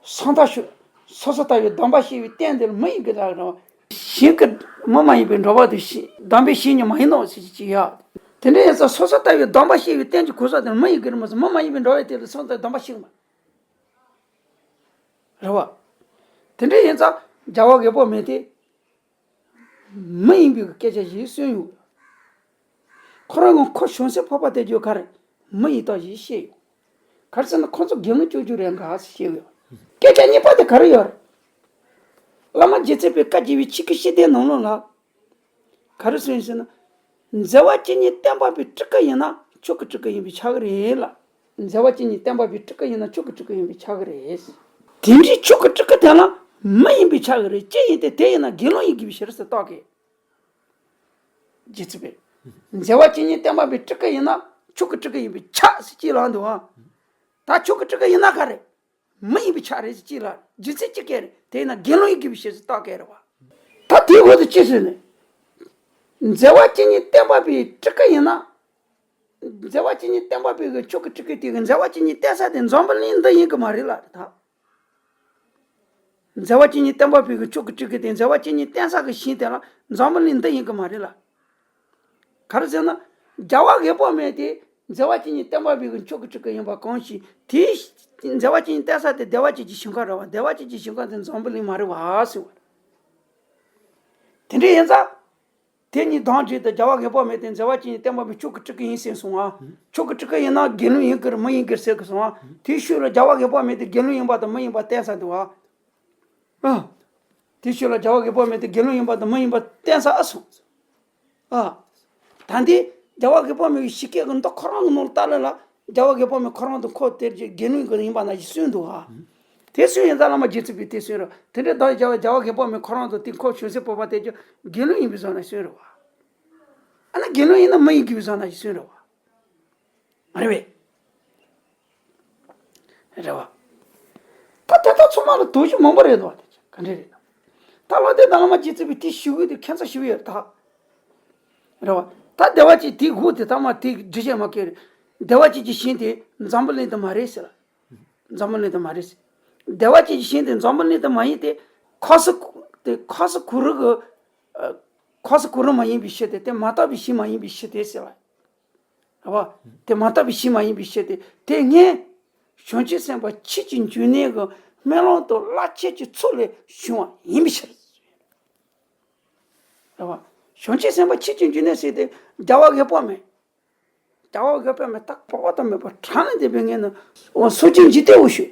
སོ་ཐར་ཞུ། སོ་སོ་ལྟ་བུའི་སྡོམ་པ་བཞེས་པའི་རྟེན་འདིར་མི་ཡིན་གྱི་རེད་བ། གཞན་གྱི་མི་མ་ཡིན་པའི་འགྲོ་བ་དེ་ཤི་སྡོམ་པའི་བཤེས་གཉེན་མ་ཡིན་ནོ་ཟེར་གྱི་ཅིག་ཡོད། དེ་འདྲ་ཡིན་ཙང་སོ་སོ་ལྟ་བུའི་སྡོམ་པ་བཞེས་པའི་རྟེན་གྱི་གོ་ས་དེར་མི་ཡིན་གྱི་རེད་མ་ཟེར། མི་མ་ཡིན་པའི་འགྲོ་བའི་རྟེན་དུ་སོ་སོ་ལྟ་བུའི་སྡོམ་པ་བཞེས་མ། རེད་བ། དེ་འདྲ་ཡིན་ཙང་རྒྱལ་བ་དགེ་སྤོང་མའི་དེ། མི་ཡིན་པའི་སྐད་ཆ་ཞིག་གསུངས་ཡོད། ཁོ་རང་གི་ཁོ་བྱང་སེམས་འཕགས་པ་དེ་རྒྱུ་ག་རེ་མི་ཡིན་སྟངས་ཤིག་བཤད་ཡོད། ག་རེ་ཟེར་ན་ཁོ་ཚོ་དགེ་སློང་བཅོ་རྒྱུ་རེད་འགའ་ཟེར་བཤད་ཡོད། སྐད་ཆ་གཉིས་པ་དེ་ག་རེ་ཡོད་རེད། བླ་མ་རྗེ་བཙུན་པས་བཀའ་བརྒྱུད་པའི་ཆོས་ཀྱི་ཤེས་ལྡན་ནང་ལོགས་ལ། ག་རེ་གསུངས་ཟེར་ན། མཛའ་བ་བཅུ་གཉིས་བསྟན་པ་པའི་སྤྲུལ་སྐུ་ཡིན་ན་མཆོག་གི་སྤྲུལ་སྐུ་ཡིན་པས་ཁྱབ་ཀྱི་རེད་ལ། མཛའ་བ་བཅུ་གཉིས་བསྟན་པ་པའི་སྤྲུལ་སྐུ་ཡིན་ན་མཆོག་གི་སྤྲུལ་སྐུ་ཡིན་པས་ཁྱབ་ཀྱི་རེད། དེ་འདྲའི་མཆོག་གི་སྤྲུལ་སྐུ་དེ་ལ་མི་ཡིན་པས་ཁྱབ་ཀྱི་རེད། ཅི་ཡིན་ཏེ་དེ་ཡིན་ན་དགེ་སློང་ཡིན་དགོས་པའི་ཕྱིར་ཟེར་རྟོགས་གི། རྗེ་བཙུན་པས། མཛའ་བ་བཅུ་གཉིས་བསྟན་པ་པའི་སྤྲུལ་སྐུ་ཡིན་ན་མཆོག་གི་སྤྲུལ་སྐུ་ཡིན་པས་ཁྱབ་ཟེར་གྱི་ལབ་འདུག་ཨ། ད་མཆོག་གི་སྤྲུལ་སྐུ་ཡིན་ན་ག་རེ། མི་ཡིན་པས་ཁྱབ་རེད་ཟེར་གྱི་ལ་རྗེ་བཙུན་གཅིག་སྐད་རེད། དེ་ཡིན་ན་དགེ་སློང་ཡིན་དགོས་པའི་ཕྱིར་ཟེར་རྟོགས་གི་རེད་བ། ད་དེའི་འོག་ཏུ་ཅི་ཟེར་ནས། མཛའ་བ་བཅུ་གཉིས་བསྟན་པ་པའི་སྤྲུལ་སྐུ་ཡིན་ན། མཛའ་བ་བཅུ་གཉིས་བསྟན་པ་པའི་གི་མཆོག་གི་སྤྲུལ་སྐུ་དེ་གི་མཛའ་བ་བཅུ་གཉིས་བསྟན་ས་དེ་འཛམ་བུ་གླིང་འདི་ཡིན་གི་མ་རེད་ལ་རེད་ད། མཛའ་བ་བཅུ་གཉིས་བསྟན་པ་པའི་གི་མཆོག་གི་སྤྲུལ་སྐུ་དེ་མཛའ་བ་བཅུ་གཉིས་བསྟན་ས་གི་ཞིང་དེ་ལ་འཛམ་བུ་གླིང་འདི་ཡིན་གི་མ་རེད་ལ། ག་རེ་ཟེར་ན། རྒྱལ་བ་དགེ་སྤོང་མའི་དེ་མཛའ་བ་བཅུ་གཉིས་བསྟན་པ་པའི་གི་མཆོག་གི་སྤྲུལ་སྐུ་ཡིན་པ་གང་ཞིག་དེའི་མཛའ་བ་བཅུ་གཉིས་བསྟན་ས་དེ་བདེ་བ་ཅན་གྱི་ཞིང་ཁམས་རེད་བ། བདེ་བ་ཅན་གྱི་ཞིང་ཁམས་དེ་འཛམ་བུ་གླིང་མ་རེད་བ་ཟེར་བ། དེ་འདྲ་ཡིན་ཙང་། དེ་གཉིས་དང་འབྲེལ་ཏེ་རྒྱལ་བ་དགེ་སྤོང་མའི་དེ་མཛའ་བ་བཅུ་གཉིས་བསྟན་པ་པའི་མཆོག་གི་སྤྲུལ་སྐུ་ཡིན་ཟེར་སོང་ང་། མཆོག་གི་སྤྲུལ་སྐུ་ཡིན་ན་དགེ་སློང་ཡིན་གྱི་རེད་མི་ཡིན་གྱི་རེད་ཟེར་གི་སོང་ང་། དེའི་ཤུལ་ལ་རྒྱལ་བ་དགེ་སྤོང་མའི་དེ་དགེ་སློང་ཡིན་པ་དང་མི་ཡིན་པ་བསྟན་ས་འདུག་ཨ། ཨ། དེའི་ཤུལ་ལ་རྒྱལ་བ་དགེ་སྤོང་མའི་དེ་དགེ་སློང་ཡིན་པ་དང་མི་ཡིན་པ་བསྟན་ས་ཨ་སོང་། ཨ། ད་འདི་རྒྱལ་བ་དགེ་སྤོང་མའི་ཞིག་སྐད་ཀྱི་མདོ་ཁོ་རང་གི་ནང་ལ་ལྟ་ལ་ལ་རྒྱལ་བ་དགེ་སྤོང་མའི་ཁོ་རང་དང་ཁོ་དེར་གྱི་དགེ་སློང་གི་ཡིན་པ་ན་ཞིག་གསུངས་འདུག་ཨ། དེ་གསུངས་ཡིན་ཙང་བླ་མ་རྗེ་བཙུན་པས་དེ་གསུངས་རེད། དེ་འདྲའི་བདག་རྒྱལ་བ་རྒྱལ་བ་དགེ་སྤོང་མའི་ཁོ་རང་དང་དེ་ཁོ་བྱང་སེམས་འཕགས་པ་དེ་ཀྱང་དགེ་སློང་ཡིན་པའི་བཟོ་ན་གསུངས་རེད་བ། ཨ་ན་དགེ་སློང་ཡིན་ན་མི་ཡིན་དགོས་པའི་བཟོ་ན་ཞིག་གསུངས་རེད་བ། མ་རེད་པས། རེད་བ། ད་དེ་དག་ཚང་མ་ལ་དོགས་གཞི་མང་པོ་རེད་དོ། དེ་ག་འདྲ་རེད་ན། ད་ལོ་དེ་ད་བླ་མ་རྗེ་བཙུན་པས་དེ་ཞུ་གི་དེ་ཁྱད་མཚར་ཞུ་གི་ཡོད་ད། རེད་བ། ད་བདེ་བ་ཅན་དེ་གུ་དེ་ད་མ་དེ་འགྲེལ་བཤད་མ་སྐྱེལ་རེད། བདེ་བ་ཅན་གྱི་ཞིང་དེ་འཛམ་བུ་གླིང་དུ་མ་རེད་ཟེར་ལ། འཛམ་བུ་གླིང་དུ་མ་རེད་ཟེར། བདེ་བ་ཅན་གྱི་ཞིང་དེ་འཛམ་བུ་གླིང་དུ་མ་ཡིན་ཏེ། ཁམས་གསུམ་དེ་ཁམས་གསུམ་གུ་རུ་གི། ཨ། ཁམས་གསུམ་གུ་རུ་མ་ཡིན་པའི་ཕྱིར་ཏེ་དེ་མ་དག་པའི་ཞིང་མ་ཡིན་པའི་ཕྱིར་ཏེ་ཟེར་ལ། རེད་བ། དེ་མ་དག་པའི་ཞིང་མ་ཡིན་པའི་ཕྱིར་ཏེ་དེ་སྔོན་བྱང་ཆུབ་སེམས་དཔའ་ཆོས་ཀྱི་འབྱུང་གནས་ཀྱི་སྨོན་ལམ་དང་བསླབ་བྱ་གི་ཚུལ་ལས་བྱུང་བ་ཡིན་པའི་ཕྱིར། རེད་བ། བྱང་ཆུབ་སེམས་དཔའ་ཆོས་ཀྱི་འབྱུང་གནས་ཟེར་དེ་རྒྱལ་བ་དགེ་བསྐོས་མའི། རྒྱལ་བ་དགེ་བསྐོས་མའི་རྟག་པ་དང་མེད་པ་གྲངས་ལས་འདས་པའི་ངང་ནས་འོ་སངས་རྒྱས་འཇིག་རྟེན་དབང་ཕྱུག་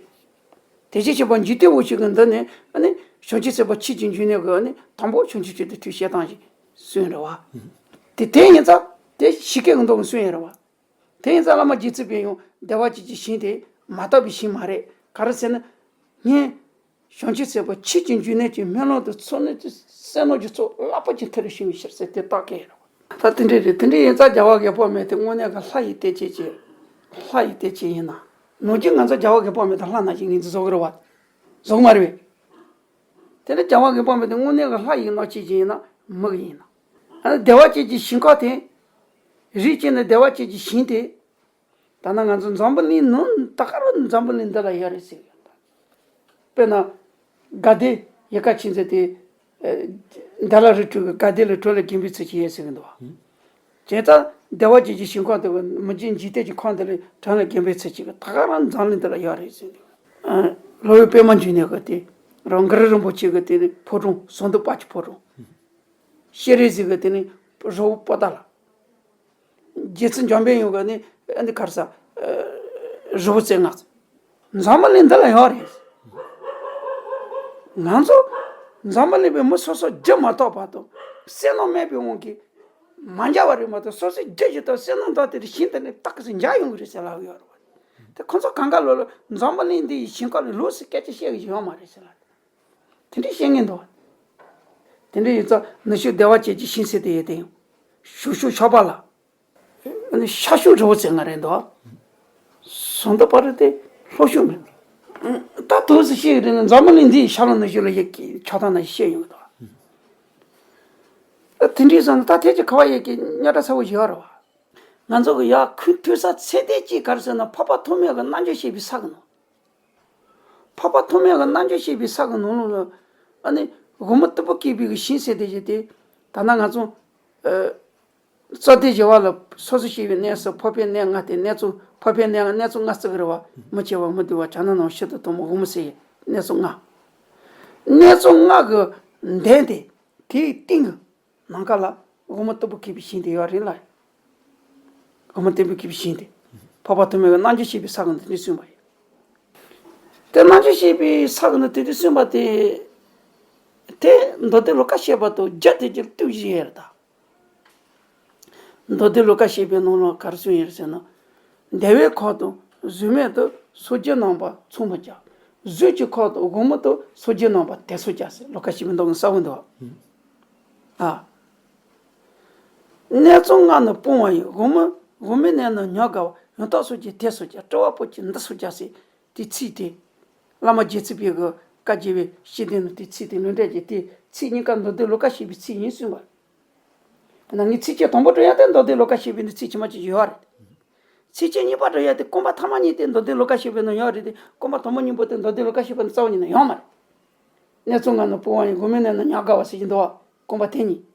དེ་བཞིན་གཤེགས་པ་འཇིག་རྟེན་དབང་ཕྱུག་གི་མདུན་ནས་ཨ་ནི་བྱང་ཆུབ་སེམས་དཔའ་ཆོས་ཀྱི་འབྱུང་གནས་ཀྱི་ཨ་ནི་དང་པོ་བྱང་ཆུབ་མཆོག་ཏུ་ཐུགས་བསྐྱེད་བཏང་ཞིག་གསུངས་རེད་བ། དེ་དེ་ཡིན་ཙང་དེ་ཞིག་སྐད་ཀྱི་མདོ་གི་གསུངས་ཡོད་རེད་བ། དེ་ཡིན་ཙང་བླ་མ་རྗེ་བཙུན་པས་ཡང་བདེ་བ་ཅན་གྱི་ཞིང་དེ་མ་དག་པའི་ཞིང་མ་རེད། ག་རེ་ཟེར་ན། ངས་བྱང་ཆུབ་སེམས་དཔའ་ཆོས་ཀྱི་འབྱུང་གནས་ཀྱི་སྨོན་ལམ་དུ་ཚོགས་ནི་བསོད་ནམས་ཀྱི་ཚོགས་ལྷག་པ་ཅན་མཐོ་རིས་བྱུང་བའི་ཕྱིར་ཟེར་དེ་རྟགས་སྐད་རེད། ད་དེ་འདྲ་རེད། དེ་འདྲ་ཡིན་ཙང་རྒྱལ་བ་དགེ་བསྐོས་མའི་དེ་དངོས་གནས་ཀྱི་ལྷ་ཡི་བསྟན་བཅོས་ཅིག་ལྷ་ཡི་བསྟན་བཅོས་ཡིན་ན། ནམ་རྒྱུན་ང་ཚོ་རྒྱལ་བ་དགེ་བསྐོས་མའི་དེ་ལྷ་ནང་བཞིན་ངོས་འཛིན་བཟོ་གི་རེད་བ། བཟོ་གི་མ་རེད་པས། དེ་ནི་རྒྱལ་བ་དགེ་བསྐོས་མའི་དེ་དངོས་གནས་ཀྱི་ལྷ་ཡི་ནང་བཞིན་ཡིན་ན་མི་གི་ཡིན་ན། ཨ་ནི་བདེ་བ་ཅན་གྱི་ཞིང་ཁམས་དེ། རིགས་ཅན་ནི་བདེ་བ་ཅན་གྱི་ཞིང་དེ། ད་ནི་ང་ཚོ་འཛམ་བུ་གླིང་ནང་ད་ག་རུ་འཛམ་བུ་གླིང་འདི་ལ་ཡོད་རེད་ཟེར་གི་ཡོད། དཔེར་ན། དགའ་ལྡན་ཡལ་ག་ཆོས་མཛོད་དེ། ཨ། འདི་ལ་རི་ཁྲོད་ཀྱི་དགའ་ལྡན་ལ་གྲོལ་ལ་འགེངས་པའི་ཚུལ་གྱིས་ཡོད་ཟེར་གི་འདུག་བ། བྱས་ཙང་བདེ་བ་ཅན་གྱི་ཞིང་ཁམས་དེ་མི་མཇེད་འཇིག་རྟེན་གྱི་ཁམས་འདི་ལས་གྲོལ་ལ་འགེངས་པའི་ཚུལ་གྱིས་ད་ག་རང་འཛམ་གླིང་འདི་ལ་ཡོད་རེད་ཟེར་འདུག་ཨ། སློབ་དཔོན་པདྨ་འབྱུང་གནས་ཀྱི་དེ་རང་གི་རི་རིན་པོ་ཆེ་གི་དེ་ནི་ཕོ་བྲང་ཟངས་མདོག་དཔལ་གྱི་ཕོ་བྲང་། སྤྱན་རས་གཟིགས་ཀྱི་དེ་ནི་རི་བོ་པོ་ཏ་ལ། རྗེ་བཙུན་འཇམ་དཔལ་དབྱངས་ཀྱི་ནི་ཨ་ནི་ག་རེ་ཟ། རི་བོ་རྩེ་ལྔ། འཛམ་བུ་གླིང་འདི་ལ་ཡོད་རེད། ང་ཚོ་འཛམ་བུ་གླིང་པའི་མི་སོ་སོ་རྒྱུ་མ་གཏོགས་པ་དང་བསོད་ནམས་མེད་པའི་དབང་གིས་མ་མཇལ་བ་རེད་མ་གཏོགས། སོ་སོའི་རྒྱུ་ཞིག་དང་བསོད་ནམས་དང་དེ་རིགས་ཞིང་དེ་ནས་རྟག་གི་སེ་མཇལ་ཡོང་གི་རེད་ཟེར་ལབ་ཡོད་རེད་བ། དེ་ཁོ་ཚོ་གང་ག་ལོ་ལོ་འཛམ་བུ་གླིང་འདི་ཡི་ཞིང་ཁམས་ལ་ལོགས་སུ་སྐད་ཆ་བཤད་གི་ཡོད་མ་རེད་ཟེར་ལབ། དེ་འདྲའི་བཤད་ངེས་འདུག་དེ་འདྲའི་ཡིན་ཙང་ནུབ་ཕྱོགས་བདེ་བ་ཅན་གྱི་ཞིང་ཟེར་དེ་ཡོད་དེ། ཤར་ཕྱོགས་ཆར་པ་ལ། ཤར་ཕྱོགས་རི་བོ་རྩེ་ལྔ་རེད་འདུག་ཟངས་མདོག་དཔལ་རི་དེ་ལྷོ་ཕྱོགས་མིན། ད་དུས་སུ་བཤད་ཀྱི་རེད་ན་འཛམ་བུ་གླིང་འདིའི་ཤར་ལྷོ་ནུབ་ཕྱོགས་ལ་ཡི་གེ་ཆགས་སྟངས་ནང་བཤད་ཡོང་གི་འདུག་དེ་འདྲའི་བཟོ་ན་ད་ཐེངས་ཀྱི་ཁ་བ་ཡི་གེ་རྙོག་དྲ་ཚ་བོ་ཞིག་ཡོད་རེད་བ། ང་ཚོ་གི་ཡར་ཁུངས་ཐུག་ས་ཚད་ལྡན་གཅིག་ག་རེ་ཟེར་ན་འཕགས་པ་ཐོགས་མེད་ཀྱི་རྣལ་འབྱོར་བཤད་པའི་ས་གི་ནང་། འཕགས་པ་ཐོགས་མེད་ཀྱི་རྣལ་འབྱོར་བཤད་པའི་ས་གི་ནང་ལོགས་ལ། ཨ་ནི་དབུ་མ་སྟུག་པོ་བཀོད་པའི་གི་ཞིང་ཟེར་དེ་བཞིན་ཏེ། ད་ནང་ང་ཚོ་ཨ་རྩ་བདུན་ཞི་བ་ལ་སོ་སོ་སྐྱེ་བོའི་གནས་སུ་འཕགས་པའི་གནས་ལྔ་སྟེ། གནས་ཚོགས་འཕགས་པའི་གནས་ལྔ། གནས་ཚོགས་ལྔ་བརྩི་གི་རེད་བ། མི་སྐྱེ་བ། མི་སྡུག་པ། བྱམས་སྙིང་ནོར་བུ། ཞི་དང་གཏོང་མ། དབུ་མ་ཟེར་གནས་ཚོགས་ལྔ། གནས་ཚོགས་ལྔ་གི་གདན་དེ་དེའི་སྟེང་གི་ནམ་མཁའ་ལ་དབུ་མ་སྟུག་པོ་བཀོད་པའི་ཞིང་དེ་ཡོད་རེད་ལ། དབུ་མ་སྟུག་པོ་བཀོད་པའི་ཞིང་དེ། འཕགས་པ་ཐོགས་མེད་ཀྱི་རྣལ་འབྱོར་བཤད་པའི་ས་གི་འདི་འདྲ་གསུངས་པ་ཡིན། དེ་རྣལ་འབྱོར་བཤད་པའི་ས་གི་འདི་དེ་འདྲ་གསུངས་པ་དེ། དེ་མདོ་སྡེ་ལོ་ཀ་བཤད་པ་དང་རྒྱུ་དེ་རྒྱུ་ལྟོས་བཞིན་ཡོད་རེད་ད། མདོ་སྡེ་ལོ་ཀ་བཤད་པའི་ནང་ལ་ག་རེ་གསུངས་ཡོད་ཟེར་ན། བདེ་བའི་ཁམས་དང་གཟུགས་མེད་དུ་སངས་རྒྱས་རྣམ་པ་མཚུངས་པར་སྦྱར། གཟུགས་ཀྱི་ཁམས་དང་དབུ་མ་དང་སངས་རྒྱས་རྣམ་པ་དེ་མཚུངས་སྦྱར་ཟེར་ལོ་ཀ་བཤད་པའི་མདོ་གི་ས་བོན་འདུག་ཨ། གནས་ཚོགས་ལྔ་ནི་སྤོང་བ་ཡིན། དབུ་མ་དབུ་མའི་གནས་ནི་མྱང་དགའ་བ། ཡང་དག་སངས་རྒྱས་དེ་མཚུངས་སྦྱར། སྤྲུལ་པ་པོ་ཆེ་འདི་མཚུངས་སྦྱར་ཟེར། དེ་ཚིག་དེ། བླ་མ་རྗེ་བཙུན་པའི་གི་བཀའ་བརྒྱུད་པའི་སྤྱི་དོན་ནི་དེ་ཚིག་དེ་ལུང་འདྲེན་གྱི་དེ་ཚིག་གཉིས་ཀ་མདོ་སྡེ་ལོ་ཀ་བཤད་པའི་ཚིག་ཡིན་གསུངས་པ། ན་ངས་ཚིགས་བཅད་དང་པོ་འགྲོ་ཡ་དེ་མདོ་སྡེ་ལོ་ཀ་བཤད་པའི་འདི་ཚིག་ཕྱི་མ་གཅིག་ཡོད་རེད། ཚིགས་བཅད་གཉིས་པ་འགྲོ་ཡ་དེ་རྐང་པ་ཐ་མ་གཉིས་དེ་མདོ་སྡེ་ལོ་ཀ་བཤད་པའི་ནང་ཡོད་རེད་དེ། རྐང་པ་དང་པོ་གཉིས་པོ་དེ་མདོ་སྡེ་ལོ་ཀ་བཤད་པའི་ནང་རྩ་བ་ཉིད་ནས་ཡོད་མ་རེད། གནས་ཚོགས་ལྔ་ནི་སྤོང་བ་ཡིན། དབུ་མའི་གནས་ནི་མྱང་དགའ་བ་ཟེར་གྱི་འདུག་བ། རྐང་པ་དེ་གཉིས།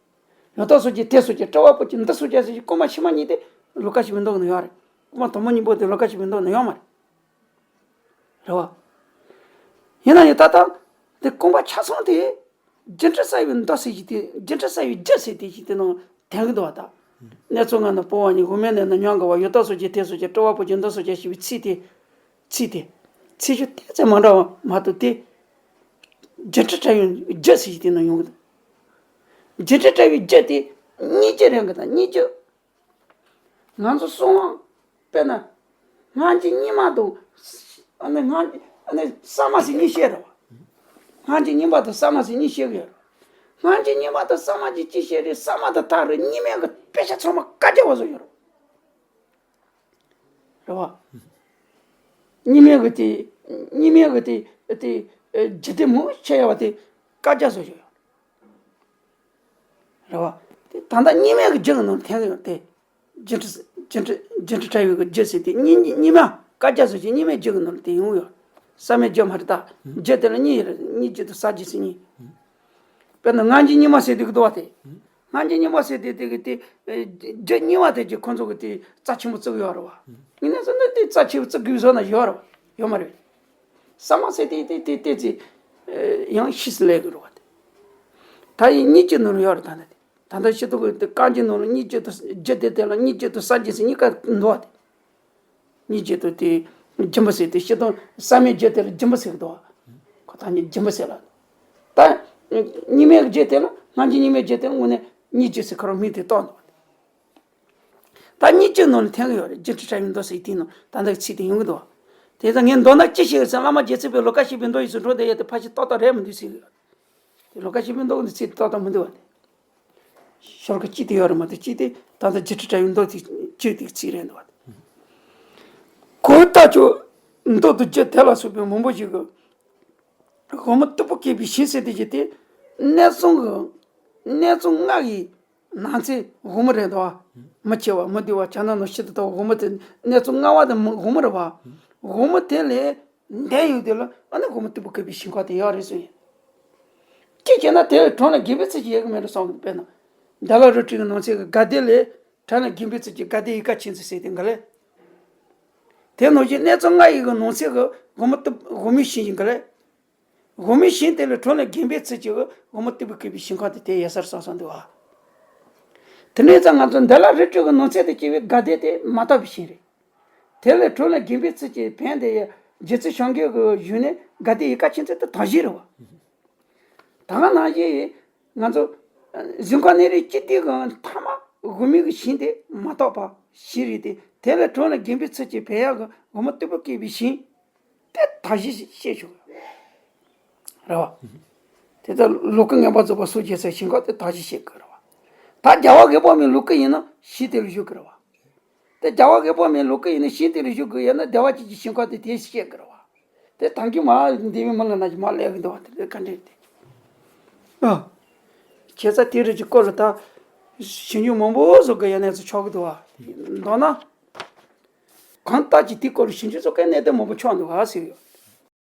ཡང་དག་སངས་རྒྱས་དེ་མཚུངས་སྦྱར། སྤྲུལ་པ་པོ་ཆེ་འདི་མཚུངས་སྦྱར་ཟེར་གྱི་རྐང་པ་ཕྱི་མ་གཉིས་དེ་ལོ་ཀ་བཤད་པའི་མདོ་ནང་ཡོད་རེད། རྐང་པ་དང་པོ་གཉིས་པོ་དེ་ལོ་ཀ་བཤད་པའི་མདོ་ནང་ཡོད་མ་རེད། རེད་བ། ཡིན་ན་ཡང་ད་ལྟ་དེ་རྐང་པ་ཆ་ཚང་དེ། སྒྱུ་འཕྲུལ་གསར་བའི་མདོ་ཟེར་གྱི་དེ། སྒྱུ་འཕྲུལ་གསར་བའི་རྒྱུ་ཟེར་དེ་ཞིག་དེ་ནང་དེང་གི་འདུག་བ་ད། གནས་ཚོགས་ལྔ་ནི་སྤོང་བ་ཡིན། དབུ་མའི་གནས་ནི་མྱང་དགའ་བ། ཡང་དག་སངས་རྒྱས་དེ་མཚུངས་སྦྱར། སྤྲུལ་པ་པོ་ཆེ་འདི་མཚུངས་སྦྱར་ཞེས་པའི་ཚིག་དེ། ཚིག་དེ། ཚིག་ཤོས་ཏོག་ཙམ་མ་འདྲ་བ་མ་གཏོགས་དེ། སྒྱུ་འཕྲུལ་གསར་བའི་རྒྱུ་ཟེར་གྱི་དེ་ནང་ཡོང་གི་འདུག་སྒྱུ་འཕྲུལ་གསར་བའི་རྒྱུ་དེ་སྙིང་རྗེ་རེད་གི་ད། སྙིང་རྗེ། ང་ཚོ་གསང་བ། དཔེར་ན། སྔ་འགྱུར་རྙིང་མ་དང་། ཨ་ནི་སྔ་ཨ་ནི་གསར་མ་ཟེར་གཉིས་བཤད་རེད་བ། སྔ་འགྱུར་རྙིང་པ་དང་གསར་མ་ཟེར་གཉིས་བཤད་གི་ཡོད་རེད། སྔ་འགྱུར་རྙིང་པ་དང་གསར་མ་གྱི་གཅིག་བཤད་རེད། གསར་མ་དང་ད་རེས་རྙིང་མའི་གི་དཔེ་ཆ་ཚང་མ་བཀའ་རྒྱ་བ་བཟོ་ཡོད་རེད། རེད་བ། རྙིང་མའི་གི་དེ། རྙིང་མའི་གི་དེ་དེ་རྒྱུ་དེ་མང་ཆེ་བ་དེ་བཀའ་རྒྱ་བཟོ་ཡོད། རེད་བ། དེ་ད་ལྟ་རྙིང་མའི་གི་རྒྱུ་གི་ནང་ལ་འཐེན་གི་ཡོད་དེ། སྒྱུ་འཕྲུལ་སྒྱུ་འཕྲུལ་སྒྱུ་འཕྲུལ་དྲ་བའི་གི་རྒྱུ་ཟེར་དེ་རྙིང་རྙིང་མ་བཀའ་རྒྱ་བཟོ་ཞིང་རྙིང་མའི་རྒྱུ་གི་ནང་ལ་དེ་ཡོང་ཡོད། གསར་མའི་རྒྱུ་མ་རེད་ད། རྒྱུ་དེ་ལ་གཉིས་ཡོད་རེད། རྙིང་རྒྱུ་དང་གསར་རྒྱུ་ཟེར་གཉིས། དཔེར་ན་སྔ་འགྱུར་རྙིང་མ་ཟེར་དེ་གི་འདུག་བ་དེ། སྔ་འགྱུར་རྙིང་མ་ཟེར་དེ་དེ་གི་དེ། རྒྱུ་རྙིང་བ་དེ་གི་ཁོང་ཚོ་གི་དེ་རྩ་ཆེན་པོ་བརྩི་གི་ཡོད་རེད་བ། ཡིན་ན་ཟེར་ན་དེ་རྩ་ཆེན་པོ་བརྩི་དགོས་བཟོ་ན་ཡོད་རེད་བ། ཡོད་མ་རེད། གསར་མ་ཟེར་དེ་དེ་དེ་དེ་ཚེ། ཡང་ཕྱིས་སུ་སླེབས་གི་རེད་བ་དེ། ད་ཡིན་རྙིང་རྒྱུ་ནོར་ཡོད་རེད་ད་ནི་དེ། ད་ལྟ་སྤྱིར་བཏང་གི་དེ་རྐང་རྗེས་ནང་ལ་གཉིས་བརྗོད་དུ་རྒྱུ་དེ་དེ་ལ་གཉིས་བརྗོད་དུ་ས་རྒྱུ་ཟེར་གཉིས་ཀ་འདུག་བ། དེ་གཉིས་བརྗོད་དུ་དེ་སྦྱིན་པ་ཟེར་དེ་སྤྱིར་བཏང་ས་མེད་བརྗོད་དེ་ལ་སྦྱིན་པ་ཟེར་གི་འདུག་བ། ཁོ་ཐག་ཉིད་སྦྱིན་པ་ཟེར་ལ། ད་གཉིས་མེད་བརྗོད་དེ་ལ་སྔ་རྗེས་གཉིས་མེད་བརྗོད་དེ་ལ་དངོས་གནས་གཉིས་བརྗོད་ཟེར་ཁོ་རང་མིང་དེ་བཏགས་འདུག་བ། ད་གཉིས་བརྗོད་ནང་ལ་འཐེན་གི་ཡོད་རེད། རྒྱུ་འབྲས་འཕྲལ་བའི་མདོ་ཟེར་དེའི་ནང་ད་ལྟ་ཚིག་དེ་ཡོང་གི་འདུག་བ། དེ་ཚོ་ངས་མདོར་ན་ཅི་ཞིག་ཟེར་བླ་མ་རྗེ་བཙུན་པས་ལོ་ཀ་བཞི་པའི་མདོ་ཡི་ཚུལ་འཕྲོ་དེ་ཡོད་དེ་ཕལ་ཆེར་ཏག་ཏག་རེད་མི་འདུག་ཟེར་གི་ཡོད། དེ་ལོ་ཀ་བཞི་པའི་མདོ་གི་ཚིག་ཏག་ཏག་མི་འདུག་བ། ཤོ་ལོ་ཀ་གཅིག་དེ་ཡོད་རེད་མ་གཏོགས་གཅིག་དེ་ད་ལྟ་རྒྱུ་འབྲས་འཕྲལ་བའི་མདོ་དེ་གཅིག་དེ་ཚིག་རེད་འདུག་བ། གོས་རྟགས་ཀྱི་མདོ་དང་རྒྱུ་དེ་ལ་སོགས་པའི་མང་པོ་ཞིག་གི་དབང་མོ་སྟུག་པོ་བཀོད་པའི་ཞིང་ཟེར་དེ་ཅི་སྟེ། གནས་ཚང་གི་གནས་ཚང་ལྔ་ཡི་ནང་ཚན་དབང་མོ་རེད་དོ། མི་ཆེ་བ་མི་བདེ་བ་བྱ་ན་ནོ་ཤི་ཏུ་དང་དབང་མོ་དེ་གནས་ཚང་ལྔ་པ་དེ་དབང་མོ་རེད་བ། དབང་མོ་དེ་ལས་འདས་ཡོད་དེ་ལ་ཨ་ནི་དབང་མོ་སྟུག་པོ་བཀོད་པའི་ཞིང་ཁམས་དེ་ཡོད་རེད་ཟེར། ཅི་བྱས་ན་དེ་ལ་གྲོང་ལ་དགེ་བའི་ཚུལ་གྱིས་ཡོད་གི་མེད་རུ་སོང་གི། དཔེར་ན། འདས་ལ་རི་ཁྲོད་ཀྱི་ནང་ཚན་གྱི་དགའ་བདེ་ལས་གྲོང་ལ་དགེ་བའི་ཚུལ་གྱིས་དགའ་བདེ་ཡི་ག་ཆེན་ཚུལ་ཟེར་དེ་འགའ་ལས། དེ་ནང་བཞིན་གནས་ཚང་ལྔ་ཡི་གི་ནང་ཚན་གྱི་དབང་མོ་སྟུག་དབང་མོའི་ཞིང་ཡིན་ག་ལས། དབང་མོའི་ཞིང་དེ་ལས་གྲོང་ལ་དགེ་བའི་ཚུལ་གྱིས་དབང་མོ་སྟུག་པོ་བཀོད་པའི་ཞིང་ཁམས་དེ་དེ་ཡོད་ས་རུ་སོང་སོང་འདུག་བ། དེ་ནས་ཙང་ང་ཚོ་འདས་ལ་རི་ཁྲོད་ཀྱི་ནང་ཚན་དུ་སྐྱེ་བའི་དགའ་བདེ་དེ་མ་དག་པའི་ཞིང་རེད། དེ་ལས་གྲོང་ལ་དགེ་བའི་ཚུལ་གྱིས་ཕན་བདེ་ཡི་རྗེ་བཙུན་བྱང་རྒོད་ཀྱི་བཞུགས་གནས་དགའ་བདེ་ཡི་ག་ཆེན་ཚུལ་དེ་དག་ཞིག་རེད་བ། ད་ག་ནང་བཞིན་ང་ཚོ་གཟིམ་ཁང་གནས་རིས་སྤྱི་དེ་གི་མཐའ་མ་དབང་མོའི་གི་ཞིང་དེ་མ་དག་པ་ཞིག་རེད་དེ། དེ་ལས་གྲོང་ལ་དགེ་བའི་ཚུལ་གྱིས་ཕན་ཡག་གི་དབང་མོ་སྟུག་པོ་བཀོད་པའི་ཞིང་དེ་དག་ཞིག་བཤད་ཆོག་རེད་བ། དེ་ལྟར་ལུགས་ཀྱི་ངན་པ་རྫོགས་པ་སངས་རྒྱས་སའི་ཞིང་ཁམས་དེ་དག་ཞིག་བཤད་དགོས་རེད་བ། ད་རྒྱལ་བ་དགེ་འཕེལ་མའི་ལུགས་ཀྱི་ཡིན་ན་ཞིང་དེ་ལ་བཞུགས་དགོས་རེད་བ། དེ་རྒྱལ་བ་དགེ་འཕེལ་མའི་ལུགས་ཀྱི་ཡིན་ན་ཞིང་དེ་ལ་བཞུགས་དགོས་ཡོད་ན་བདེ་བ་ཅན་གྱི་ཞིང་ཁམས་དེ་དེ་བཤད་དགོས་རེད་བ། དེ་ཐང་གི་མ་འདི་བའི་མི་ལ་ན་གི་མ་ལས་གི་འདུག་བ། དེ་ག་འདྲ་དེ། ཨ། ཁྱེད་ཚ་དེ་རིགས་ཀྱི་སྐོར་ལ་ད་ཞིབ་འཇུག་མང་པོ་བཟོ་དགོས་ཡ་གནས་ཚུལ་ཆགས་ཀྱི་འདུག་བ། མདོར་ན། གང་ལྟར་གྱི་དེའི་སྐོར་ལ་ཞིབ་འཇུག་བཟོ་མཁན་གནད་དོན་མང་པོ་ཆགས་འདུག་བ་ཟེར་ཡོད།